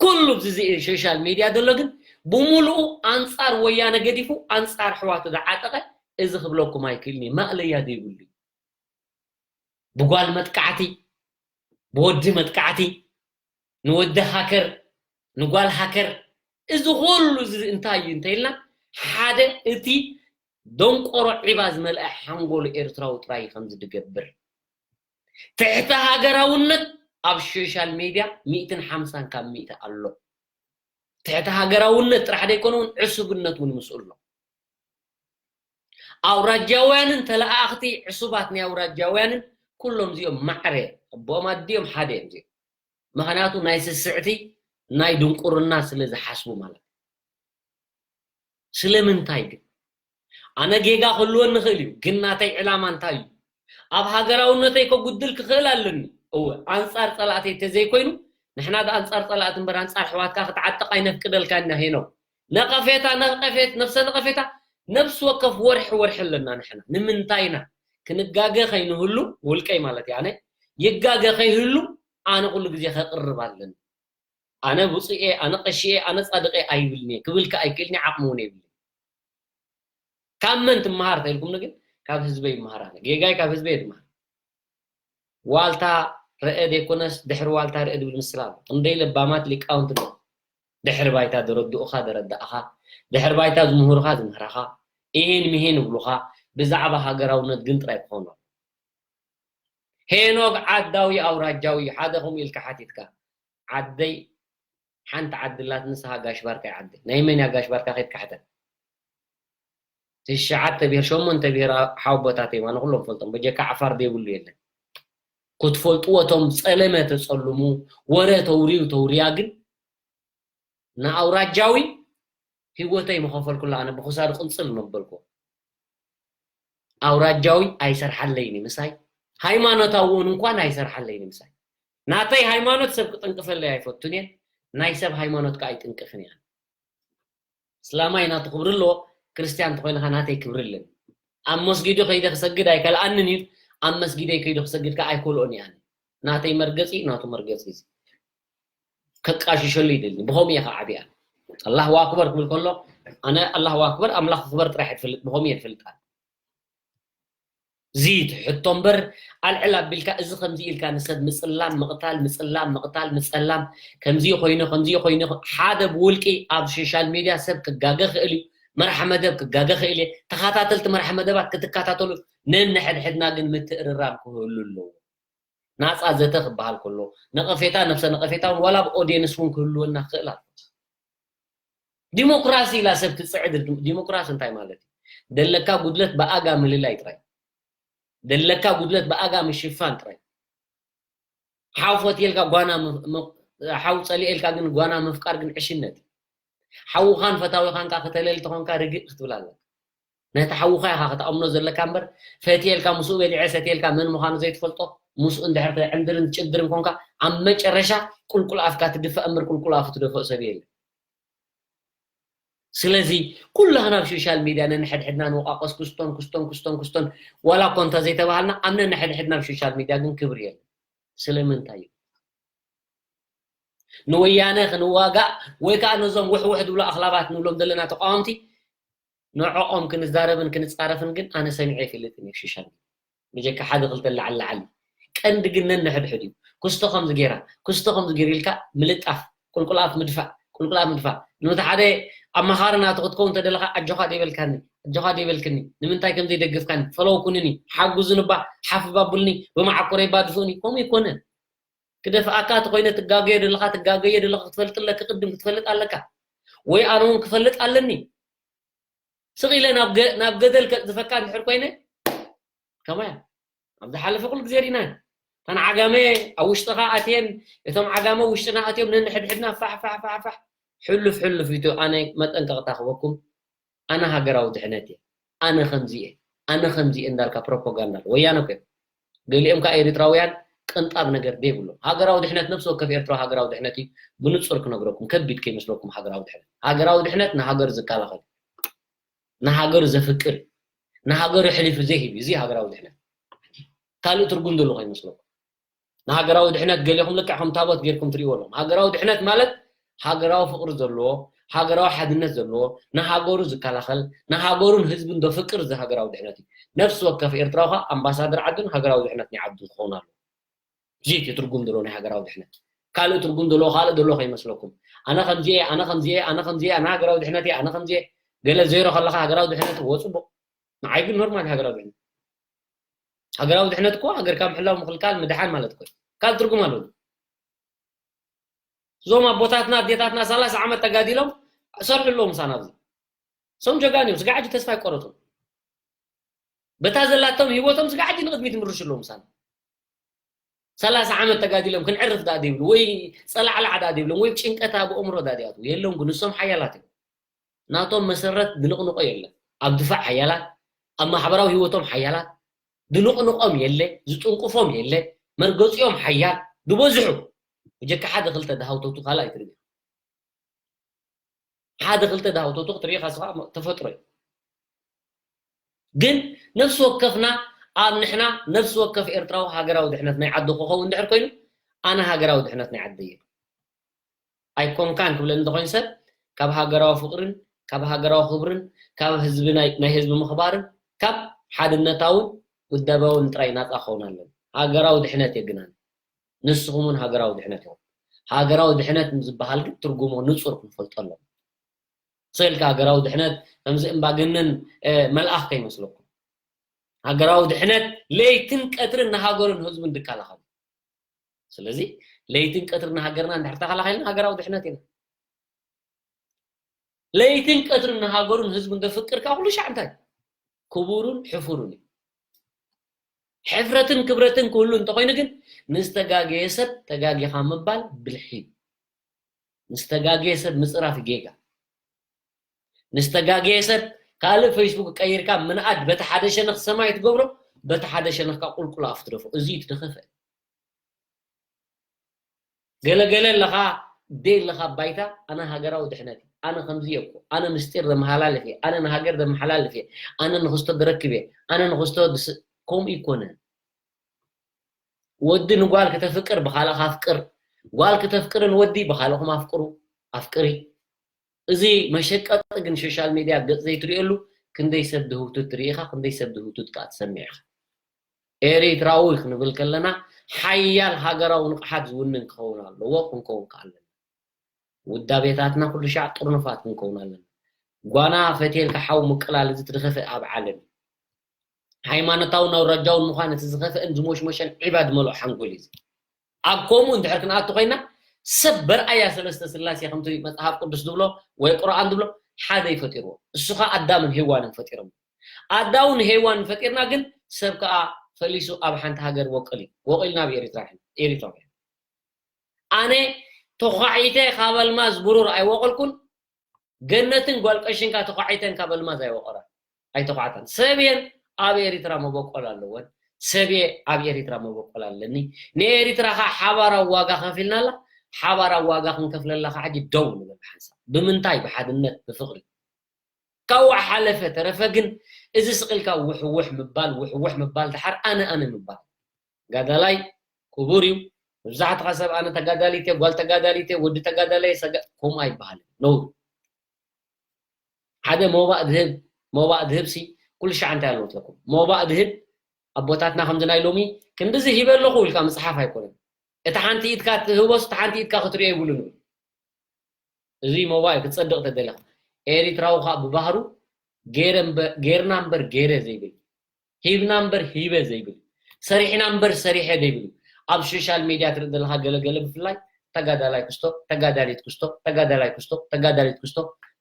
ኩሉ ኣብዚ ሶሻል ሚድያ ዘሎ ግን ብምሉኡ ኣንጻር ወያነ ገዲፉ ኣንጻር ኣሕዋቱ ዝዓጠቐ እዚ ክብለኩም ኣይክእልን እዩ። ማእለያ ዘይብሉ እዩ። ብጓል መጥቃዕቲ፣ ብወዲ መጥቃዕቲ፣ ንወዲ ሃከር፣ ንጓል ሃከር፣ እዚ ኩሉ እዚ እንታይ እዩ እንተኢልና፣ ሓደ እቲ ደንቆሮ ዒባ ዝመልአ ሓንጎል ኤርትራዊ ጥራይ እዩ ከምዚ ዝገብር። ትሕቲ ሃገራውነት ኣብ ሶሻል ሚድያ ሚእትን ሓምሳን ካብ ሚእቲ ኣሎ። ትሕቲ ሃገራውነት ጥራሕ ዘይኮነ እውን ዕሱብነት እውን ምስኡ ኣሎ። ኣውራጃውያንን ተለኣኣኽቲ ዕሱባት ናይ ኣውራጃውያንን ኩሎም እዚኦም ማዕረ ኣቦኦም ኣዲኦም ሓደ እዮም እዚኦም። ምኽንያቱ ናይ ስስዕቲ ናይ ድንቁርና ስለ ዝሓስቡ ማለት እዩ። ስለምንታይ ግን? ኣነ ጌጋ ክህልወኒ ይኽእል እዩ፣ ግን ናተይ ዕላማ እንታይ እዩ? ኣብ ሃገራውነተይ ከጉድል ክኽእል ኣለኒ። እወ፣ ኣንጻር ጸላእተይ ተዘይኮይኑ፣ ንሕና ደኣ ኣንጻር ጸላእቲ እምበር ኣንጻር ኣሕዋትካ ክትዓጥቕ ኣይነፍቅደልካን ኢና ሄኖክ። ነቐፌታ፣ ነቐፌት-፣ ነፍሰ ነቐፌታ ነፍሲ ወከፍ ወርሒ ወርሒ ኣለና ንሕና። ንምንታይ ኢና? ክንጋገ ከይንህሉ፣ ውልቀይ ማለት እየ ኣነ፣ ይጋገ ከይህሉ ኣነ ኩሉ ግዜ ከቕርብ ኣለኒ። ኣነ ብፁዕ እየ፣ ኣነ ቀሺ እየ፣ ኣነ ጻድቕ እየ ኣይብልን እየ። ክብል ከኣ ኣይክእልን እየ፣ ዓቕሚ እውን የብለይን። ካብ መን ትመሃር ተኢልኩምኒ ግን ካብ ህዝበይ ይመሃር ኣነ። ጌጋይ ካብ ህዝበይ እየ ዝመሃር። ዋልታ ርአ ዘይኮነስ ድሕሪ ዋልታ ርአ ዝብል ምስላ ኣሎ። ክንደይ ለባማት ሊቃውንቲ ኣለዉ። ድሕሪ ባይታ ዘረድኡኻ ዘረዳእኻ፣ ድሕሪ ባይታ ዝምህሩኻ ዝምህራኻ፣ ኢሂን ምሂን ይብሉኻ፣ ብዛዕባ ሃገራውነት ግን ጥራይ ክኾኑ። ሄኖክ ዓዳዊ ኣውራጃዊ ሓደ ከምኡ ኢልካ ሓቲትካ። ዓደይ ሓንቲ ዓዲ ኣላት፣ ንስኻ ጋሽ ባርካ እያ ዓደይ። ናይ መን እያ ጋሽ ባርካ? ከይድካ ሕተት። ትሽዓተ ብሄር፣ ሸሞንተ ብሄር ሓወቦታተይ፣ ኣነ ኩሎም ፈልጦም፣ በጀካ ዓፋር ዘይብሉ የለን። ክትፈልጥዎ፣ እቶም ጸለመ ተጸልሙ፣ ወረ ተውርዩ ተውርያ ግን ንኣውራጃዊ ህይወተይ ምኸፈልኩላ፣ ኣነ ብኽሳዱ ቅንጽል መበልኩ። ኣውራጃዊ ኣይሰርሓለይን እዩ ምሳይ፣ ሃይማኖታዊ እውን እንኳን ኣይሰርሓለይን እዩ ምሳይ። ናተይ ሃይማኖት ሰብ ክጥንቅፈለይ ኣይፈቱን እየ፣ ናይ ሰብ ሃይማኖት ከኣ ኣይጥንቅፍን እየ። እስላማይ ናቱ ክብሪ ኣለዎ፣ ክርስትያን እንተኾይንኻ ናተይ ክብሪ ኣለኒ። ኣብ መስጊዱ ከይደ ክሰግድ ኣይከልኣንን እዩ፣ ኣብ መስጊደይ ከይዱ ክሰግድ ከኣ ኣይከልኦን እየ ኣነ። ናተይ መርገጺ፣ ናቱ መርገጺ እዩ። ከቃሽሸሉ ይደሊ። ብኸምኡ እየ ከዓ ዓብየ። ኣላሁ ኣክበር ክብል ከሎ፣ ኣነ ኣላሁ ኣክበር፣ ኣምላኽ ክበር ጥራሕ እየ ዝፈልጥ፣ ብኸምኡ እየ ዝፈልጥ ኣነ። እዚ ትሕቶ እምበር፣ ኣልዕል ኣቢልካ፣ እዚ ከምዚ ኢልካ ንሰብ ምጽላም፣ ምቕታል፣ ምጽላም፣ ምቕታል፣ ምጸላም፣ ከምዚ ኮይኑ፣ ከምዚ ኮይኑ፣ ሓደ ብውልቂ ኣብ ሶሻል ሚድያ ሰብ ክጋገ ክእል እዩ። መርሓ መደብ ክጋገ ክእል እየ። ተኸታተልቲ መርሓ መደባት ክትከታተሉ፣ ነንሕድሕድና ግን ምትእርራም ክህሉ ኣለዎ። ናጻ ዘተ ክበሃል ከሎ፣ ነቐፌታ፣ ነፍሰ ነቐፌታ እውን ዋላ ኣብ ኦድየንስ እውን ክህልወና ክኽእል ኣሎ። ዲሞክራሲ ኢላ ሰብ ትጽዕድ፣ ዲሞክራሲ እንታይ ማለት እዩ? ደለካ ጉድለት ብኣጋ ምልላይ ጥራይ። ደለካ ጉድለት ብኣጋ ምሽፋን ጥራይ። ሓው ፈትየልካ ጓና ምፍ-፣ ም-፣ ሓው ጸሊኤልካ ግን ጓና ምፍቃር ግን ዕሽነት እዩ። ሓውኻን ፈታዊኻን ከኣ ከተለሊ ተኾንካ ርግእ ክትብል ኣለካ። ነቲ ሓውኻ ኢኻ ከተኣምኖ ዘለካ እምበር፣ ፈትየልካ፣ ምስኡ በሊዐ ሰትየልካ መን ምዃኑ ዘይትፈልጦ፣ ምስኡ እንድሕር ትዕንድርን ትጭድርን ኮንካ፣ ኣብ መጨረሻ ቁልቁል ኣፍካ ትድፋእ እምበር፣ ቁልቁል ኣፉ ትደፍኦ ሰብ የለን። ስለዚ፣ ኩላህና ኣብ ሶሻል ሚድያ ነንሕድሕድና ንወቃቀስ፣ ክስቶን፣ ክስቶን፣ ክስቶን፣ ክስቶን፣ ዋላ እኮ እንተ ዘይተባሃልና፣ ኣብ ነንሕድሕድና ኣብ ሶሻል ሚድያ ግን ክብሪ የለን። ስለምንታይ እዩ? ንወያነ ክንዋጋእ ወይ ከዓ ነዞም ውሕውሕ ዝብሉ ኣኽላባት ንብሎም ዘለና ተቃወምቲ ንዕኦም ክንዛረብን ክንጻረፍን ግን ኣነ ሰሚዐ ኣይፈልጥን እየ ሽሻን። ብጀካ ሓደ ክልተ ላዕሊ ላዕሊ። ቀንዲ ግን ነንሕድሕድ እዩ። ክስቶ ከምዚ ገይራ፣ ክስቶ ከምዚ ገይሩ ኢልካ ምልጣፍ፣ ቁልቁል ኣፍ ምድፋእ፣ ቁልቁል ኣፍ ምድፋእ። ነቲ ሓደ ኣማኻሪ ናቱ ክትከውን ተደለኻ ኣጆኻ ደይበልካኒ፣ ኣጆኻ ደይበልክኒ፣ ንምንታይ ከም ዘይደግፍካኒ፣ ፈለውኩንኒ፣ ሓጉዙኒ እባ፣ ሓፍ እባ ብሉኒ፣ ብመዓኮረይ እባ ድፍኡኒ፣ ከምኡ ኣይኮነን። ክደፍኣካ ተኾይነ ትጋገዮ ደለኻ፣ ትጋገዮ ደለኻ ክትፈልጥ ኣለካ፣ ቅድም ክትፈልጥ ኣለካ። ወይ ኣነ እውን ክፈልጥ ኣለኒ። ስቕ ኢለ ናብ ገ-፣ ናብ ገደል ከጽድፈካ እንድሕር ኮይነ፣ ከማያ ኣብ ዝሓለፈ ኩሉ ግዜ ርኢና። እተን ዓጋመ ኣብ ውሽጥኻ ኣትየን፣ እቶም ዓጋመ ውሽጥና ኣትዮም ነንሕድሕድና ፋሕ ፋሕ ፋሕ ፋሕ። ሕሉፍ ሕሉፍ እዩ። ኣነ መጠንቀቕታ ክበኩም፣ ኣነ ሃገራዊ ድሕነት እየ፣ ኣነ ከምዚ እየ፣ ኣነ ከምዚ እየ እንዳልካ ፕሮፓጋንዳ ኣሎ። ወያነ እኮ እዮም። ገሊኦም ከዓ ኤርትራውያን ቅንጣብ ነገር ዘይብሎም። ሃገራዊ ድሕነት፣ ነፍሲ ወከፍ ኤርትራዊ ሃገራዊ ድሕነት እዩ። ብንጹር ክነግረኩም፣ ከቢድ ከይመስለኩም። ሃገራዊ ድሕነት፣ ሃገራዊ ድሕነት ንሃገር ዝከላኸል፣ ንሃገሩ ዘፍቅር፣ ንሃገሩ ሕሊፉ ዘይህብ እዩ። እዚ ሃገራዊ ድሕነት ካልእ ትርጉም ዘሎ ከይመስለኩም። ንሃገራዊ ድሕነት ገሊኹም ልክዕ ከም ታቦት ጌርኩም ትርእይዎ ኣለኹም። ሃገራዊ ድሕነት ማለት ሃገራዊ ፍቕሪ ዘለዎ፣ ሃገራዊ ሓድነት ዘለዎ፣ ንሃገሩ ዝከላኸል፣ ንሃገሩን ህዝብን ዘፍቅር እዚ ሃገራዊ ድሕነት እዩ። ነፍሲ ወከፍ ኤርትራዊ ኸኣ ኣምባሳደር ዓዱን ሃገራዊ ድሕነት ናይ ዓዱን ክኸውን ኣለዎ። እዚ እቲ ትርጉም ዘለዎ ናይ ሃገራዊ ድሕነት። ካልእ ትርጉም ዘለዎ፣ ካልእ ዘለዎ ከይመስለኩም። ኣነ ከምዚ እየ፣ ኣነ ከምዚ እየ፣ ኣነ ከምዚ እየ፣ ኣነ ሃገራዊ ድሕነት እየ፣ ኣነ ከምዚ እየ። ገለ ዜሮ ከለኻ ሃገራዊ ድሕነት፣ እወ፣ ጽቡቕ። ንዓይ ግን ኖርማል ሃገራዊ ድሕነት። ሃገራዊ ድሕነት እኮ ሃገርካ ምሕላው፣ ምኽልካል፣ ምድሓን ማለት እኮ እዩ። ካልእ ትርጉም ኣለዎ። እዞም ኣቦታትና ኣዴታትና ሰላሳ ዓመት ተጋዲሎም ሰርሑ ኣለዉ ምሳና ኣብዚ። እሶም ጀጋኑ እዮም፣ ስጋዕ ሕጂ ተስፋ ኣይቆረጹን። በታ ዘላቶም ህይወቶም ስጋዕ ሕጂ ንቕድሚት ይምርሹ ኣለዉ ምሳና። ሰላሳ ዓመት ተጋዲሎም ክንዕርፍ ደኣ ዘይብሉ፣ ወይ ጸላዕላዕ ደኣ ዘይብሎም፣ ወይ ጭንቀት ኣብ ኣእምሮ ደኣ ዘይኣትዉ የለውን፣ ግን ንሶም ሓያላት እዮም። ናቶም መሰረት ዝንቕንቖ የለን። ኣብ ድፋዕ ሓያላት፣ ኣብ ማሕበራዊ ህይወቶም ሓያላት፣ ዝንቕንቖም የለ፣ ዝጥንቁፎም የለ፣ መርገጺኦም ሓያል፣ ዝበዝሑ። ብጀካ ሓደ ክልተ ደሃውተቱ ካልእ ኣይትርኢ። ሓደ ክልተ ደሃውተቱ ክትርኢ ከስኻ ተፈጥሮ እዩ። ግን ነፍሲ ወከፍና ኣብ ንሕና ነፍሲ ወከፍ ኤርትራዊ ሃገራዊ ድሕነት ናይ ዓዱ ክኸውን እንድሕር ኮይኑ፣ ኣነ ሃገራዊ ድሕነት ናይ ዓደይ እየ። ኣይኮንካን ክብለኒ እንተኾይኑ ሰብ፣ ካብ ሃገራዊ ፍቕርን ካብ ሃገራዊ ክብርን ካብ ህዝቢ ናይ፣ ናይ ህዝቢ ምኽባርን ካብ ሓድነታውን ውዳባውን ጥራይ ናጻ ክኸውን ኣለኒ። ሃገራዊ ድሕነት እየ ግን ኣነ። ንስኹም እውን ሃገራዊ ድሕነት ኢኹም። ሃገራዊ ድሕነት ምስ ዝበሃል ግን ትርጉሙ ንጹር ክንፈልጦ ኣለና። ስቕ ኢልካ ሃገራዊ ድሕነት ከምዚ እምባገነን፣ እ፣ መልኣኽ ከይመስለኩም። ሃገራዊ ድሕነት ለይትን ቀትርን ንሃገሩን ህዝቡን ዝከላኸል። ስለዚ ለይትን ቀትርን ንሃገርና እንድሕር ተኸላኸልና ሃገራዊ ድሕነት ኢና። ለይትን ቀትርን ንሃገሩን ህዝቡን ዘፍቅር ከኣ ኩሉ ሻዕ እንታይ? ክቡርን ሕፉርን እዩ። ሕፍረትን ክብረትን ክህሉ እንተኾይኑ ግን ንዝተጋገየ ሰብ ተጋጊኻ ምባል ብልሒ እዩ። ንዝተጋገየ ሰብ ምጽራፍ ጌጋ። ንዝተጋገየ ሰብ ካልእ ፌስቡክ ቀይርካ ምንኣድ፣ በቲ ሓደ ሸነኽ ሰማይ ትገብሮ፣ በቲ ሓደ ሸነኽ ከኣ ቁልቁል ኣፍ ትደፎ። እዚ እዩ እቲ ዝኸፍአ። ገለገለ ኣለኻ፣ ደይ ኣለኻ ባይታ፣ ኣነ ሃገራዊ ድሕነት እየ፣ ኣነ ከምዚ እየ እኮ፣ ኣነ ምስጢር ዘመሓላልፍ እየ፣ ኣነ ንሃገር ዘመሓላልፍ እየ፣ ኣነ ንኽስቶ ዝረክብ እየ፣ ኣነ ንኽስቶ ዝስ-፣ ከምኡ ኣይኮነን። ወዲ ንጓል ክተፍቅር ብኻልእኻ ኣፍቅር፣ ጓል ክተፍቅር ንወዲ ብኻልእኹም ኣፍቅሩ፣ ኣፍቅሪ። እዚ መሸቀጢ ግን ሶሻል ሚድያ ገጽ ዘይትርእየሉ ክንደይ ሰብ ድህውትት ትርኢ ኢኻ፣ ክንደይ ሰብ ድህውትት ከኣ ትሰምዕ ኢኻ። ኤሪትራዊ ክንብል ከለና ሓያል ሃገራዊ ንቕሓት ዝውንን ክኸውን ኣለዎ፣ ክንከውን ከኣ ኣለና። ውዳቤታትና ኩሉ ሻዕ ጥርኑፋት ክንከውን ኣለና። ጓና ፈትየልካ ሓው ምቅላል እዚ እቲ ዝኸፍእ ኣብ ዓለም እዩ። ሃይማኖታውን ኣውራጃውን ምዃን እቲ ዝኸፍእን ዝሞሽሞሸን ዒባ ዝመልኦ ሓንጎል እዩ እዚ። ኣብ ከምኡ እንድሕር ክንኣቱ ኮይና ሰብ በርኣያ ሰለስተ ስላሴ ከምቲ መጽሓፍ ቅዱስ ዝብሎ ወይ ቁርኣን ዝብሎ ሓደ እዩ ፈጢርዎ። እሱ ኸኣ ኣዳምን ሄዋንን ፈጢሮም። ኣዳምን ሄዋንን ፈጢርና ግን ሰብ ከኣ ፈሊሱ ኣብ ሓንቲ ሃገር ወቅል እዩ። ወቂልና ኣብ ኤሪትራ፣ ኤሪትራውያን። ኣነ ተዃዒተ ካብ ኣልማዝ ብሩር ኣይወቐልኩን፣ ገነትን ጓል ቀሽንካ ተዃዒተን ካብ ኣልማዝ ኣይወቐራን፣ ኣይተዃዕታን። ሰብ እየን ኣብ ኤሪትራ መበቆል ኣለወን፣ ሰብ እየ ኣብ ኤሪትራ መበቆል ኣለኒ። ንኤሪትራ ኸዓ ሓባራዊ ዋጋ ከፊልናላ፣ ሓባራዊ ዋጋ ክንከፍለላ ኸዓ ሕጂ ደው ንብል ብሓንሳብ። ብምንታይ? ብሓድነት፣ ብፍቕሪ። ካብኡ ሓለፈ ተረፈ ግን እዚ ስቕ ኢልካ ውሕውሕ ምባል፣ ውሕውሕ ምባል ደሓር ኣነ ኣነ ምባል። ተጋዳላይ ክቡር እዩ። መብዛሕትኻ ሰብ ኣነ ተጋዳሊት እየ፣ ጓል ተጋዳሊት እየ፣ ወዲ ተጋዳላይ እየ፣ ሰጋ-፣ ከምኡ ኣይበሃልን። ነውሪ። ሓደ ሞባእ ዝህብ፣ ሞባእ ድህብ ሲ ኩሉ ሻዕ እንታይ ኣለዎ ትለኩም? ሞባእ ድህብ ኣቦታትና ከምዚ ናይ ሎሚ ክንድዚ ሂበ ኣለኹ ኢልካ ምጽሓፍ ኣይኮነን። እታ ሓንቲ ኢድካ ትህቦስ እታ ሓንቲ ኢድካ ክትሪኦ ይብሉን እዩ። እዚ ሞባእ ክጸድቕ ተደለኻ ኤሪትራዊ ኸኣ ብባህሩ ገይረ እምበ- ገይርና እምበር ገይረ ዘይብል፣ ሂብና እምበር ሂበ ዘይብል፣ ሰሪሕና እምበር ሰሪሐ ዘይብል፣ ኣብ ሶሻል ሜድያ ትርኢ ዘለኻ ገለገለ ብፍላይ ተጋዳላይ ክስቶ፣ ተጋዳሊት ክስቶ፣ ተጋዳላይ ክስቶ፣ ተጋዳሊት ክስቶ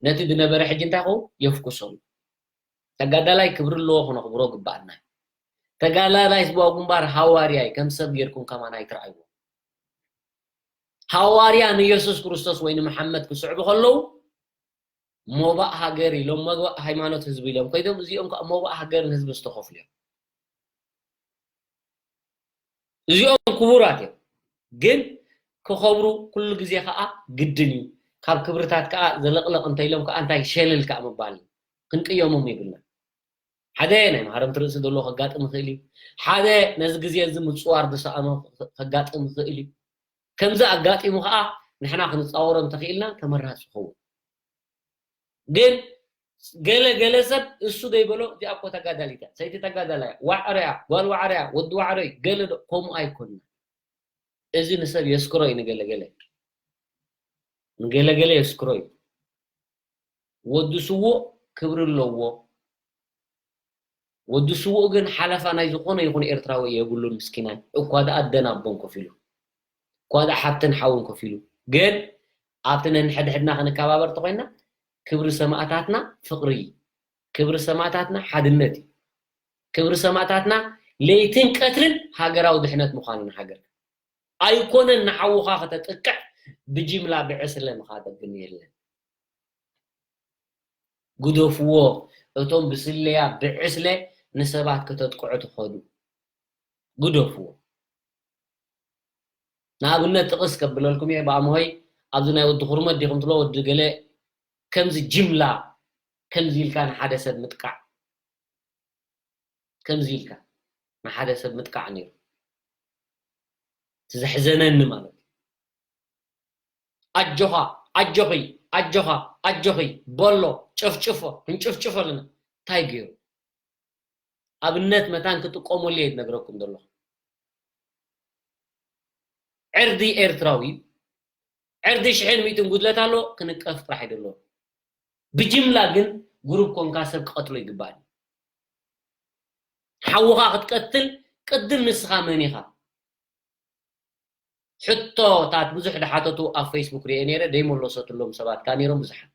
ነቲ ዝነበረ ሕጂ እንታይ ኸውን የፍኩሶ። ተጋዳላይ ክብሪ ኣለዎ ክነኽብሮ ግባኣና እዩ። ተጋዳላይ ህዝባዊ ግንባር ሃዋርያ እዩ። ከም ሰብ ጌርኩም ከማን ኣይትርኣይዎ። ሃዋርያ ንየሱስ ክርስቶስ ወይ ንመሓመድ ክስዕቡ ከለዉ ሞባእ ሃገር ኢሎም መግባእ ሃይማኖት ህዝቢ ኢሎም ከይዶም እዚኦም ከዓ ሞባእ ሃገርን ህዝቢ ዝተኸፍሉ እዮም። እዚኦም ክቡራት እዮም ግን ክኸብሩ ኩሉ ግዜ ከዓ ግድን እዩ። ካብ ክብርታት ከዓ ዘለቕለቕ እንተኢሎም ከዓ እንታይ ሸልል ከዓ ምባል እዩ። ክንቅየሞም ይብልና። ሓደ ናይ ማህረምቲ ርእሲ ዘለዎ ከጋጥም ይኽእል እዩ። ሓደ ነዚ ግዜ እዚ ምፅዋር ዝሰኣኖ ከጋጥም ይኽእል እዩ። ከምዚ ኣጋጢሙ ከዓ ንሕና ክንፃወሮ እንተኽኢልና ተመራፂ ይኸውን። ግን ገለ ገለ ሰብ እሱ ዘይበሎ እዚኣ እኮ ተጋዳሊት እያ፣ ሰይቲ ተጋዳላይ እያ፣ ዋዕሮ እያ፣ ጓል ዋዕሮ እያ፣ ወዲ ዋዕሮ እዩ፣ ገለ ዶ ከምኡ ኣይኮንና። እዚ ንሰብ የስክሮ እዩ፣ ንገለገለ ንገለገለ የስክሮ እዩ። ወዲ ስዉእ ክብሪ ኣለዎ። ወዲ ስዉእ ግን ሓለፋ ናይ ዝኾነ ይኹን ኤርትራዊ የብሉን። ምስኪናይ እኳ ደኣ ኣደን ኣቦን ከፊሉ፣ እኳ ደኣ ሓብትን ሓውን ከፊሉ፣ ግን ኣብቲ ነንሕድሕድና ክንከባበር ተኾይና ክብሪ ሰማእታትና ፍቕሪ እዩ። ክብሪ ሰማእታትና ሓድነት እዩ። ክብሪ ሰማእታትና ለይትን ቀትርን ሃገራዊ ድሕነት ምዃኑ ንሃገር ኣይኮነን ንሓውኻ ከተጥቅዕ ብጅምላ ብዕስለ ምኻድ ግን የለን። ግደፍዎ። እቶም ብስለያ ብዕስለ ንሰባት ከተጥቅዑ ትኸዱ ግደፍዎ። ንኣብነት ጥቕስ ከብለልኩም እየ ብኣምሆይ ኣብዚ ናይ ወዲ ኩርመት ዲኹም ትሎ ወዲ ገለ ከምዚ ጅምላ ከምዚ ኢልካ ንሓደ ሰብ ምጥቃዕ ከምዚ ኢልካ ንሓደ ሰብ ምጥቃዕ ነይሩ። እቲ ዘሕዘነኒ ማለት እዩ። ኣጆኻ ኣጆኺ ኣጆኻ ኣጆኺ በሎ ጨፍጭፎ ክንጭፍጭፎ ኣለና። እንታይ ገይሩ ኣብነት መታን ክጥቀመሉ እየ ዝነግረኩም ዘለኹ። ዕርዲ ኤርትራዊ ዕርዲ ሽሕን ሚእትን ጉድለት ኣሎ ክንቀፍ ጥራሕ ኣይደሎ። ብጅምላ ግን ግሩፕ ኮንካ ሰብ ክቐትሎ ይግባእ። ሓውኻ ክትቀትል ቅድም ንስኻ መን ኢኻ? ሕቶታት ብዙሕ ድሓተቱ ኣብ ፌስቡክ ሪኤ ነይረ ደይመለሰትሎም ሰባት ከኣ ነይሮም ብዙሓት።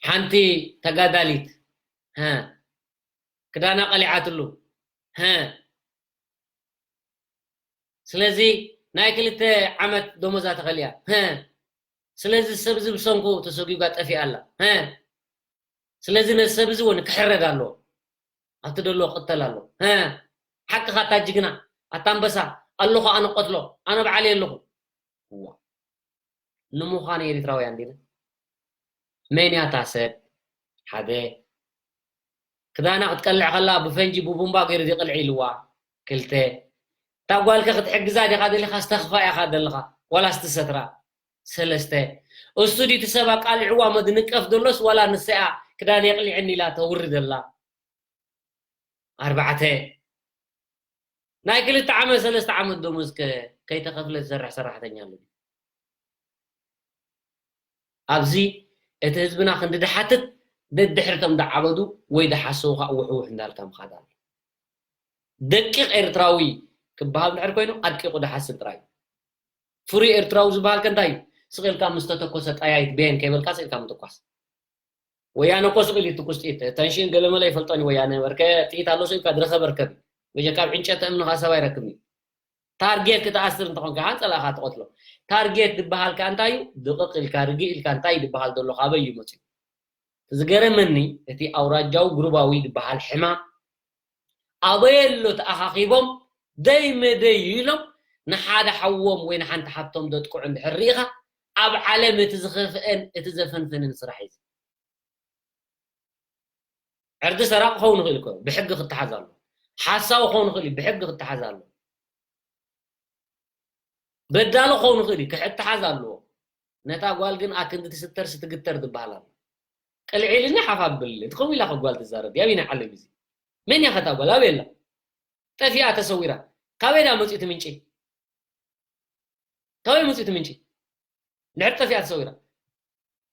ሓንቲ ተጋዳሊት ሀ ክዳና ቀሊዓትሉ ሀ ስለዚ ናይ ክልተ ዓመት ደሞዛ ተኸሊያ ሀ ስለዚ ሰብ እዚ ብሰንኩ ተሰጒጓ ጠፊኣ ኣላ ሀ ስለዚ ነዚ ሰብ እዚ እውን ክሕረድ ኣለዎ ኣብቲ ደሎ ቅተል ኣለዎ ሀ ሓቅኻ ኣታ ጅግና ኣታ ኣንበሳ ኣለኹ ኣነ ቀትሎ ኣነ በዓል ኣለኹ እዋ ንምዃን ኤሪትራውያን ዲና መን እያ እታ ሰብ ሓደ ክዳና ክትቀልዕ ከላ ብፈንጂ ብቡምባ ገይሩ ዲቅልዕ ኢልዋ ክልተ እታ ጓልከ ክትሕግዛ ዲኻ ደሊኻ ዝተኽፋ ኢኻ ዘለኻ ዋላ ስትሰትራ ሰለስተ እሱ ዲቲ ሰብ ኣቃሊዕዋ መድንቀፍ ደሎስ ዋላ ንሰያ ክዳን የቅሊዕኒ ኢላ ተውሪ ደላ ኣርባዕተ ናይ ክልተ ዓመት ሰለስተ ዓመት ደሞዝ ከይተኸፍለ ዝሰርሕ ሰራሕተኛ ኣሎ ኣብዚ እቲ ህዝብና ክንዲ ድሓትት ደድሕርቶም ደዓበዱ ወይ ደሓሰው ከዓ ውሕውሕ እንዳልካ ምኻድ ኣሎ ደቂቕ ኤርትራዊ ክበሃል ድሕር ኮይኑ ኣድቂቑ ደሓስብ ጥራይ ፍሩይ ኤርትራዊ ዝበሃል ከ እንታይ እዩ ስቕ ኢልካ ምስ ተተኮሰ ጠያይት ቤን ከይበልካ ስቕ ኢልካ ምትኳስ ወያነ እኮ ስቕ ኢሉ ይትኩስ ጥይት ተንሽን ገለመለ ይፈልጦን እዩ ወያነ በርከ ጥይት ኣሎ ስኢልካ ድረኸ በርከብ እዩ በጀካ ኣብ ዕንጨቲ እምንኻ ሰብ ኣይረክብን እዩ ታርጌት ክትኣስር እንተኾንካ ሓን ጸላእኻ ትቐትሎ ታርጌት ዝበሃል ከኣ እንታይ እዩ ድቕቕ ኢልካ ርግእ ኢልካ እንታይ ዝበሃል ዘሎ ካበይ እዩ መፅዩ ዝገረመኒ እቲ ኣውራጃዊ ግሩባዊ ዝበሃል ሕማም ኣበየሎ ተኣኻኺቦም ደይ መደይ ኢሎም ንሓደ ሓዎም ወይ ንሓንቲ ሓብቶም ዘጥቅዑ እንድሕር ርኢኻ ኣብ ዓለም እቲ ዝኸፍአን እቲ ዘፈንፍንን ስራሕ እዩ ዕርዲ ሰራቂ ክኸውን ይኽእል እኮ ብሕጊ ክተሓዝ ኣሎ ሓሳዊ ክኸውን ይኽእል እዩ ብሕጊ ክተሓዝ ኣሎ በዳሊ ክኸውን ይኽእል እዩ ክሕተሓዝ ኣለዎ ነታ ጓል ግን ኣክንዲ ትስተር ስትግተር ዝበሃል ኣሎ። ቅልዒልኒ ሓፍ ኣብልኒ። እቲ ከምኡ ኢላ ከ ጓል ትዛረብ? ኣበየናይ ዓለም እዚ? መን እያ ከታ ጓል? ኣበይ ኣላ? ጠፊኣ ተሰዊራ። ካበይ ዳ መጺኡ እቲ ምንጪ? ካበይ መጺኡ እቲ ምንጪ? ድሕር ጠፊኣ ተሰዊራ።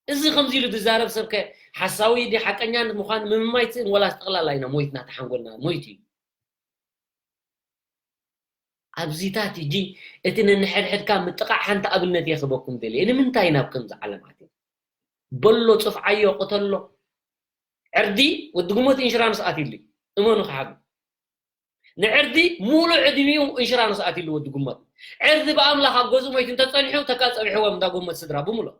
እዚ ከምዚ ኢሉ ዝዛረብ ሰብከ ሓሳዊ ድዩ ሓቀኛ ምዃን ምምማይ ትእን ወላስ ጠቕላላ ኢና ሞይትና ተሓንጎልና ሞይቱ እዩ። ኣብዚታት ሕጂ እቲ ነንሕድሕድካ ምጥቓዕ ሓንቲ ኣብነት እየ ክበኩም ደልየ። ንምንታይ ናብ ከምዚ ዓለም ኣቲና? በሎ፣ ጽፍዓዮ፣ ቅተሎ። ዕርዲ ወዲ ጉሞት ኢንሹራንስ ኣትዩሉ እዩ። እመኑ ክሓዱ። ንዕርዲ ሙሉእ ዕድሚኡ ኢንሹራንስ ኣትዩሉ ወዲ ጉሞት። ዕርዲ ብኣምላኽ ኣብ ገዝኡ ሞይቱ እንተጸኒሑ ተካ ጸቢሕዎም እንዳ ጎሞት ስድራ ብምሉእ።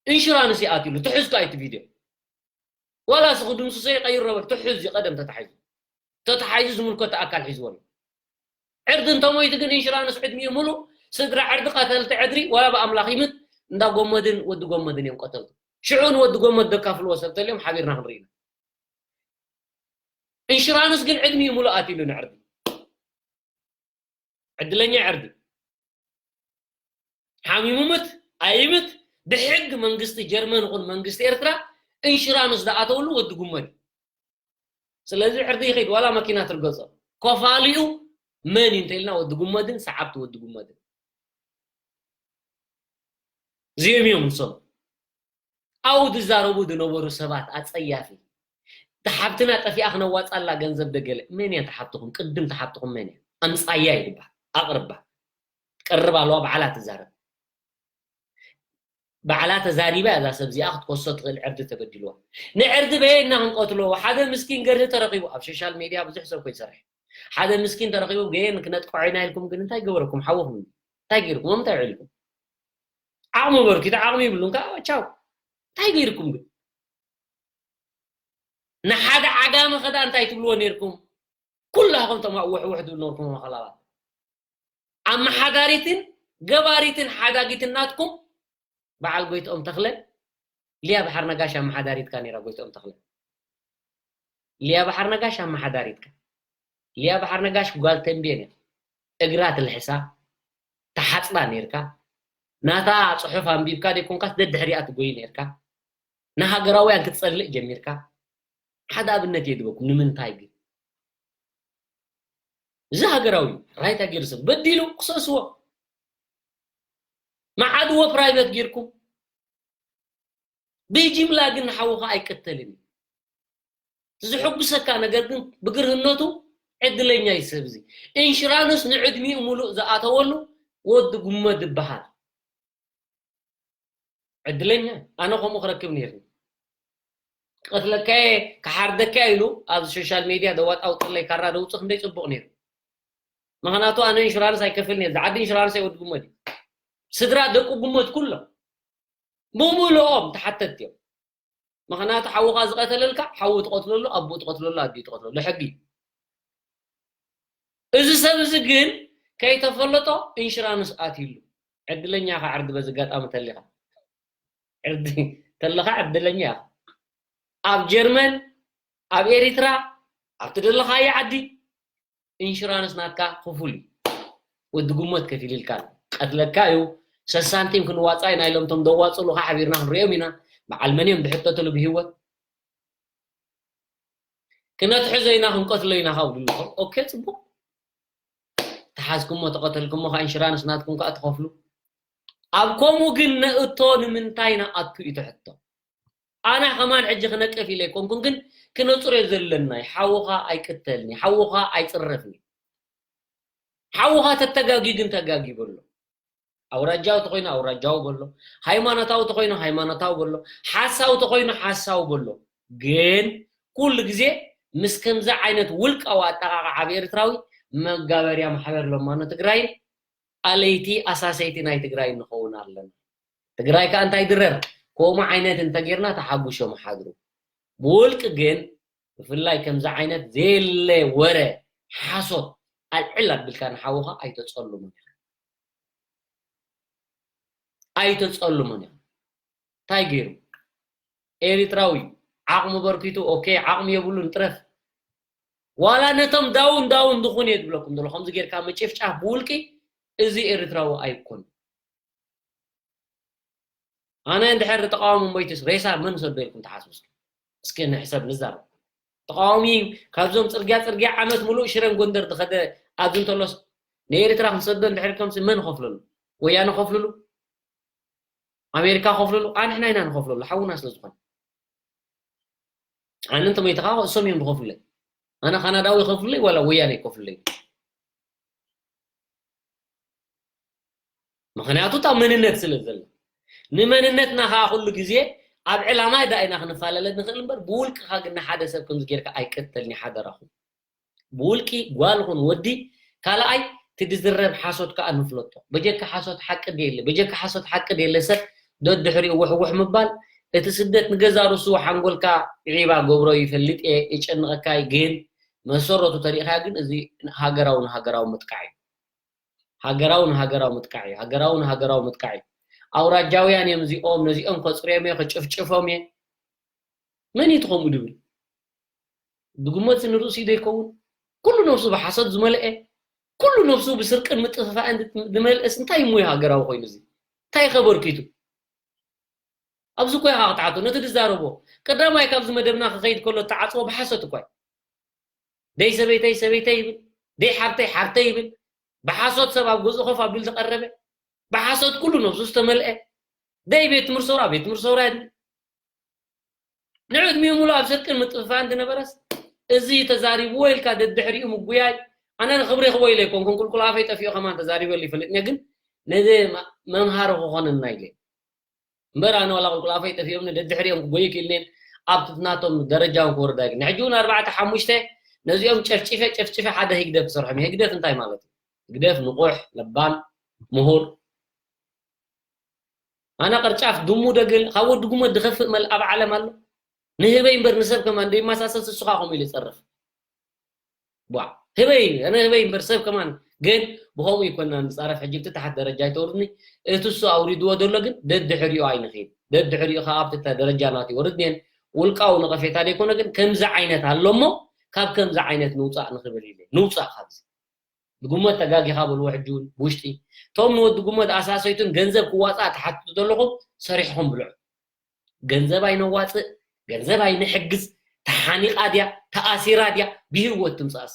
ኢንሹራንስ ይኣትዩሉ። ትሕዝቶ ኣይቲ ቪድዮ። ዋላ ስኹ ድምስሶ ይቐይር ነበር። ትሕዝ እዩ ቀደም ተታሒዙ። ተታሒዙ ዝምልከቶ ኣካል ሒዝዎ ኣሎ። ዕርዲ እንተሞይቱ ግን ኢንሹራንስ ዕድሚኡ ሙሉእ ስድራ ዕርዲ ቀተልቲ ዕድሪ ዋላ ብኣምላኽ ይምት እንዳ ጎመድን ወዲ ጎመድን እዮም ቀተልቱ። ሽዑ ንወዲ ጎመድ ደካፍልዎ ሰብ ተልዮም ሓቢርና ክንርኢ ኢና። ኢንሹራንስ ግን ዕድሚኡ ሙሉእ ኣትዩሉ ንዕርዲ። ዕድለኛ ዕርዲ። ሓሚሙ ምት ኣይምት ብሕጊ መንግስቲ ጀርመን ይኹን መንግስቲ ኤርትራ ኢንሹራንስ ዝኣተውሉ ወዲ ጉመድ እዩ። ስለዚ ዕርዲ ይኸይድ ዋላ መኪና ትርገጾ። ኮፋሊኡ መን እዩ እንተኢልና ወዲ ጉመድን ሰዓብቲ ወዲ ጉመድን። እዚኦም እዮም ንሶም። ኣብኡ ዝዛረቡ ዝነበሩ ሰባት ኣጸያፊ። እታ ሓብትና ጠፊኣ ክነዋጻላ ገንዘብ ደገለ። መን እያ እታ ሓብትኹም? ቅድም እታ ሓብትኹም መን እያ? ኣምጻያ እዩ ዝበሃል። ኣቕርባ። ትቀርብ ኣለዋ፣ ባዕላ ትዛረብ። ባዕላ ተዛሪባ እያ እዛ ሰብ እዚኣ ክትከሶ ትኽእል ዕርዲ ተበዲልዋ። ንዕርዲ በየና ክንቀትሎ? ሓደ ምስኪን ገርሂ ተረኺቡ ኣብ ሶሻል ሜድያ ብዙሕ ሰብ እኮ ይሰርሕ። ሓደ ምስኪን ተረኺቡ ገየን ክነጥቅዖ ኢና ኢልኩም ግን እንታይ ገበረኩም? ሓውኹም እንታይ ገይርኩም? እንታይ ውዒልኩም? ዓቕሚ በርኪቱ ዓቕሚ ይብሉን ከዓ ቻው። እንታይ ገይርኩም ግን? ንሓደ ዓጋመ ኸዳ እንታይ ትብልዎ ነይርኩም? ኩላኹም ተማ ውሕውሕ ትብሉ ነበርኩም መኸላባት። ኣመሓዳሪትን ገባሪትን ሓዳጊትን ናትኩም በዓል ጎይትኦም ተኽለ፣ ሊያ በሓር ነጋሽ ኣመሓዳሪትካ ነይራ። ጎይትኦም ተኽለ፣ ሊያ በሓር ነጋሽ ኣመሓዳሪትካ። ሊያ በሓር ነጋሽ ጓል ተንቤን እያ። እግራ ትልሕሳ፣ ተሓጽባ ነይርካ። ናታ ጽሑፍ ኣንቢብካ ደይኮንካስ ደድሕሪኣ ትጎይ ነይርካ። ንሃገራውያን ክትጸልእ ጀሚርካ። ሓደ ኣብነት እየ ድበኩም። ንምንታይ ግን? እዚ ሃገራዊ ራይታ ገይሩ ሰብ በዲሉ ክሰስዎ። መዓድዎ ፕራይቬት ጌርኩም። ብጅምላ ግን ንሓውኻ ኣይቅተልን እዩ። ዝሕጉሰካ ነገር ግን ብግርህነቱ ዕድለኛ እዩ ሰብ እዚ። ኢንሹራንስ ንዕድሚኡ ሙሉእ ዝኣተወሉ ወዲ ጉመ ዝበሃል። ዕድለኛ። ኣነ ከምኡ ክረክብ ነይርኒ። ክቐትለካየ፣ ክሓርደካየ ኢሉ ኣብዚ ሶሻል ሜድያ ደዋጣውጥለይ ካራ ደውፅእ ክንደይ ፅቡቕ ነይሩ። ምኽንያቱ ኣነ ኢንሹራንስ ኣይከፍልን እየ። ዝዓዲ ኢንሹራንስ ኣይወዲ ጉመ ድዩ? ስድራ ደቁ ጉመት ኩሎም ብምልኦም ተሓተትቲ እዮም። ምኽንያቱ ሓውኻ ዝቐተለልካ ሓው ትቐትለሉ፣ ኣቦኡ ትቐትለሉ፣ ኣዲኡ ትቐትለሉ። ሕጊ። እዚ ሰብ እዚ ግን ከይተፈለጦ ኢንሹራንስ ኣትዩሉ። ዕድለኛ ኢኻ ዕርዲ በዚ ኣጋጣሚ ተሊኻ። ዕርዲ ተለኻ ዕድለኛ ኢኻ። ኣብ ጀርመን፣ ኣብ ኤሪትራ፣ ኣብቲ ደለኻዮ ዓዲ ኢንሹራንስ ናትካ ክፉል እዩ። ወዲ ጉመት ከፊልልካ ኣሎ። ቀትለካ እዩ። ሰሳንቲም ክንዋጻእ ኢና ኢሎም እቶም ደዋጽሉኻ ሓቢርና ክንሪኦም ኢና። በዓል መን እዮም ዝሕተትሉ ብህይወት? ክነትሕዞ ኢና ክንቀትሎ ኢና ካብ ዝብልኹም። ኦኬ፣ ጽቡቕ። ተሓዝኩሞ፣ ተቐተልኩሞ፣ ከዓ ኢንሹራንስ ናትኩም ከዓ ትኸፍሉ። ኣብ ከምኡ ግን ነእቶ ንምንታይ ንኣቱ እዩ እቲ ሕቶ። ኣነ ከማን ሕጂ ክነቅፍ ኢለ ኣይኮንኩን፣ ግን ክነጽሮ ዘለና እዩ። ሓውኻ ኣይቅተልኒ፣ ሓውኻ ኣይጽረፍኒ። ሓውኻ ተተጋግዩ ግን ተጋግዩ በሎ። ኣውራጃዊ ተኾይኑ ኣውራጃዊ በሎ፣ ሃይማኖታዊ ተኾይኑ ሃይማኖታዊ በሎ፣ ሓሳዊ ተኾይኑ ሓሳዊ በሎ። ግን ኩሉ ግዜ ምስ ከምዚ ዓይነት ውልቃዊ ኣጠቓቕዓ ኣብ ኤርትራዊ መጋበርያ ማሕበር ለማኖ ትግራይን ኣለይቲ ኣሳሰይቲ ናይ ትግራይ ንኸውን ኣለና። ትግራይ ከኣ እንታይ ድረር ከምኡ ዓይነት እንተጌርና ተሓጉሾም ሓድሩ። ብውልቂ ግን ብፍላይ ከምዚ ዓይነት ዘየለ ወረ ሓሶት ኣልዕል ኣቢልካ ንሓውኻ ኣይተጸልሙን ኢኻ። ኣይተጸልሙን ኢኻ። እንታይ ገይሩ? ኤሪትራዊ ዓቕሙ በርኪቱ፣ ኦኬ፣ ዓቕሚ የብሉን ጥረፍ። ዋላ ነቶም ዳውን ዳውን ድኹን እየ ዝብለኩም ዘሎ። ከምዚ ጌርካ ምጭፍጫፍ ብውልቂ እዚ ኤሪትራዊ ኣይኮን። ኣነ እንድሕር ተቃዋሚ ሞይትስ ሬሳ መን ሰዶ ኢልኩም ትሓስቡ? እስኪ እስኪ ንሕሰብ ንዛረብ። ተቃዋሚ ካብዞም ጽርግያ ጽርግያ ዓመት ሙሉእ ሽረን ጎንደር ዝኸደ ኣብዚ እንተሎስ ንኤርትራ ክንሰዶ እንድሕር ከምሲ መን ይኸፍለሉ? ወያነ ከፍልሉ? ኣሜሪካ ከፍልሉ? ኣንሕና ኢና ንኸፍለሉ ሓውና ስለ ዝኾነ። ኣነ እንተሞይትኻ እሶም እዮም ዝኸፍሉለይ። ኣነ ካናዳዊ ይኸፍሉለይ ዋላ ወያነ ይከፍሉለይ? ምኽንያቱ እታ መንነት ስለ ዘሎ። ንመንነትና ከዓ ኩሉ ግዜ ኣብ ዕላማ ዳ ኢና ክንፈላለ ንኽእል እምበር ብውልቅኻ ግን ንሓደ ሰብ ከምዚ ጌርካ ኣይቀተልኒ ሓደራኹም። ብውልቂ ጓል ኹን ወዲ ካልኣይ ትድዝረብ ሓሶት ከዓ ንፍለጦ። በጀካ ሓሶት ሓቂ ድየለ በጀካ ሓሶት ሓቂ ድየለ ሰብ ደድሕሪኡ ውሕውሕ ምባል እቲ ስደት ንገዛ ርሱ ሓንጎልካ ዒባ ገብሮ ይፈልጥ እየ ይጨንቐካ ግን መሰረቱ ተሪእኻ ግን እዚ ሃገራዊ ንሃገራዊ ምጥቃዕ እዩ። ሃገራዊ ንሃገራዊ ምጥቃዕ እዩ። ሃገራዊ ንሃገራዊ ምጥቃዕ እዩ። ኣውራጃውያን እዮም እዚኦም ነዚኦም ከፅርዮም እየ ከጭፍጭፎም እየ። መን እዩ ትኸምኡ ድብል? ድጉመት ንርእሱ ዶ ይከውን? ኩሉ ነብሱ ብሓሶት ዝመልአ ኩሉ ነብሱ ብስርቅን ምጥፍፋእን ዝመልአስ እንታይ እሞ እዩ ሃገራዊ ኮይኑ እዚ እንታይ ከበርኪቱ? ኣብዚ እኮ ኢኻ ክትሓቶ ነቲ ዝዛረቦ ቀዳማይ ካብዚ መደብና ክኸይድ ከሎ እተዓፅዎ ብሓሶት እኳ እዩ። ደይ ሰበይተይ ሰበይተይ ይብል፣ ደይ ሓብተይ ሓብተይ ይብል። ብሓሶት ሰብ ኣብ ገዝኡ ኮፍ ኣቢሉ ዝቐረበ፣ ብሓሶት ኩሉ ነብሱ ዝተመልአ፣ ደይ ቤት ትምህርቲ ሰውራ ቤት ትምህርቲ ሰውራ ይብል። ንዕድሚኡ ሙሉ ኣብ ስርቅን ምጥፍፋእን ዝነበረስ እዚ ተዛሪብዎ ኢልካ ደድሕሪኡ ምጉያይ ኣነ ንክብሪ ክቦ ኢለ ኣይኮንኩን ቁልቁል ኣፈይ ጠፊኡ ከማን ተዛሪበሉ ይፈልጥ እየ ግን ነዚ መምሃሪ ክኾነና ኢለ እምበር ኣነ ዋላ ቁልቁል ኣፈይ ጠፊኦም ደድሕሪኦም ክጎዩ ክኢልኔን ኣብቲ ናቶም ደረጃ እውን ክወርዳ ግን ሕጂ እውን ኣርባዕተ ሓሙሽተ ነዚኦም ጨፍጭፈ ጨፍጭፈ ሓደ ህግደፍ ክሰርሖም ህግደፍ እንታይ ማለት እዩ ህግደፍ ንቑሕ ለባም ምሁር ኣነ ቅርጫፍ ድሙ ደግል ካብ ወዲ ጉመት ዝኸፍእ መል ኣብ ዓለም ኣሎ ንህበይ እምበር ንሰብ ከማን ዘይመሳሰል ስሱኻ ከምኡ ኢሉ ይፀርፍ ቧ ህበይ ኣነ ህበይ እምበር ሰብ ከማን ግን ብኸምኡ ይኮና ንፃረፍ ሕጂ ብቲ ታሓት ደረጃ ይተውርድኒ እቲ እሱ ኣውሪድዎ ዘሎ ግን ደድሕሪኡ ኣይንኽድ ደድሕሪኡ ከዓ ኣብቲ ደረጃ ናት ይወርድን ውልቃዊ ነቐፌታ ዘይኮነ ግን ከምዚ ዓይነት ኣሎ እሞ ካብ ከምዚ ዓይነት ንውፃእ ንኽብል ኢለ ንውፃእ ካብዚ ብጉመት ተጋጊኻ በልዎ ሕጂ እውን ብውሽጢ እቶም ንወዲ ጉመት ኣሳሰይቱን ገንዘብ ክዋፃእ ትሓትቱ ዘለኹም ሰሪሕኹም ብልዑ ገንዘብ ኣይነዋፅእ ገንዘብ ኣይንሕግዝ ተሓኒቓ ድያ ተኣሲራ ድያ ብህወት ትምፃእስ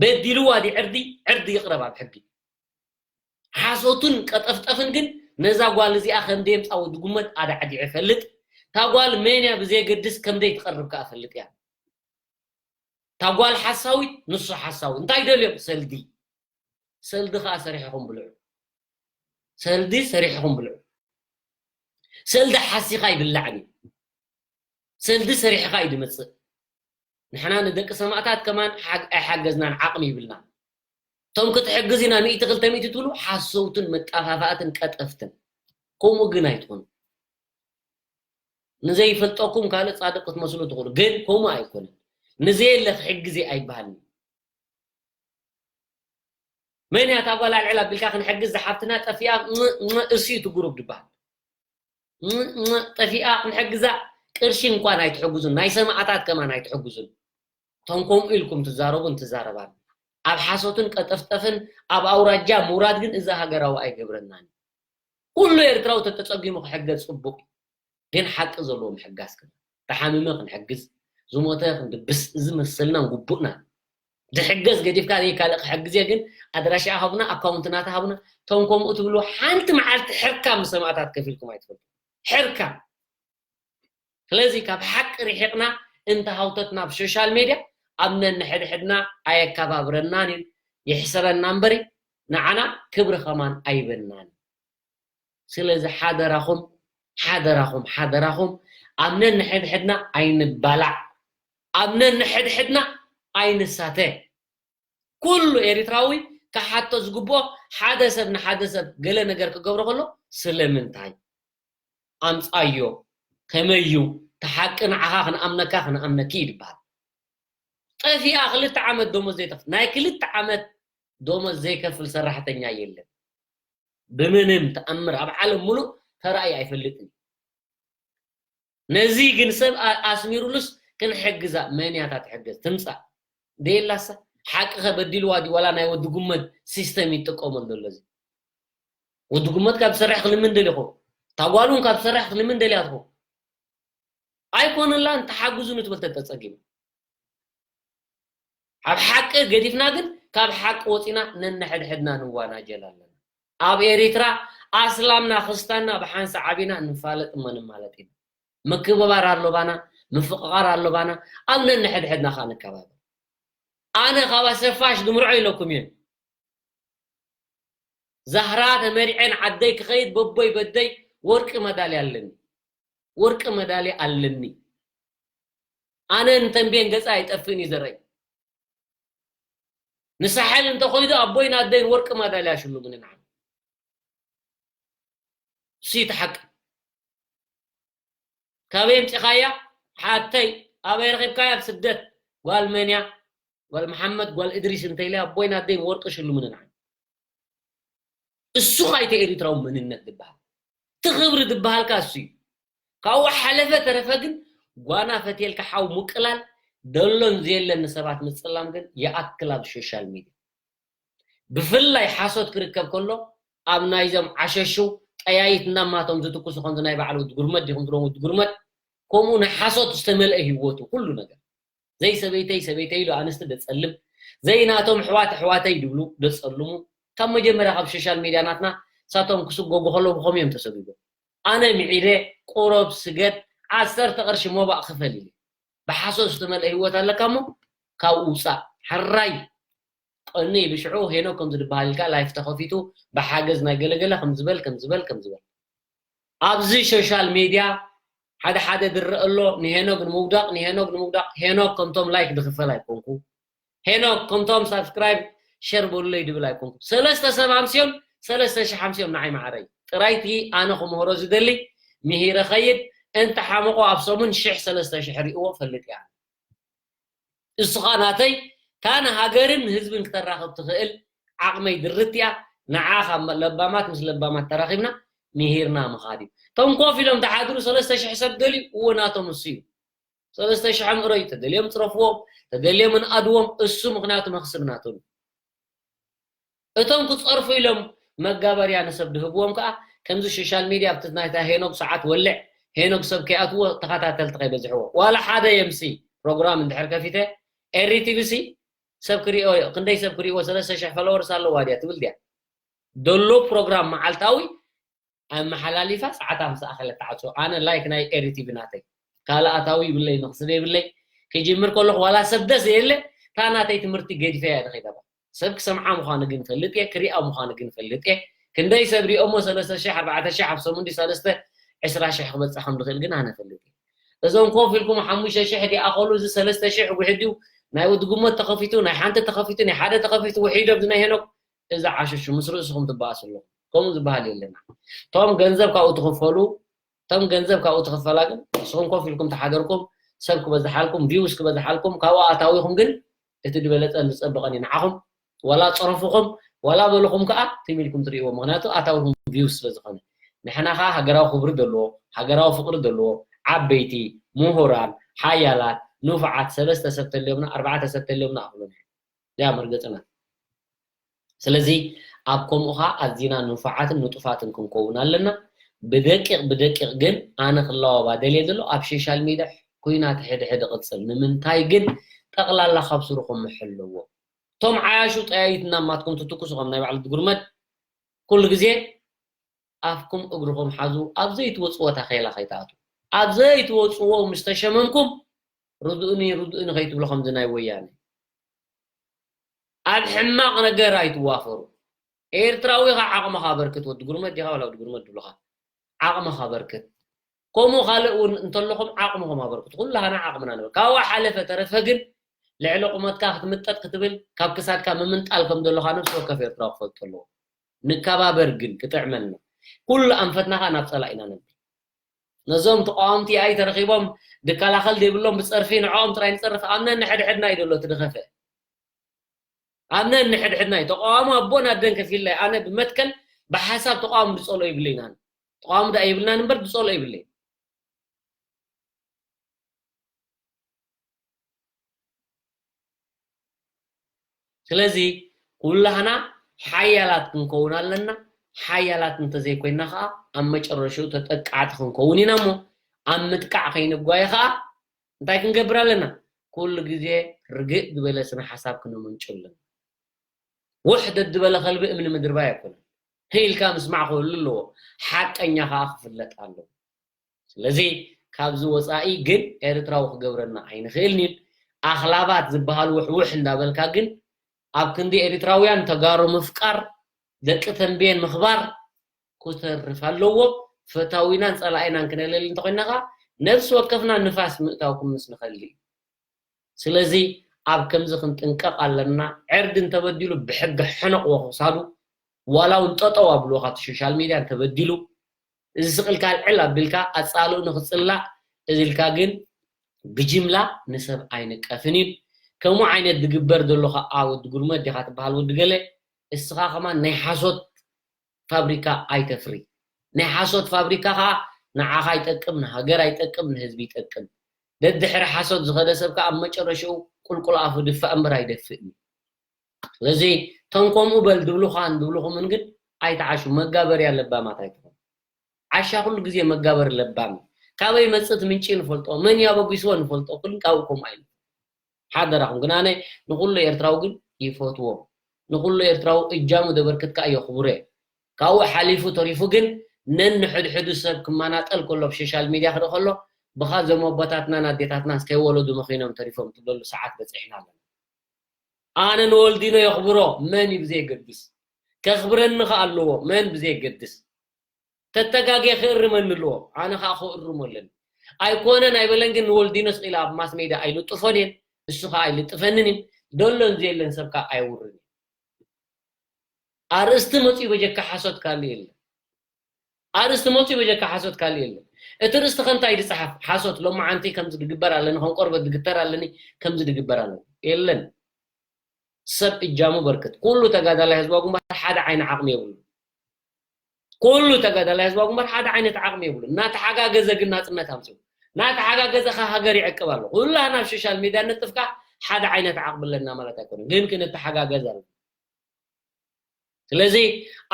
በዲልዋ ድዩ ዕርዲ ዕርዲ ይቕረብ ኣብ ሕጊ ሓሶትን ቀጠፍጠፍን ግን ነዛ ጓል እዚኣ ከም ደየምፃ ወዲ ጉመት ኣዳዕዲዐ ፈልጥ እታ ጓል መን እያ ብዘየገድስ ከም ደይትቐርብ ከዓ ፈልጥ እያ እታ ጓል ሓሳዊት ንሱ ሓሳዊ እንታይ ደልዮም ሰልዲ ሰልዲ ከዓ ሰሪሕኹም ብልዑ ሰልዲ ሰሪሕኹም ብልዑ ሰልዲ ሓሲኻ ይብላዕን እዩ ሰልዲ ሰሪሕኻ እዩ ድመፅእ ንሕና ንደቂ ሰማእታት ከማን ኣይሓገዝናን ዓቕሚ ይብልናን እቶም ክትሕግዝ ኢና ሚእቲ ክልተ ሚእቲ ትብሉ ሓሰውትን መጣፋፋእትን ቀጠፍትን ከምኡ ግን ኣይትኾኑ ንዘይፈልጠኩም ካልእ ፃድቅ ክትመስሉ ትኽእሉ ግን ከምኡ ኣይኮነን ንዘየለ ክሕግዜ ኣይበሃልን መን እያ እታ ጓል ኣልዕል ኣቢልካ ክንሕግዝ ዝሓፍትና ጠፊኣ እሱ እቲ ግሩብ ዝበሃል ጠፊኣ ክንሕግዛ ቅርሺ እንኳን ኣይትሕግዙን ናይ ሰማእታት ከማን ኣይትሕግዙን እቶም ከምኡ ኢልኩም ትዛረቡን ትዛረባን ኣብ ሓሶትን ቀጠፍጠፍን ኣብ ኣውራጃ ምውራድ ግን እዚ ሃገራዊ ኣይገብረናን ኩሉ ኤርትራዊ ተተፀጊሙ ክሕገዝ ፅቡቅ ግን ሓቂ ዘለዎ ምሕጋዝ ክብል ተሓሚመ ክንሕግዝ ዝሞተ ክንድብስ እዚ መሰልና ግቡእና ዝሕገዝ ገዲፍካ ዘይ ካልእ ክሕግዝ እየ ግን ኣድራሻ ሃቡና ኣካውንት ናታ ሃቡና ቶም ከምኡ ትብሉ ሓንቲ መዓልቲ ሕርካ ምስ ሰማእታት ከፊልኩም ኣይትፈልጡ ሕርካ ስለዚ ካብ ሓቂ ርሒቕና እንተ ሃውተትና ኣብ ሶሻል ሜድያ ኣብ ነንሕድሕድና ኣየከባብረናን እዩ ይሕሰበና እምበሪ ንዓና ክብሪ ከማን ኣይበናን ስለዚ ሓደራኹም ሓደራኹም ሓደራኹም ኣብ ነንሕድሕድና ኣይንባላዕ ኣብ ነንሕድሕድና ኣይንሳተ ኩሉ ኤሪትራዊ ክሓቶ ዝግብኦ ሓደ ሰብ ንሓደ ሰብ ገለ ነገር ክገብሮ ከሎ ስለምንታይ ኣምፃዮ ከመዩ ተሓቂ ንዓኻ ክንኣምነካ ክንኣምነኪ ይድበሃል ጠፊኣ ክልተ ዓመት ደሞዝ ዘይተፍ ናይ ክልተ ዓመት ደሞዝ ዘይከፍል ሰራሕተኛ የለን ብምንም ተኣምር ኣብ ዓለም ሙሉእ ተራእዩ ኣይፈልጥን ነዚ ግን ሰብ ኣስሚሩሉስ ክንሕግዛ መን እያ እታ ትሕገዝ ትምፃእ ደየላሳ ሓቂ ከበዲልዋ ድዩ ዋላ ናይ ወዲ ጉመት ሲስተም ይጥቀመሉ ዘሎ እዚ ወዲ ጉመት ካብ ዝሰርሕ ክልምን ደሊ ይኸውን እታ ጓል እውን ካብ ትሰርሕ ክትልምን ደልያ ትኾን ኣይኮነላን። ተሓግዙ ንትብል ተተጸጊሙ። ኣብ ሓቂ ገዲፍና ግን ካብ ሓቂ ወፂና ነንሕድሕድና ንዋናጀል ኣለና። ኣብ ኤሪትራ ኣስላምና ክስታንና ብሓንሳእ ዓቢና ንፋለጥ እሞ ንማለጥ ኢና። ምክብባር ኣሎባና፣ ምፍቕቓር ኣሎባና፣ ኣብ ነንሕድሕድና ኸኣ ንከባበር። ኣነ ካብ ኣሰፋሽ ድምርዖ ኢለኩም እየ። ዛህራ ተመሪዐን ዓደይ ክኸይድ በቦይ በደይ ወርቂ መዳልያ ኣለኒ። ወርቂ መዳልያ ኣለኒ። ኣነ ንተንቤን ገጻ ኣይጠፍእን እዩ ዘረይ። ንሳሕል እንተኾይዱ ኣቦይን ኣደይን ወርቂ መዳልያ ሽሉምኒ ንዓም። እሱ እዩ እቲ ሓቂ። ካበይ ኣምጺኻያ? ሓተይ፣ ኣበይ ረኺብካያ? ኣብ ስደት። ጓል መን እያ? ጓል መሓመድ፣ ጓል እድሪስ እንተ ኢለ ኣቦይን ኣደይን ወርቂ ሽሉምኒ ንዓም። እሱ ኸኣ እቲ ኤሪትራዊ መንነት ዝበሃል። እቲ ክብሪ ዝበሃል ከኣ እሱ እዩ። ካብኡ ሓለፈ ተረፈ ግን ጓና ፈትየልካ ሓው ምቅላል፣ ደሎን ዘየለን ንሰባት ምጽላም ግን ይኣክል ኣብ ሶሻል ሚድያ። ብፍላይ ሓሶት ክርከብ ከሎ ኣብ ናይዞም ዓሸሹ ጠያይት እናማቶም ዝትኩሱ ከምዚ ናይ በዓል ወዲ ጉርመድ ዲኹም ትብሎም ወዲ ጉርመድ፣ ከምኡ ናይ ሓሶት ዝተመልአ ህይወቱ ኩሉ ነገር። ዘይሰበይተይ ሰበይተይ ኢሉ ኣንስቲ ደጸልም፣ ዘይናቶም ኣሕዋት ኣሕዋተይ ድብሉ ደጸልሙ። ካብ መጀመርያ ካብ ሶሻል ሚድያ ናትና ሳቶም ክስጎጉ ከለዉ ብኸምኡ እዮም ተሰጒጎም። ኣነ ምዒደ ቁረብ ስገድ ዓሰርተ ቅርሺ ሞባእ ክፈል ኢለ። ብሓሶት ዝተመልአ ህይወት ኣለካ እሞ ካብኡ ውጻእ። ሕራይ ቀኒ ኢሉ ሽዑ ሄኖክ ከምዚ ዝበሃል ኢልካ ላይፍ ተኸፊቱ ብሓገዝ ናይ ገለገለ ከም ዝበል ከም ዝበል ከም ዝበል። ኣብዚ ሶሻል ሚድያ ሓደ ሓደ ዝረአ ኣሎ ንሄኖግ ንምውዳቕ ንሄኖግ ንምውዳቕ። ሄኖክ ከምቶም ላይክ ዝኽፈል ኣይኮንኩ። ሄኖክ ከምቶም ሳብስክራይብ ሸር በሉለይ ድብል ኣይኮንኩ። ሰለስተ ሰብ ኣምስዮም ሰለስተ ሽሕ ኣምስዮም ንዓይ ማዕረይ። ጥራይቲ ኣነ ክምህሮ ዝደሊ ምሂረ ኸይድ። እንተ ሓመቆ ኣብ ሰሙን ሽሕ ሰለስተ ሽሕ ሪእዎ ፈልጥ እያ። እሱ ኸኣ ናተይ እታ ንሃገርን ንህዝብን ክተራኽብ ትኽእል ዓቕመይ ድርት እያ። ንዓ ካብ ለባማት ምስ ለባማት ተራኺብና ምሂርና ምኻድ እዩ። እቶም ኮፍ ኢሎም ተሓድሩ ሰለስተ ሽሕ ሰብ ደልዩ እዎ ናቶም እሱ እዩ። ሰለስተ ሽሕ ኣምዕሮይ ተደልዮም ጽረፍዎም፣ ተደልዮም ንኣድዎም እሱ ምኽንያቱ መኽስብ ናቶም እዩ። እቶም ክጸርፉ ኢሎም መጋበርያ ንሰብ ድህብዎም ከኣ ከምዚ ሶሻል ሚድያ ኣብቲ ናይታ ሄኖግ ሰዓት ወልዕ ሄኖግ ሰብ ከይኣትዎ ተኸታተልቲ ከይበዝሕዎ ዋላ ሓደ የምሲ ፕሮግራም እንድሕር ከፊተ ኤሪ ቲቪ ሲ ሰብ ክሪኦ ክንደይ ሰብ ክሪእዎ ሰለስተ ሽሕ ፎሎወርስ ኣለዋ ድያ ትብል ድያ ደሎ ፕሮግራም መዓልታዊ ኣመሓላሊፋ ሰዓታ ምስ ኣኸለት ትዓጽዎ። ኣነ ላይክ ናይ ኤሪ ቲቪ ናተይ ካልእ ኣታዊ ይብለይ መኽስብ የብለይ። ክጅምር ከለኹ ዋላ ሰብ ደስ የለ እታ ናተይ ትምህርቲ ገዲፈያ እየ ዝኸይድ ኣባ ሰብ ክሰምዓ ምዃኑ ግን ፈልጥ እየ ክሪኣ ምዃኑ ግን ፈልጥ እየ። ክንደይ ሰብ ሪኦሞ ሰለስተ ሽሕ ኣርባዕተ ሽሕ ኣብ ሰሙን ድዩ ሰለስተ ዕስራ ሽሕ ክበጽሕ ከም ዝኽእል ግን ኣነ ፈልጥ እየ። እዞም ኮፍ ኢልኩም ሓሙሽተ ሽሕ ዲኣኸሉ እዚ ሰለስተ ሽሕ ውሕድ እዩ ናይ ወዲ ጉመት ተኸፊቱ ናይ ሓንቲ ተኸፊቱ ናይ ሓደ ተኸፊቱ ውሒዶም ዝናይ ሄኖክ እዚ ዓሸሹ ምስ ርእስኹም ትበኣሱ ኣለኹም። ከምኡ ዝበሃል የለና። እቶም ገንዘብ ካብኡ ትኽፈሉ፣ እቶም ገንዘብ ካብኡ ትኽፈላ ግን ንስኹም ኮፍ ኢልኩም ተሓደርኩም፣ ሰብ ክበዝሓልኩም፣ ቪውስ ክበዝሓልኩም፣ ካብኡ ኣታዊኹም ግን እቲ ዝበለጸን ዝጸበቐን እዩ ንዓኹም። ዋላ ጸረፉኹም፣ ዋላ በልኹም ከኣ ትም ኢልኩም ትርእይዎ። ምኽንያቱ ኣታዊኹም ቪውስ ስለ ዝኾነ። ንሕና ከኣ ሃገራዊ ክብሪ ዘለዎ፣ ሃገራዊ ፍቕሪ ዘለዎ፣ ዓበይቲ፣ ምሁራን፣ ሓያላት፣ ንፉዓት፣ ሰለስተ ሰብ ተልዮምና፣ ኣርባዕተ ሰብ ተልዮምና ኣኽሉና። እዚኣ መርገጽና። ስለዚ ኣብ ከምኡ ኸዓ ኣዚና ንፉዓትን ንጡፋትን ክንከውን ኣለና። ብደቂቕ ብደቂቕ ግን ኣነ ክለዋባ ደልየ ዘሎ ኣብ ሶሻል ሚድያ ኩናት ሕድሕድ ይቕጽል። ንምንታይ ግን ጠቕላላ ካብ ስርኹም ምሕልዎ። እቶም ዓያሹ ጠያይትና ማትኩም ትትኩሱ ከም ናይ ባዕሉ ድጉርመድ ኩሉ ግዜ ኣፍኩም እግርኹም ሓዙ ኣብ ዘይትወፅዎ ታኼላ ከይትኣትዉ ኣብ ዘይትወፅዎ ምስ ተሸመምኩም ርድኡኒ ርድኡኒ ከይትብሉ ከምዚ ናይ ወያነ ኣብ ሕማቕ ነገር ኣይትዋፈሩ ኤርትራዊ ኢኻ ዓቕምኻ ኣበርክት ወዲ ጉርመት ዲኻ ዋላ ወዲ ጉርመት ድብሉኻ ዓቕምኻ ኣበርክት ከምኡ ካልእ እውን እንተለኹም ዓቕምኹም ኣበርክት ኩላህና ዓቕምና ንብል ካብኡ ሓለፈ ተረፈ ግን ልዕሊ ቁመትካ ክትምጠጥ ክትብል ካብ ክሳድካ ምምንጣል ከም ዘለኻ ነብሲ ወከፍ ኤርትራዊ ክፈልጦ ኣለዎ ንከባበር ግን ክጥዕመና ኩሉ ኣንፈትና ከኣ ናብ ጸላኢና ነብል ነዞም ተቃወምቲ ኣይ ተረኺቦም ድከላኸል ዘይብሎም ብጸርፊ ንዕኦም ጥራይ ንጸርፍ ኣብ ነንሕድሕድና እዩ ዘሎ እቲ ድኸፍእ ኣብ ነንሕድሕድና እዩ ተቃዋሚ ኣቦን ኣደን ከፊልና ኣነ ብመትከል ብሓሳብ ተቃዋሚ ድጸሎ ይብለይና ተቃዋሚ ደኣ ይብልናን እምበር ድጸሎ ይብለይ ስለዚ ኩላህና ሓያላት ክንከውን ኣለና። ሓያላት እንተዘይኮይና ከዓ ኣብ መጨረሽኡ ተጠቃዕቲ ክንከውን ኢና እሞ ኣብ ምጥቃዕ ከይንጓየ ከዓ እንታይ ክንገብር ኣለና? ኩሉ ግዜ ርግእ ዝበለ ስነ ሓሳብ ክነመንጩ ኣለና። ውሕ ደድበለ ከልቢ እምኒ ምድርባይ ኣይኮነን። ህኢልካ ምስማዕ ክህሉ ኣለዎ። ሓቀኛ ከዓ ክፍለጥ ኣለዎ። ስለዚ ካብዚ ወፃኢ ግን ኤርትራዊ ክገብረና ኣይንኽእልን እዩ። ኣኽላባት ዝበሃል ውሕውሕ እንዳበልካ ግን ኣብ ክንዲ ኤርትራውያን ተጋሩ ምፍቃር፣ ደቂ ተንቤን ምኽባር ክተርፍ ኣለዎ። ፈታዊናን ፀላኢናን ክነለሊ እንተኮይና ከዓ ነብሲ ወከፍና ንፋስ ምእታው ክምስ ንኸሊ እዩ። ስለዚ ኣብ ከምዚ ክንጥንቀቕ ኣለና። ዕርዲ እንተበዲሉ ብሕጊ ሕነቕዎ ክሳዱ፣ ዋላ እውን ጠጠው ኣብልዎ ካብቲ ሶሻል ሚድያ እንተበዲሉ። እዚ ስቕ ኢልካ ልዕል ኣቢልካ ኣጻልኡ ንኽጽላእ እዚ ኢልካ ግን ብጅምላ ንሰብ ኣይንቀፍን እዩ። ከምኡ ዓይነት ዝግበር ዘሎ ኸዓ ወዲ ጉርመ ዲኻ ትበሃል ወዲ ገለ፣ እስኻ ከማን ናይ ሓሶት ፋብሪካ ኣይተፍሪ። ናይ ሓሶት ፋብሪካ ኸዓ ንዓኻ ይጠቅም፣ ንሃገር ኣይጠቅም፣ ንህዝቢ ይጠቅም። ደድሕሪ ሓሶት ዝኸደ ሰብ ከኣ ኣብ መጨረሽኡ ቁልቁል ኣፉ ድፋእ እምበር ኣይደፍእን እዩ። ስለዚ እቶም ከምኡ በል ድብሉኻን ድብሉኹምን ግን ኣይትዓሹ። መጋበርያ ለባማት ኣይትኾኑ። ዓሻ ኩሉ ግዜ መጋበሪ ለባም እዩ። ካበይ መጽእ እቲ ምንጪ ንፈልጦ፣ መን ያበጒስዎ ንፈልጦ፣ ኩልን ካብኡ ከምኡ ኣይነት ሓደራኹም ግን ኣነ ንኹሉ ኤርትራዊ ግን ይፈትዎ። ንኹሉ ኤርትራዊ እጃሙ ደበርክት ከኣ የኽብሮ እየ። ካብኡ ሓሊፉ ተሪፉ ግን ነንሕድሕዱ ሰብ ክመናጠል ከሎ ኣብ ሶሻል ሚድያ ክርኢ ከሎ ብኻ እዞም ኣቦታትናን ኣዴታትናን ከይወለዱ መኺኖም ተሪፎም ትብለሉ ሰዓት በጺሕና ኣለና። ኣነ ንወልዲኖ የኽብሮ መን እዩ ብዘየገድስ፣ ከኽብረኒ ከኣ ኣለዎ መን ብዘየገድስ። ተተጋግየ ክእርመኒ ኣለዎ፣ ኣነ ከኣ ክእርሞ ኣለኒ። ኣይኮነን ኣይበለን ግን ንወልዲኖ ስቕ ኢለ ኣብ ማስ ሜድያ ኣይልጥፎን እየን፣ እሱ ከኣ ኣይልጥፈንን እዩ። ደሎን ዘየለን ሰብ ከኣ ኣየውርን እዩ። ኣርእስቲ መጺኡ በጀካ ሓሶት ካልእ የለን። ኣርእስቲ መጺኡ በጀካ ሓሶት ካልእ የለን። እቲ ርእስቲ ከ እንታይ ድጸሓፍ? ሓሶት፣ ሎማዓንቲ ከምዚ ድግበር ኣለኒ፣ ከም ቆርበት ድግተር ኣለኒ፣ ከምዚ ድግበር ኣለኒ። የለን። ሰብ እጃሙ በርክት። ኩሉ ተጋዳላይ ህዝባዊ ግንባር ሓደ ዓይነ ዓቕሚ የብሉ። ኩሉ ተጋዳላይ ህዝባዊ ግንባር ሓደ ዓይነት ዓቕሚ የብሉ። እናተሓጋገዘ ግን ናጽነት ኣምጽኡ። እናተሓጋገዘ ከ ሃገር ይዕቅብ ኣሎ። ኩላና ኣብ ሶሻል ሚድያ ንጥፍካ ሓደ ዓይነት ዓቕሚ ኣለና ማለት ኣይኮነን። ግን ክንተሓጋገዝ ኣሎ። ስለዚ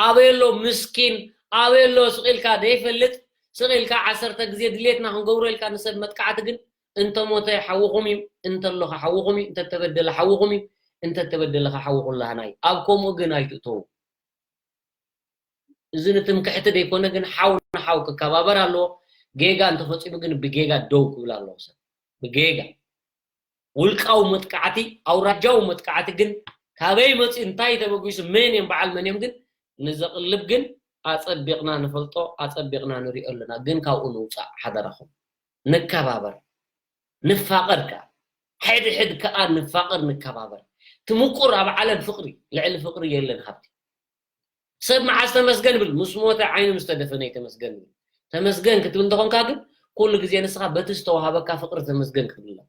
ኣበይ ኣሎ ምስኪን፣ ኣበይ ኣሎ ስቕ ኢልካ ዘይፈልጥ፣ ስቕ ኢልካ ዓሰርተ ግዜ ድሌትና ክንገብሮ ኢልካ ንሰብ መጥቃዕቲ ግን እንተሞተ ሓውኹም እዩ፣ እንተሎኸ ሓውኹም እዩ፣ እንተተበደለ ሓውኹም እዩ፣ እንተተበደለኸ ሓው ኩላህና እዩ። ኣብ ከምኡ ግን ኣይትእተዉ። እዚ ንትምክሕቲ ደይኮነ ግን ሓው ንሓው ክከባበር ኣለዎ። ጌጋ እንተፈጺሙ ግን ብጌጋ ደው ክብል ኣለዎ ሰብ። ብጌጋ ውልቃዊ መጥቃዕቲ፣ ኣውራጃዊ መጥቃዕቲ ግን ካበይ መጺኡ፣ እንታይ ተበጊሱ፣ መን እዮም በዓል መን እዮም ግን ንዘቕልብ ግን ኣጸቢቕና ንፈልጦ፣ ኣጸቢቕና ንሪኦ ኣለና። ግን ካብኡ ንውጻእ ሓደራኹም። ንከባበር፣ ንፋቐር ከኣ። ሕድሕድ ከኣ ንፋቐር፣ ንከባበር። እቲ ምቁር ኣብ ዓለም ፍቕሪ፣ ልዕሊ ፍቕሪ የለን ሃብቲ። ሰብ መዓስ ተመስገን ብል? ምስ ሞተ ዓይኑ ምስ ተደፈነ እዩ ተመስገን ብል። ተመስገን ክትብል እንተኾንካ ግን ኩሉ ግዜ ንስኻ በቲ ዝተዋሃበካ ፍቕሪ ተመስገን ክትብል ኣለካ።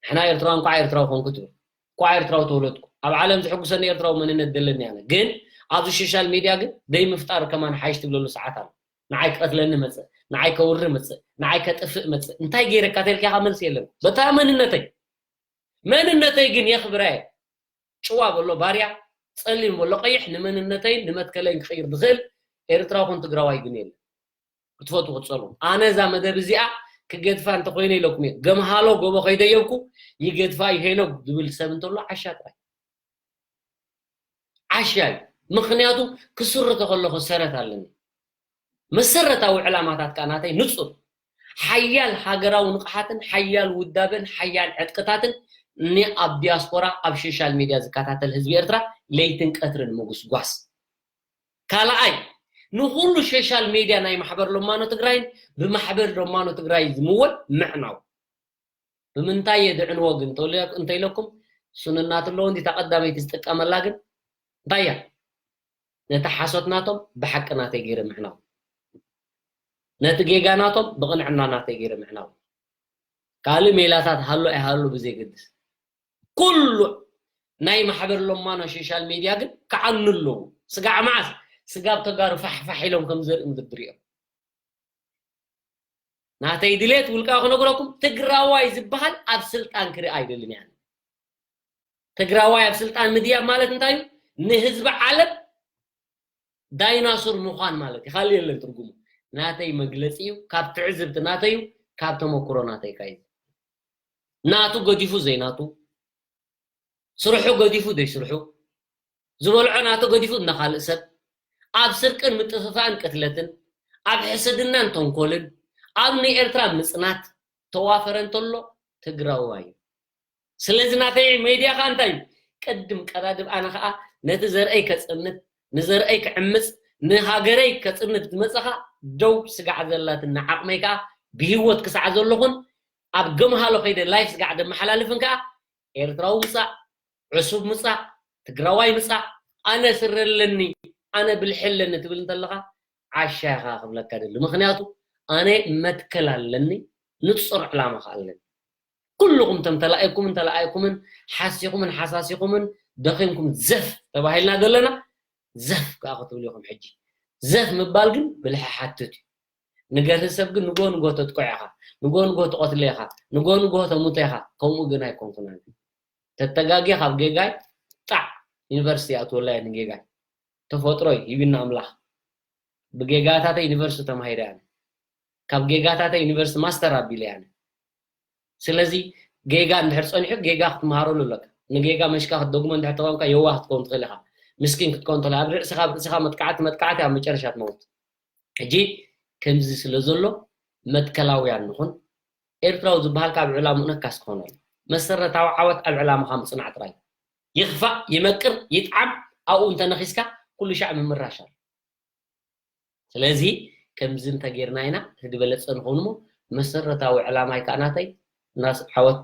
ንሕና ኤርትራውያን እንኳዕ ኤርትራዊ ኮንኩ ትብል። እንኳዕ ኤርትራዊ ተወለድኩ። ኣብ ዓለም ዝሕጉሰኒ ኤርትራዊ መንነት ደለኒ ኣነ። ግን ኣብዚ ሶሻል ሚድያ ግን ደይ ምፍጣር ከማን ሓይሽ ትብለሉ ሰዓት ኣሎ። ንዓይ ክቐትለኒ መጽእ፣ ንዓይ ከውሪ መጽእ፣ ንዓይ ከጥፍእ መጽእ። እንታይ ገይረካ ተልካ ኢኻ መልሲ የለን። በታ መንነተይ። መንነተይ ግን የኽብራ እየ። ጭዋ በሎ ባርያ፣ ጸሊም በሎ ቀይሕ፣ ንመንነተይን ንመትከለይን ክቕይር ዝኽእል ኤርትራዊ ኮን ትግራዋይ ግን የለን። ክትፈትዉ ክትጸልኡ። ኣነ እዛ መደብ እዚኣ ክገድፋ እንተኾይነ ኢለኩም እየ። ገምሃሎ ጎቦ ከይደየብኩ ይገድፋ ይሄኖ ዝብል ሰብ እንተሎ ዓሻ ጥራይ። ዓሻ እዩ። ምኽንያቱ ክስርቶ ከለኹ ሰረት ኣለኒ። መሰረታዊ ዕላማታት ከኣ ናተይ ንጹር። ሓያል ሃገራዊ ንቕሓትን ሓያል ውዳበን ሓያል ዕጥቅታትን ንኣብ ዲያስፖራ ኣብ ሶሻል ሚድያ ዝከታተል ህዝቢ ኤርትራ ለይትን ቀትርን ምጉስጓስ። ካልኣይ፣ ንኹሉ ሶሻል ሚድያ ናይ ማሕበር ሎማኖ ትግራይን ብማሕበር ሎማኖ ትግራይ ዝምወል ምዕናው። ብምንታይ የድዕንዎ ግን እንተኢለኩም፣ ስንናት ኣለዎ እንዲታ ቀዳመይቲ ዝጥቀመላ ግን እንታይ እያ? ነቲ ሓሶት ናቶም ብሓቂ ናተይ ገይረ ምዕናው፣ ነቲ ጌጋ ናቶም ብቕንዕና ናተይ ገይረ ምዕናው። ካልእ ሜላታት ሃሎ ኣይሃሎ ብዘይገድስ፣ ኩሉ ናይ ማሕበር ሎማኖ ሶሻል ሚድያ ግን ክዓኑ ኣለዉ። ስጋዕ መዓስ ስጋብ ተጋሩ ፋሕፋሕ ኢሎም ከም ዘርኢ ምድሪ እዮም። ናተይ ድሌት ውልቃዊ ክነግረኩም፣ ትግራዋይ ዝበሃል ኣብ ስልጣን ክርኢ ኣይደልን እያ። ትግራዋይ ኣብ ስልጣን ምድያብ ማለት እንታይ እዩ? ንህዝቢ ዓለም ዳይናሱር ምዃን ማለት እዩ። ካልእ የለን ትርጉሙ። ናተይ መግለጺ እዩ። ካብ ትዕዝብቲ ናተይ እዩ። ካብ ተመክሮ ናተይ ካዩ ናቱ ገዲፉ ዘይናቱ፣ ስርሑ ገዲፉ ዘይስርሑ፣ ዝበልዖ ናቱ ገዲፉ እናኻልእ ሰብ፣ ኣብ ስርቅን ምጥፍፋእን ቅትለትን፣ ኣብ ሕስድናን ተንኮልን፣ ኣብ ንኤርትራ ምጽናት ተዋፈረ እንተሎ ትግራዋይ እዩ። ስለዚ ናተይ ሜድያ ኸኣ እንታይ እዩ? ቅድም ቀዳድም ኣነ ኸኣ ነቲ ዘርእይ ከጽንት፣ ንዘርእይ ክዕምጽ፣ ንሃገረይ ከጽንት ዝመጸ ኸኣ ደው ስጋዕ ዘላትና ዓቕመይ ከኣ ብህይወት ክሳዕ ዘለኹን ኣብ ገምሃሎ ከይደ ላይፍ ስጋዕ ደመሓላልፍን ከኣ ኤርትራዊ ምጻእ፣ ዕሱብ ምጻእ፣ ትግራዋይ ምጻእ፣ ኣነ ስረ ኣለኒ፣ ኣነ ብልሒ ኣለኒ ትብል እንተለኻ ዓሻ ኢኻ ክብለካ ደሊ። ምኽንያቱ ኣነ መትከል ኣለኒ፣ ንጹር ዕላማ ከኣ ኣለኒ። ኩልኹም እቶም ተላኢኩምን ተላኣይኩምን ሓሲኹምን ሓሳሲኹምን ደኺምኩም ዘፍ ተባሂልና ዘለና ዘፍ ከኣ ክትብሉ ኢኹም። ሕጂ ዘፍ ምባል ግን ብልሒ ሓትት እዩ። ንገርሂ ሰብ ግን ንጎ ንጎ ተጥቅዖ ኢኻ፣ ንጎ ንጎ ትቐትሎ ኢኻ፣ ንጎ ንጎ ተሙቶ ኢኻ። ከምኡ ግን ኣይኮንኩን ኣነ። ተተጋግየ ካብ ጌጋይ ጣዕ ዩኒቨርሲቲ ይኣትወላ እየ ንጌጋይ። ተፈጥሮይ ሂብና ኣምላኽ። ብጌጋታተይ ዩኒቨርሲቲ ተማሂረ ኣነ። ካብ ጌጋታተይ ዩኒቨርሲቲ ማስተር ኣቢለ ኣነ። ስለዚ ጌጋ እንድሕር ጸኒሑ ጌጋ ክትመሃረሉ ኣለካ። ንጌጋ መሽካ ክትደግሞ እንድሕር ተቐምካ የዋህ ክትከውን ትኽእል ኢኻ። ምስኪን ክትከውን ትኽእል። ኣብ ርእስኻ፣ ኣብ ርእስኻ መጥቃዕቲ፣ መጥቃዕቲ ኣብ መጨረሻ ትመውት። ሕጂ ከምዚ ስለ ዘሎ መትከላውያን ንኹን። ኤርትራዊ ዝበሃል ካብ ዕላምኡ ነካስ ክኾን ኣሎ። መሰረታዊ ዓወት ኣብ ዕላማኻ ምጽናዕ ጥራይ። ይኽፋእ፣ ይመቅር፣ ይጥዓም፣ ኣብኡ እንተነኺስካ ኩሉ ሻዕ ምምራሽ ኣሎ። ስለዚ ከምዚ እንተጌርና ኢና እቲ ዝበለጸ ንኸውን እሞ መሰረታዊ ዕላማይ ከኣ ናተይ ናስ ዓወት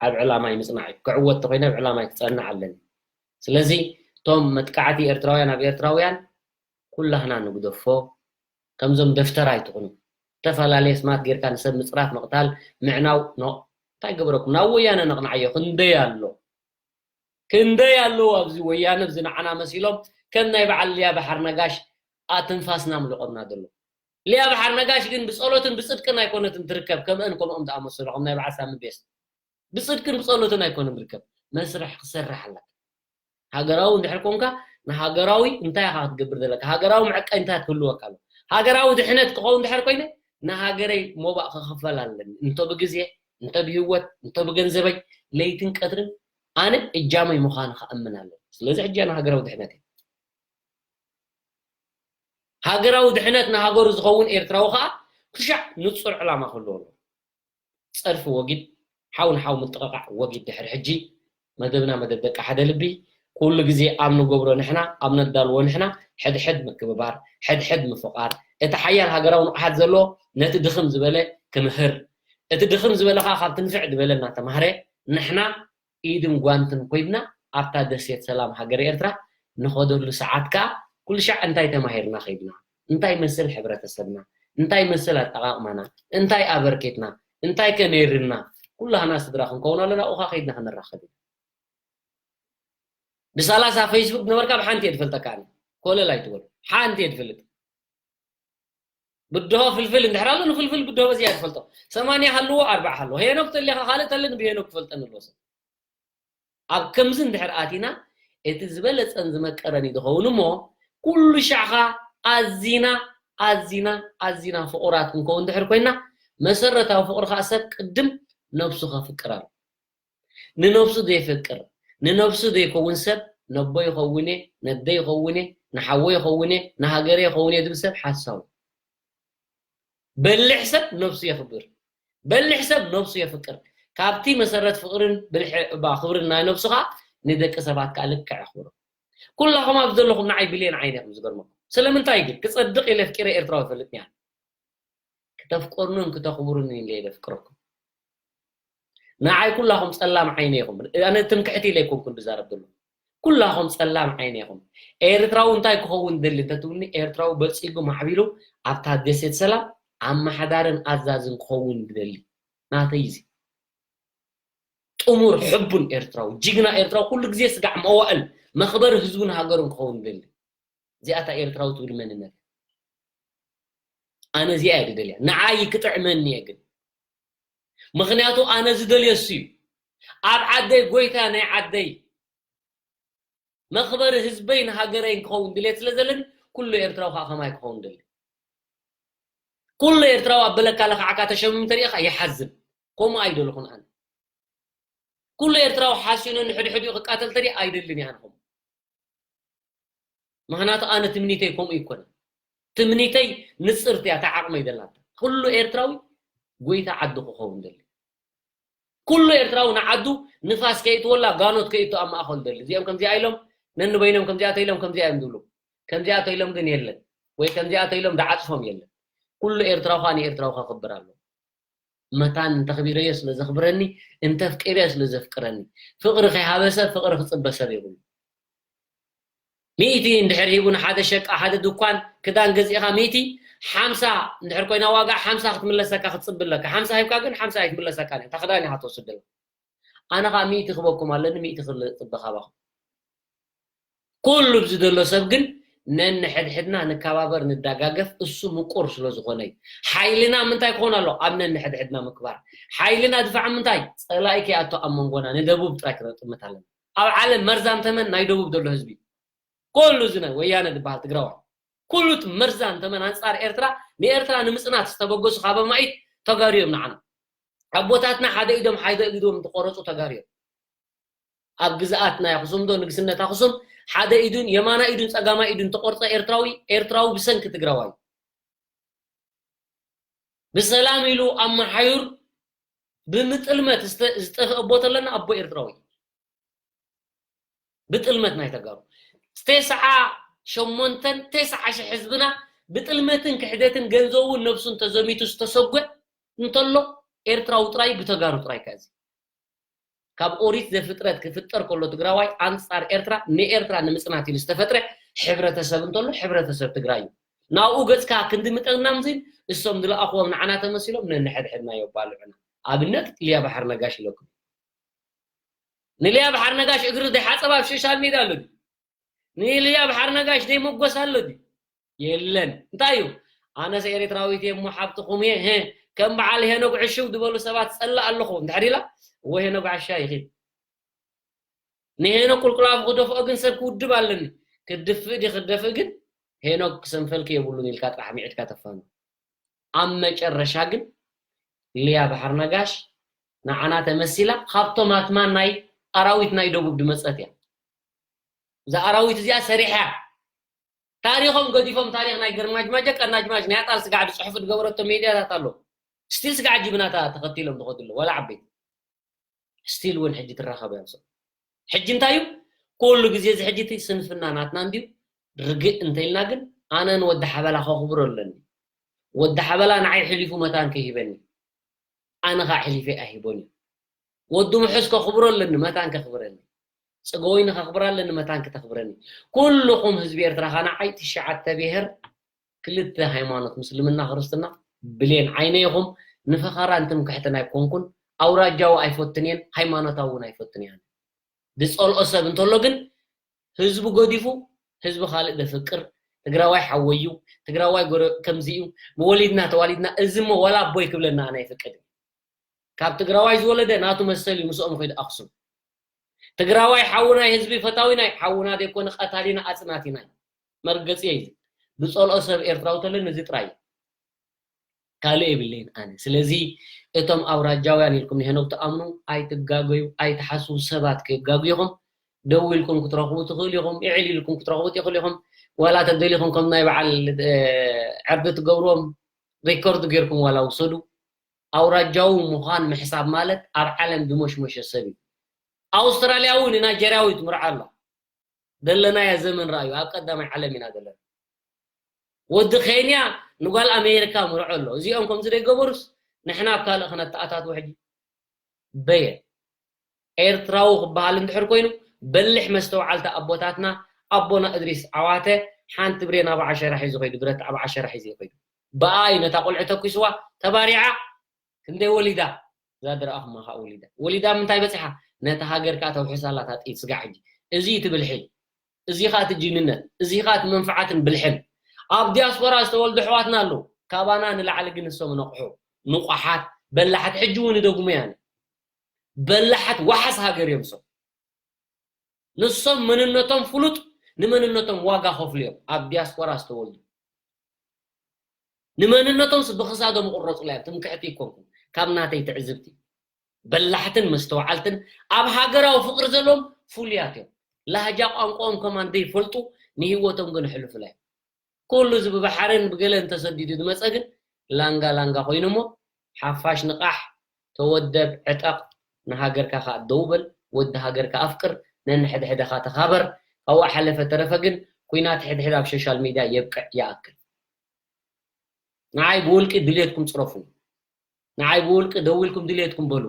ኣብ ዕላማይ ምጽናዕ እዩ። ክዕወት ተኾይነ ኣብ ዕላማይ ክጸንዕ ኣለኒ። ስለዚ እቶም መጥቃዕቲ ኤርትራውያን ኣብ ኤርትራውያን ኩላህና ንግደፎ። ከምዞም ደፍተር ኣይትኹኑ። ዝተፈላለየ ስማት ጌርካ ንሰብ ምጽራፍ፣ ምቕታል፣ ምዕናው፣ ኖ። እንታይ ገበረኩም? ናብ ወያነ ነቕንዓዮ። ክንደይ ኣሎ? ክንደይ ኣለዉ ኣብዚ ወያነ፣ ኣብዚ ንዓና መሲሎም ከም ናይ በዓል ሊያ ባሕር ነጋሽ ኣትንፋስና ምልቆምና ዘሎ። ሊያ ባሕር ነጋሽ ግን ብጸሎትን ብጽድቅን ኣይኮነትን ትርከብ፣ ከምአን ከምኦም ዝኣመሰሉ፣ ከም ናይ በዓል ሳሚ ቤስት። ብጽድቅን ብጸሎትን ኣይኮነን ዝርከብ። መስርሕ ክሰርሕ ኣለካ። ሃገራዊ እንድሕር ኮንካ፣ ንሃገራዊ እንታይ ኢኻ ክትገብር ዘለካ? ሃገራዊ መዐቀኒታት ክህልወካ ኣሎ። ሃገራዊ ድሕነት ክኸውን እንድሕር ኮይነ፣ ንሃገረይ ሞባእ ክኽፈል ኣለኒ። እንተ ብግዜ፣ እንተ ብህይወት፣ እንተ ብገንዘበይ፣ ለይትን ቀትርን ኣነ እጃመይ ምዃኑ ክኣምን ኣለኒ። ስለዚ ሕጂ ኣነ ሃገራዊ ድሕነት እየ። ሃገራዊ ድሕነት ንሃገሩ ዝኸውን ኤርትራዊ ኸኣ ክሻዕ ንጹር ዕላማ ክህልዎ ኣለዎ። ጸርፊ ወጊድ፣ ሓው ንሓው ምጥቕቓዕ ወጊድ። ድሕሪ ሕጂ መደብና መደብ ደቂ ሓደ ልቢ፣ ኩሉ ግዜ ኣብ ንገብሮ ንሕና፣ ኣብ ነዳልዎ ንሕና፣ ሕድሕድ ምክብባር፣ ሕድሕድ ምፍቓር፣ እቲ ሓያል ሃገራዊ ንቕሓት ዘለዎ ነቲ ድኽም ዝበለ ክምህር፣ እቲ ድኽም ዝበለ ኸኣ ካብ ትንፍዕ ዝበለ እናተማህረ፣ ንሕና ኢድን ጓንትን ኮይንና ኣብታ ደሴት ሰላም ሃገረ ኤርትራ ንኸደሉ ሰዓት ከኣ ኩሉ ሻዕ እንታይ ተማሂርና ከይድና፣ እንታይ መስል ሕብረተሰብና፣ እንታይ መስል ኣጠቓቕማና፣ እንታይ ኣበርኪትና፣ እንታይ ከ ነይርና፣ ኩላህና ስድራ ክንከውን ኣለና፣ ኣብኡ ከይድና ክንራኸብ ኢና። ብሰላሳ ፌስቡክ ነበርካ ብሓንቲ እየ ዝፈልጠካ ኣነ። ኮለል ኣይትበሉ። ሓንቲ እየ ዝፈልጥ። ብድሆ ፍልፍል እንድሕር ኣሎ ንፍልፍል ብድሆ በዚ እያ ዝፈልጦ። ሰማንያ ሃልዎ ኣርባዓ ሃልዎ። ሄኖክ ተሊኻ ካልእ ተልን ብሄኖክ ክፈልጠኒ ኣለዎ ሰብ። ኣብ ከምዚ እንድሕር ኣቲና እቲ ዝበለጸን ዝመቀረን እዩ ዝኸውን እሞ ኩሉ ሻዕኻ ኣዚና ኣዚና ኣዚና ፍቑራት ክንከውን እንድሕር ኮይና መሰረታዊ ፍቕሪ ኸኣ ሰብ ቅድም ነብሱ ከፍቅር ኣሎ። ንነብሱ ዘይፈቅር፣ ንነብሱ ዘይከውን ሰብ ነቦ ይኸውን እየ፣ ነደ ይኸውን እየ፣ ንሓወ ይኸውን እየ፣ ንሃገረ ይኸውን እየ ዝብል ሰብ ሓሳዊ። በሊሕ ሰብ ነብሱ የኽብር። በሊሕ ሰብ ነብሱ የፍቅር። ካብቲ መሰረት ፍቕርን ብልሒ እባ ክብርን ናይ ነብሱ ኸኣ ንደቂ ሰባት ከኣ ልክዕ ኣኽብሮ። ኩላኹም ኣብዚ ዘለኹም ንዓይ ብሌን ዓይነ ኢኹም ዝገርመኩም። ስለምንታይ ግን ክጸድቕ ኢለ ኣፍቂረ ኤርትራዊ ይፈልጥኒ እየ። ክተፍቅሩንን ክተኽብሩንን ኢለ እየ ዘፍቅረኩም። ንዓይ ኩላኹም ጸላም ዓይነ ኢኹም። ኣነ ትምክሕቲ ኢለ ኣይኮንኩን ዝዛረብ ዘለኹ። ኩላኹም ጸላም ዓይነ ኢኹም። ኤርትራዊ እንታይ ክኸውን ዝደሊ እንተትብሉኒ፣ ኤርትራዊ በልጺጉ ማዕቢሉ ኣብታ ደሴት ሰላም ኣመሓዳርን ኣዛዝን ክኸውን ዝደሊ። ናተይ እዚ። ጥሙር ሕቡን ኤርትራዊ፣ ጅግና ኤርትራዊ፣ ኩሉ ግዜ ስጋዕ መዋእል መኽበሪ ህዝቡን ሃገሩን ክኸውን ዝደሊ። እዚኣ እታ ኤርትራዊ ትብል መንነት። ኣነ እዚኣ እየ ዝደልያ። ንዓይ ክጥዕመኒ እየ ግን። ምኽንያቱ ኣነ ዝደልዮ እሱ እዩ። ኣብ ዓደይ ጎይታ ናይ ዓደይ መኽበሪ ህዝበይ ንሃገረይን ክኸውን ድሌት ስለ ዘለኒ ኩሉ ኤርትራዊ ከዓ ከማይ ክኸውን ደሊ። ኩሉ ኤርትራዊ ኣብ በለካ ለኽዓካ ተሸሚሙ ተሪእኻ ይሓዝን። ከምኡ ኣይደለኹን ኣነ። ኩሉ ኤርትራዊ ሓሲኑ ንሕድሕዲኡ ክቃተል ተሪእ ኣይደልን እየ ኣነ ከምኡ። ምኽንያቱ ኣነ ትምኒተይ ከምኡ ይኮነ። ትምኒተይ ንጽርቲ እያ፣ እታ ዓቕመይ ዘላታ። ኩሉ ኤርትራዊ ጎይታ ዓዱ ክኸውን ደሊ። ኩሉ ኤርትራዊ ንዓዱ ንፋስ ከይእትወላ ጋኖት ከይእቱ ኣብ ማእኸሉ ደሊ። እዚኦም ከምዚኣ ኢሎም ነንበይኖም ከምዚኣ ተኢሎም ከምዚኣ እዮም ዝብሉ። ከምዚኣ ተኢሎም ግን የለን። ወይ ከምዚኣ ተኢሎም ደዓጽፎም የለን። ኩሉ ኤርትራዊ ከዓ ንኤርትራዊ ከኽብር ኣለዎ። መታን እንተኽቢረዮ ስለ ዘኽብረኒ፣ እንተፍቂረዮ ስለ ዘፍቅረኒ። ፍቕሪ ከይሃበ ሰብ ፍቕሪ ክጽበ ሰብ የብሉ። ሚእቲ እንድሕር ሂቡ ንሓደ ሸቃ ሓደ ድኳን ክዳን ገዚእኻ ሚእቲ፣ ሓምሳ እንድሕር ኮይና ዋጋ ሓምሳ ክትምለሰካ ክትጽቢ ኣለካ። ሓምሳ ሂብካ ግን ሓምሳ ኣይትምለሰካን እያ። እታ ክዳን ኢኻ ትወስድ ዘለኻ። ኣነ ኸኣ ሚእቲ ክበኩም ኣለኒ፣ ሚእቲ ክጽበ ካባኹም። ኩሉ ኣብዚ ዘሎ ሰብ ግን ነንሕድሕድና ንከባበር ንደጋገፍ፣ እሱ ምቁር ስለ ዝኾነ እዩ። ሓይልና ምንታይ ክኾን ኣሎ? ኣብ ነንሕድሕድና ምክባር። ሓይልና ድፋዕ ምንታይ? ጸላኢ ከይኣቱ ኣብ መንጎና ንደቡብ ጥራይ ክነጥምት ኣለና። ኣብ ዓለም መርዛም ተመን ናይ ደቡብ ዘሎ ህዝቢ። ኩሉ እዚ ናይ ወያነ ዝበሃል ትግራዋይ። ኩሉ እቲ መርዛም ተመን ኣንጻር ኤርትራ፣ ንኤርትራ ንምጽናት ዝተበገሱ ካብ ኣማኢት ተጋሩ እዮም ንዓና። ኣቦታትና ሓደ ኢዶም ሓደ ኢዶም ተቆረጹ ተጋሩ እዮም። ኣብ ግዝኣት ናይ ኣኽሱም ዶ ንግስነት ኣኽሱም ሓደ ኢዱን የማና ኢዱን ጸጋማይ ኢዱን ተቆርጸ ኤርትራዊ፣ ኤርትራዊ ብሰንኪ ትግራዋይ። ብሰላም ኢሉ ኣብ መሓዩር ብምጥልመት ዝተ-፣ ዝጠፍአ ኣቦ ተለና ኣቦ ኤርትራዊ። ብጥልመት ናይ ተጋሩ። ተስዓ ሸሞንተን ተስዓ ሺሕ ህዝብና ብጥልመትን ክሕደትን ገንዘቡን ነብሱን ተዘሚቱ ዝተሰጎ እንተሎ ኤርትራዊ ጥራይ ብተጋሩ ጥራይ ከዚ። ካብ ኦሪት ዘፍጥረት ክፍጠር ከሎ ትግራዋይ ኣንጻር ኤርትራ ንኤርትራ ንምጽናት ኢሉ ዝተፈጥረ ሕብረተሰብ እንተሎ ሕብረተሰብ ትግራይ እዩ። ናብኡ ገጽካ ክንዲ ምጠናምዚን እሶም ዝለኣኽዎም ንዓና ተመሲሎም ነንሕድሕድና የባልዑና። ኣብነት ሊያ ባሕር ነጋሽ ኢለኩም። ንልያ ባሕር ነጋሽ እግሪ ዘይሓጸባ ኣብ ሶሻል ሚድያ ኣሎ ድዩ? ንልያ ባሕር ነጋሽ ዘይመጎስ ኣሎ ድዩ? የለን። እንታይ እዩ? ኣነስ ኤርትራዊት እየ እሞ ሓብትኹም እየ፣ ህ፣ ከም በዓል ሄኖግ ዕሽው ዝበሉ ሰባት ጸላእ ኣለኹ። እንድሕር ኢላ፣ እወ ሄኖግ ዓሻ ይኺድ። ንሄኖግ ቁልቁል ኣፉ ክደፍኦ ግን ሰብ ክውድብ ኣለኒ። ክድፍእ ድዩ ክደፍእ ግን ሄኖግ ክሰንፈልኪ የብሉን ኢልካ ጥራሕ ሚዒድካ ተፋኑ። ኣብ መጨረሻ ግን ሊያ ባሕር ነጋሽ ንዓና ተመሲላ ካብቶም ኣትማን ናይ ኣራዊት ናይ ደቡብ ድመጸት እያ። እዛ ኣራዊት እዚኣ ሰሪሓ ታሪኾም ገዲፎም ታሪኽ ናይ ገርማጅማጀ ቀናጅማጅ ናይ ኣጣል ስጋዕ ዝጽሕፉ ዝገበረቶ ሜድያታት ኣሎ። ስቲል ስጋዕ ጅብናታ ተኸቲሎም ዝኸዱ ኣለዉ። ዋላ ዓበይቲ። ስቲል እውን ሕጂ ትራኸብ እያ ምስኦም። ሕጂ እንታይ እዩ? ኩሉ ግዜ እዚ ሕጂ እቲ ስንፍና ናትና እንድዩ። ርግእ እንተኢልና ግን ኣነ ንወዲ ሓበላ ከኽብሮ ኣለኒ። ወዲ ሓበላ ንዓይ ሕሊፉ መታን ከይህበኒ። ኣነ ኸዓ ሕሊፈይ ኣይህቦን እዩ። ወዲ ምሑዝ ከኽብሮ ኣለኒ፣ መታን ከኽብረኒ። ጽገወይኒ ከኽብራ ኣለኒ፣ መታን ከተኽብረኒ። ኩልኹም ህዝቢ ኤርትራ ኸዓ ንዓይ ትሽዓተ ብሄር ክልተ ሃይማኖት ምስልምና ክርስትና ብሌን ዓይነ ኢኹም። ንፈኸራን ትምክሕትን ኣይኮንኩን። ኣውራጃዊ ኣይፈትን እየን፣ ሃይማኖታዊ እውን ኣይፈትን እየን። ዝጸልኦ ሰብ እንተሎ ግን ህዝቡ ገዲፉ ህዝቢ ካልእ ዘፍቅር ትግራዋይ ሓወይ እዩ፣ ትግራዋይ ጎረ-፣ ከምዚ እዩ፣ ብወሊድና ተዋሊድና እዚ እሞ ዋላ ኣቦይ ክብለና ኣነ ኣይፍቅድን። ካብ ትግራዋይ ዝወለደ ናቱ መሰል እዩ ምስኦም ይኸይድ ኣኽሱም። ትግራዋይ ሓውናይ ህዝቢ ፈታዊናይ ሓውና ዘይኮነ ቀታሊና ኣጽናቲናይ መርገጺ እዩ። ዝጸልኦ ሰብ ኤርትራዊ ተለኒ እዚ ጥራይ እዩ። ካልእ የብለይን ኣነ። ስለዚ እቶም ኣውራጃውያን ኢልኩም ንሄኖግ ትኣምኑ ኣይትጋገዩ፣ ኣይትሓስቡ። ሰባት ከየጋግዩኹም ደው ኢልኩም ክትረኽቡ ትኽእሉ ኢኹም፣ ኢዕል ኢልኩም ክትረኽቡ ትኽእሉ ኢኹም። ዋላ ተደሊኹም ከም ናይ በዓል፣ እ፣ ዕርዲ ትገብርዎም ሪኮርድ ጌርኩም ዋላ ውሰዱ። ኣውራጃዊ ምዃን ምሕሳብ ማለት ኣብ ዓለም ዝሞሽሞሸ ሰብ እዩ። ኣውስትራልያዊ ንናይጀርያዊ ትምርዖ ኣላ። ዘለናዮ ዘመን ረኣዩ፣ ኣብ ቀዳማይ ዓለም ኢና ዘለና። ወዲ ኬንያ ንጓል ኣሜሪካ ምርዖ ኣሎ። እዚኦም ከምዚ ዘይገበሩስ ንሕና ኣብ ካልእ ክነተኣታትዎ ሕጂ። በየ ኤርትራዊ ክበሃል እንድሕር ኮይኑ በሊሕ መስተውዓልቲ ኣቦታትና ኣቦና እድሪስ ዓዋተ ሓንቲ ብሬን ኣብ ዓሸራ ሒዙ ከይዱ፣ ብረት ኣብ ዓሸራ ሒዙ ከይዱ። ብኣ እዩ ነታ ቆልዑ ተኩስዋ፣ ተባሪዓ። ክንደይ ወሊዳ? እዛ ዝረኣኹማ ከዓ ወሊዳ። ወሊዳ ምንታይ በፂሓ? ነታ ሃገር ከዓ ተውሕሳ ኣላ እታ ጥይት ስጋዕ ሕጂ። እዚ እዩ እቲ ብልሒ። እዚ ከዓ እቲ ጅግንነት። እዚ ከዓ እቲ መንፍዓትን ብልሕን። ኣብ ዲያስፖራ ዝተወልዱ ኣሕዋትና ኣለዉ። ካባና ንላዕሊ ግን ንሶም ነቕሑ። ንቑሓት፣ በላሓት፣ ሕጂ እውን ይደግሙ እየ ኣነ። በላሓት ዋሓስ ሃገር እዮም እሶም። ንሶም መንነቶም ፍሉጥ፣ ንመንነቶም ዋጋ ከፍሉ እዮም። ኣብ ዲያስፖራ ዝተወልዱ ንመንነቶም ብክሳዶም ይቁረፁላ እዮም። ትምክሕቲ ይኮንኩም። ካብ ናተይ ትዕዝብቲ በላሕትን መስተውዓልትን ኣብ ሃገራዊ ፍቅሪ ዘለዎም ፍሉያት እዮም። ላህጃ ቋንቋኦም ከማን ዘይፈልጡ ንህይወቶም ግን ሕሉፍላ እዮም። ኩሉ እዚ ብባሕርን ብገለን ተሰዲዱ ዝመፀ ግን ላንጋ ላንጋ ኮይኑ እሞ ሓፋሽ ንቃሕ፣ ተወደብ፣ ዕጠቕ፣ ንሃገርካ ከዓ ደው በል፣ ወዲ ሃገርካ ኣፍቅር፣ ነንሕድሕድኻ ተኻበር። ካብኡ ሓለፈ ተረፈ ግን ኩናት ሕድሕድ ኣብ ሶሻል ሚድያ የብቅዕ ይኣክል። ንዓይ ብውልቂ ድሌትኩም ፅረፉ። ንዓይ ብውልቂ ደዊልኩም ድሌትኩም በሉ።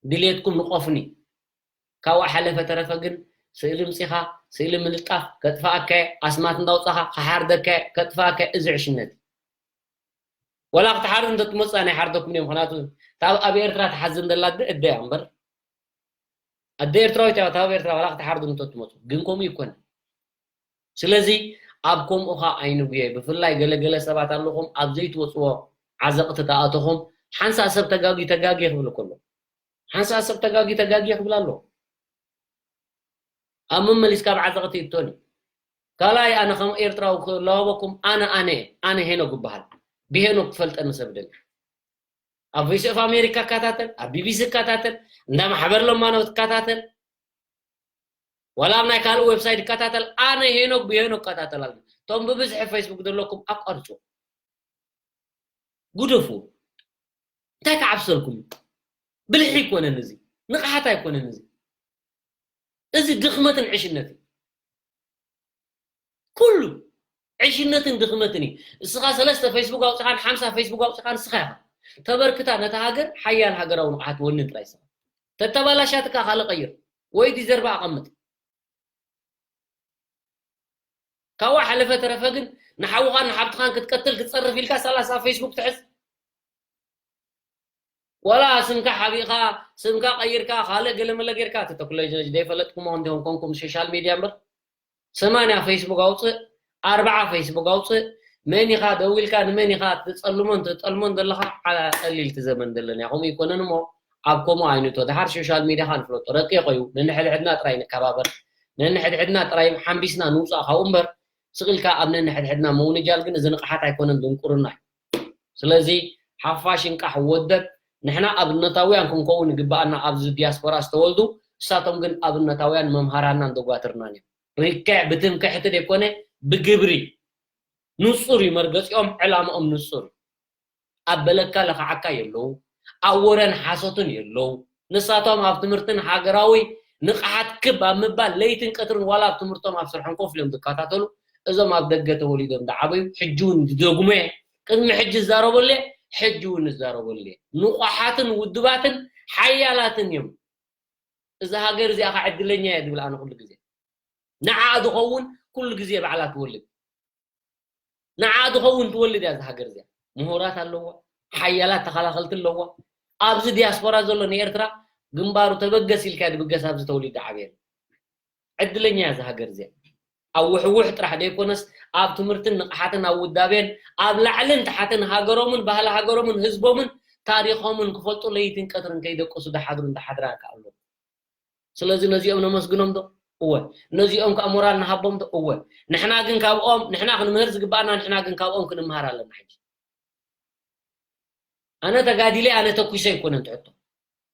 ድሌትኩም ንቆፍኒ። ካብኡ ሓለፈ ተረፈ ግን ስእሊ ምፂኻ ስእሊ ምልጣፍ ከጥፋኣካ ኣስማት እንዳውፃኻ ክሓርደካ ከጥፋኣካ እዚ ዕሽነት ወላ ክትሓርዱ እንተትመፁ ኣነ ይሓርደኩም እዮም። ምክንያቱ ኣብ ኤርትራ ትሓዝን ዘላ ኣደ እያ እምበር ኣደ ኤርትራዊት እያ። ኣብ ኤርትራ ወላ ክትሓርዱ እንተትመፁ ግን ከምኡ ይኮነ። ስለዚ ኣብ ከምኡ ኸ ኣይንጉየ። ብፍላይ ገለገለ ሰባት ኣለኹም ኣብ ዘይትወፅዎ ዓዘቕቲ ተኣተኹም ሓንሳእ ሰብ ተጋጊ ተጋጊ ክብል ከሎ ሓንሳእ ሰብ ተጋጊ ተጋጊ ክብል ኣሎ። ኣብ መመሊስካ ኣብ ዓዘቕቲ ይእቶን እዩ። ካልኣይ ኣነ ከም ኤርትራዊ ክላወበኩም ኣነ ኣነ ኣነ ሄኖግ ይበሃል። ብሄኖግ ክፈልጠኒ ሰብ ደሊ ኣብ ቮይስ ኦፍ ኣሜሪካ እከታተል፣ ኣብ ቢቢሲ እከታተል፣ እንዳ ማሕበር ለማኖት እከታተል፣ ዋላ ኣብ ናይ ካልእ ዌብሳይት እከታተል፣ ኣነ ሄኖክ ብሄኖክ እከታተል ኣሎ። እቶም ብብዝሒ ፌስቡክ ዘለኩም ኣቋርፁ። ጉደፉ። እንታይ ክዓብሰልኩም? ብልሒ ኣይኮነን እዚ። ንቕሓት ኣይኮነን እዚ። እዚ ድኽመትን ዕሽነትን። ኩሉ ዕሽነትን ድኽመትን እዩ። እስኻ ሰለስተ ፌስቡክ ኣውፅኻን ሓምሳ ፌስቡክ ኣውፅኻን እስኻ ኢኻ ተበርክታ ነታ ሃገር ሓያል ሃገራዊ ንቕሓት ወንን ጥራይ እስኻ ተተባላሻትካ ካልእ ቀይር ወይ ዲዘርባ ኣቐምጥ። ካብኡ ሓለፈ ተረፈ ግን ንሓውኻን ንሓብትኻን ክትቀትል ክትፀርፍ ኢልካ ሰላሳ ፌስቡክ ትሕዝ። ዋላ ስምካ ሓቢእኻ ስምካ ቀይርካ ካልእ ገለመለ ጌርካ እቲ ተክሎጅ ዘይፈለጥኩሞ እንዲሆም ኮንኩም ሶሻል ሚድያ እምበር ሰማንያ ፌስቡክ ኣውፅእ ኣርባዓ ፌስቡክ ኣውፅእ መን ኢኻ ደዊልካ ንመን ኢኻ ትፀልሞን ትጠልሞን ዘለኻ ቀሊል እቲ ዘመን ዘለና ከምኡ ይኮነን እሞ ኣብ ከምኡ ኣይንእቶ ድሓር ሶሻል ሚድያኻ ንፍለጦ ረቂቆ እዩ ነንሕድሕድና ጥራይ ንከባበር ነንሕድሕድና ጥራይ ሓንቢስና ንውፃእ ካብኡ እምበር ስቕ ኢልካ ኣብ ነንሕድሕድና ምውንጃል ግን እዚ ንቕሓት ኣይኮነን ድንቁርና እዩ ስለዚ ሓፋሽ እንቃሕ ወደብ ንሕና ኣብነታውያን ክንከውን ይግበኣና ኣብዚ ዲያስፖራ ዝተወልዱ እሳቶም ግን ኣብነታውያን መምሃራናን ደጓትርናን እዮም ርክዕ ብትምክሕቲ ደይኮነ ብግብሪ ንፁር እዩ መርገፂኦም ዕላምኦም ንፁር እዩ ኣብ በለካ ለኽዓካ የለዉ ኣብ ወረን ሓሶትን የለዉ ንሳቶም ኣብ ትምህርትን ሃገራዊ ንቕሓት ክብ ኣብ ምባል ለይትን ቀትርን ዋላ ኣብ ትምህርቶም ኣብ ስርሖም ኮፍ ኢሎም ዝከታተሉ እዞም ኣብ ደገ ተወሊዶም ዝዓበዩ ሕጂ እውን ዝደግሞ እየ ቅድሚ ሕጂ ዝዛረበሉ እየ ሕጂ እውን ዝዛረበሉ እየ ንቑሓትን ውድባትን ሓያላትን እዮም እዛ ሃገር እዚኣ ከዓ ዕድለኛ እየ ዝብል ኣነ ኩሉ ግዜ ንዓ ዝኸውን ኩሉ ግዜ ባዕላ ትወልድ ንዓ ዝኸውን ትወልድ እያ እዛ ሃገር እዚኣ ምሁራት ኣለዋ ሓያላት ተኸላኸልቲ ኣለዋ ኣብዚ ዲያስፖራ ዘሎ ንኤርትራ ግንባሩ ተበገስ ኢልካ ድብገስ ኣብዚ ተወሊዱ ዓብየ ዕድለኛ እያ እዛ ሃገር እዚኣ ኣብ ውሕውሕ ጥራሕ ዘይኮነስ ኣብ ትምህርትን ንቕሓትን ኣብ ውዳቤን ኣብ ላዕልን ታሕትን ሃገሮምን ባህሊ ሃገሮምን ህዝቦምን ታሪኾምን ክፈልጡ ለይትን ቀትርን ከይደቀሱ ዝሓድሩ እንዳሓድራ ከኣሎ ስለዚ ነዚኦም ነመስግኖም ዶ እወ ነዚኦም ከዓ ሞራል ንሃቦም ዶ እወ ንሕና ግን ካብኦም ንሕና ክንምህር ዝግባኣና ንሕና ግን ካብኦም ክንምሃር ኣለና ሕጂ ኣነ ተጋዲለ ኣነ ተኩሰ ኣይኮነን ትሕቶ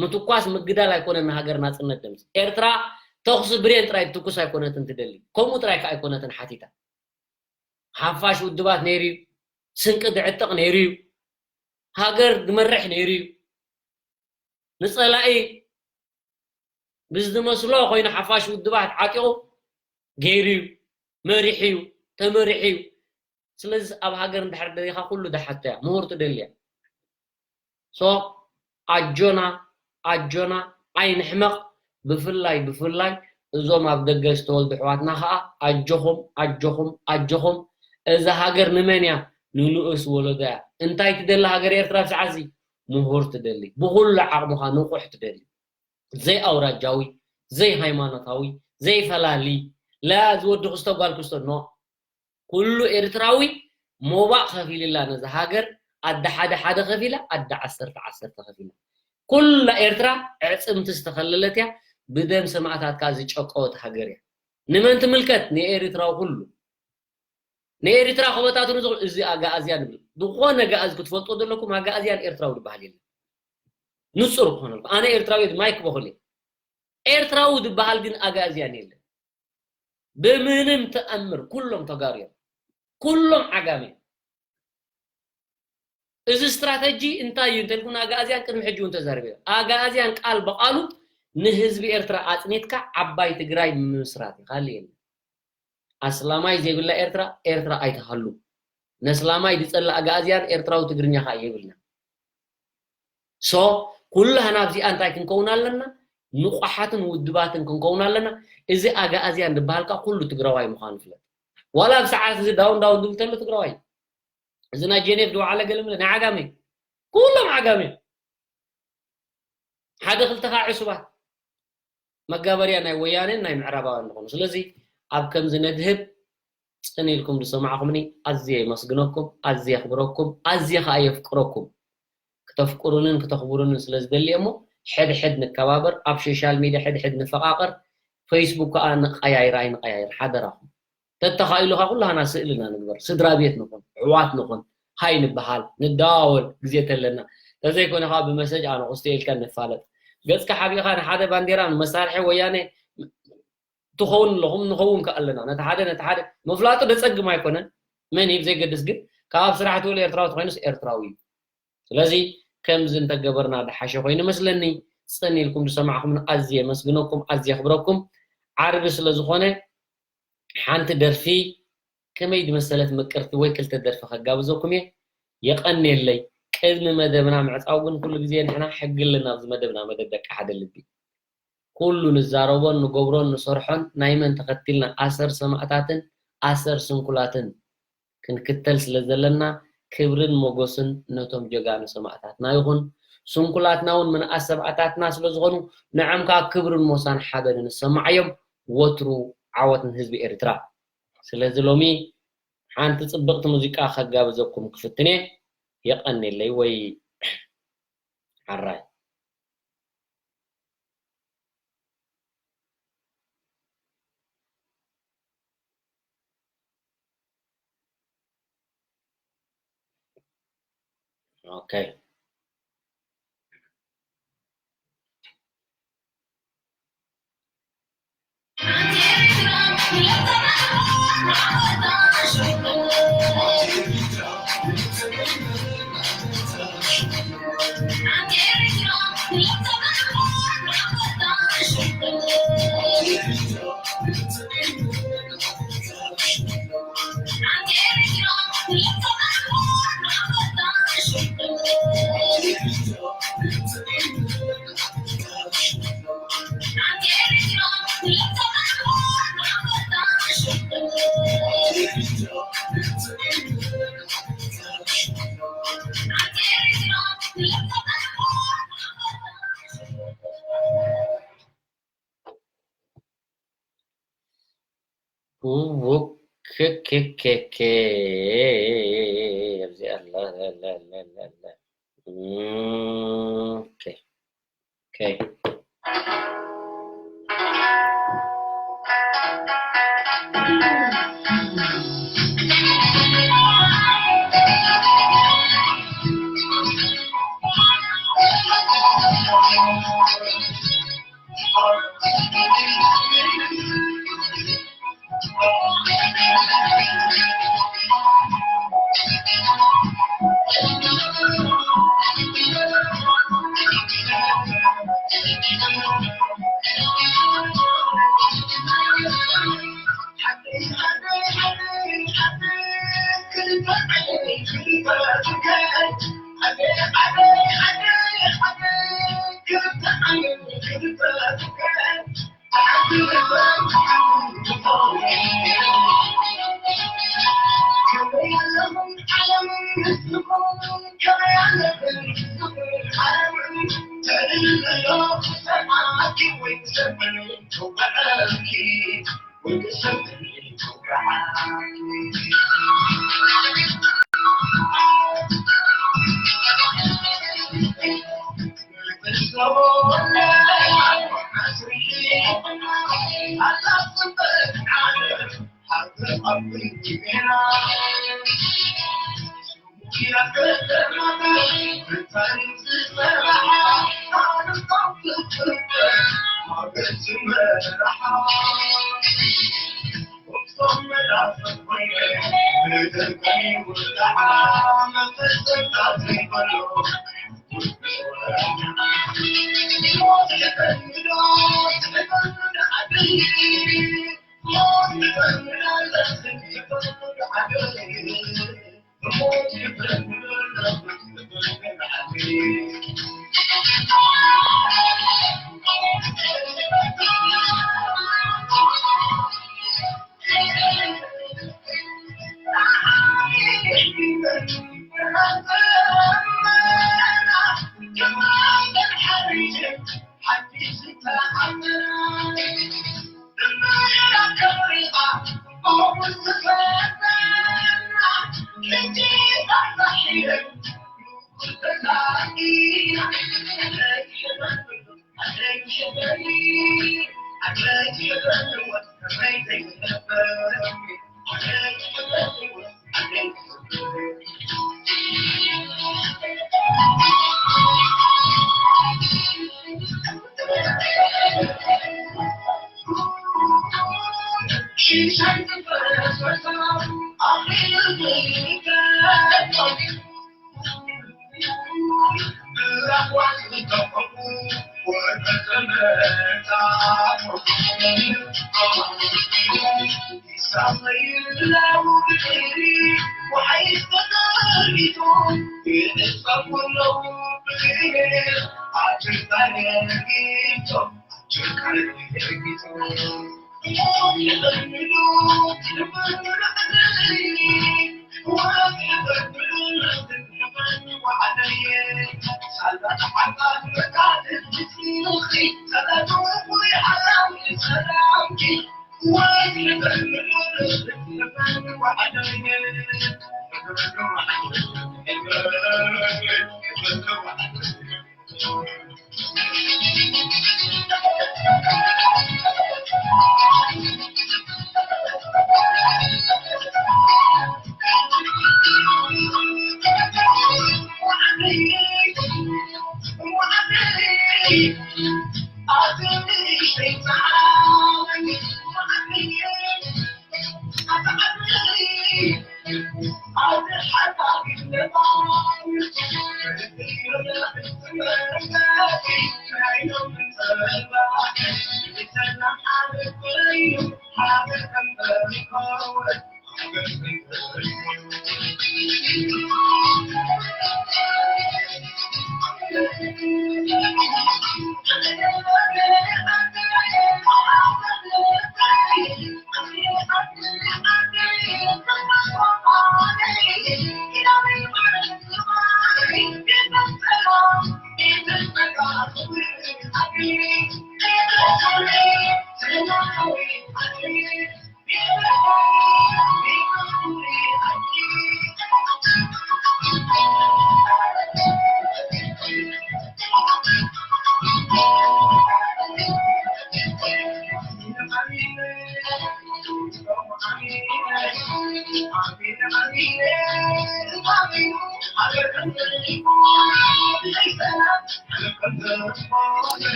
ምትኳስ ምግዳል ኣይኮነን ንሃገር ናፅነት ደምፅ ኤርትራ ተኩሲ ብሬን ጥራይ ትኩስ ኣይኮነትን ትደሊ ከምኡ ጥራይ ከዓ ኣይኮነትን ሓቲታ ሓፋሽ ውድባት ነይሩ እዩ ስንቂ ዝዕጥቕ ነይሩ እዩ ሃገር ዝመርሕ ነይሩ እዩ ንፀላኢ ብዝመስሎ ኮይኑ ሓፋሽ ውድባት ዓጢቑ ገይሩ እዩ መሪሑ እዩ ተመሪሑ እዩ ስለዚ ኣብ ሃገር እንድሕር ደሊኻ ኩሉ ድሓቶ እያ ምሁር ትደሊ እያ so ኣጆና ኣጆና ኣይንሕመቕ ብፍላይ ብፍላይ እዞም ኣብ ደገ ዝተወልዱ ኣሕዋትና ከዓ ኣጆኹም ኣጆኹም ኣጆኹም እዛ ሃገር ንመን እያ ንንኡስ ወለዶ እያ እንታይ ትደሊ ሃገር ኤርትራ ኣብ ሰዓት እዚ ምሁር ትደሊ ብኩሉ ዓቕምኻ ንቑሕ ትደሊ ዘይኣውራጃዊ ዘይሃይማኖታዊ ዘይፈላሊ ላ ዝወዲ ክስቶ ጓል ክስቶ no ኩሉ ኤርትራዊ ሞባእ ከፊልላ ነዛ ሃገር ኣደ ሓደ ሓደ ከፊላ ኣደ ዓሰርተ ዓሰርተ ከፊላ ኩላ ኤርትራ ዕፅምቲ ዝተኸለለት እያ ብደም ሰማእታት ከዓ ዝጨቀወት ሃገር እያ ንመን ትምልከት? ንኤሪትራዊ ኩሉ። ንኤሪትራ ክበታትኑ ዝኽእሉ እዚ ኣጋኣዝያን ይብል። ዝኾነ ኣጋኣዚ ክትፈልጦ ዘለኩም ኣጋኣዝያን ኤርትራዊ ዝበሃል የለን። ንጹር ክኾነልኩም። ኣነ ኤርትራዊ ማይክ በኹል እየ። ኤርትራዊ ዝበሃል ግን ኣጋኣዝያን የለን። ብምንም ተኣምር ኩሎም ተጋሩ እዮም። ኩሎም ዓጋመ እዮም። እዚ ስትራተጂ እንታይ እዩ እንተልኩም ኣጋኣዝያን ቅድሚ ሕጂ እውን ተዛሪበ። ኣጋኣዝያን ቃል ብቓሉ ንህዝቢ ኤርትራ ኣጽኒትካ ዓባይ ትግራይ ምምስራት እዩ። ካልእ የለን። ኣስላማይ ዘይብላ ኤርትራ፣ ኤርትራ ኣይትሃሉ። ነስላማይ ዝጸልእ ኣጋኣዝያን ኤርትራዊ ትግርኛ ከኣ የብልና። ሶ ኩላህና ኣብዚኣ እንታይ ክንከውን ኣለና? ንቑሓትን ውድባትን ክንከውን ኣለና። እዚ ኣጋኣዝያን ዝበሃልካ ኩሉ ትግራዋይ ምዃኑ ፍለጥ። ዋላ ኣብ ሰዓት እዚ ዳውን ዳውን ዝብል ተሎ ትግራዋይ እዩ። እዚ ናይ ጀኔቭ ዝወዓለ ገለ ምለ ናይ ዓጋመ እዩ። ኩሎም ዓጋመ እዮም። ሓደ ክልተ ከዓ ዕሱባት መጋበርያ ናይ ወያኔን ናይ ምዕራባውያን ዝኾኑ። ስለዚ ኣብ ከምዚ ነድህብ ጽን ኢልኩም ዝሰማዕኹምኒ ኣዝየ የመስግነኩም፣ ኣዝየ የኽብረኩም፣ ኣዝየ ከዓ የፍቅረኩም። ክተፍቅሩንን ክተኽብሩንን ስለ ዝደሊ እሞ ሕድሕድ ንከባበር፣ ኣብ ሶሻል ሚድያ ሕድሕድ ንፈቓቐር፣ ፌስቡክ ከዓ ንቀያይር ኣይንቀያይር ሓደራኹም። ተተኻኢሉ ከዓ ኩላህና ስእልና ንግበር፣ ስድራ ቤት ንኹን፣ ኣሕዋት ንኹን፣ ሃይ ንበሃል፣ ንደዋወል ግዜ ተለና። ተዘይኮነ ከዓ ብመሰጅ ኣነ ቁስቲ ኢልካ ንፋለጥ። ገጽካ ሓቢእኻ ንሓደ ባንዴራ ንመሳርሒ ወያነ ትኸውን ኣለኹም ንኸውን ከ ኣለና። ነቲ ሓደ ነቲ ሓደ ምፍላጡ ደጸግም ኣይኮነን። መን እዩ ብዘይገድስ ግን ካብ ስራሕ ትውል ኤርትራዊ ተኾይኑስ ኤርትራዊ እዩ። ስለዚ ከምዚ እንተገበርና ደሓሸ ኮይኑ መስለኒ። ጽን ኢልኩም ዝሰማዕኹም ኣዝየ የመስግነኩም፣ ኣዝየ የኽብረኩም። ዓርቢ ስለ ዝኾነ ሓንቲ ደርፊ ከመይ ዝመሰለት ምቅርቲ ወይ ክልተ ደርፊ ከጋብዘኩም እየ። የቐንየለይ። ቅድሚ መደብና ምዕጻው ግን ኩሉ ግዜ ንሕና ሕጊ ኣለና ኣብዚ መደብና፣ መደብ ደቂ ሓደ ልቢ። ኩሉ ንዛረቦን ንገብሮን ንሰርሖን ናይ መን ተኸቲልና ኣሰር ሰማእታትን ኣሰር ስንኩላትን ክንክተል ስለ ዘለና ክብርን ሞጎስን ነቶም ጀጋኑ ሰማእታትና ይኹን። ስንኩላትና እውን ምንኣስ ሰማእታትና ስለ ዝኾኑ ንዖም ከዓ ክብርን ሞሳን ሓበንን ዝሰማዓዮም። ወትሩ ዓወት ንህዝቢ ኤርትራ። ስለዚ ሎሚ ሓንቲ ጽብቕቲ ሙዚቃ ከጋብዘኩም ክፍትን እየ። የቐንየለይ ወይ ሓራይ። ኦኬ። ኡኬኬኬ ኣብዚ ኣላ ኣላ ኣላ ኣላ ኣላ። ኦኬ። ኦኬ።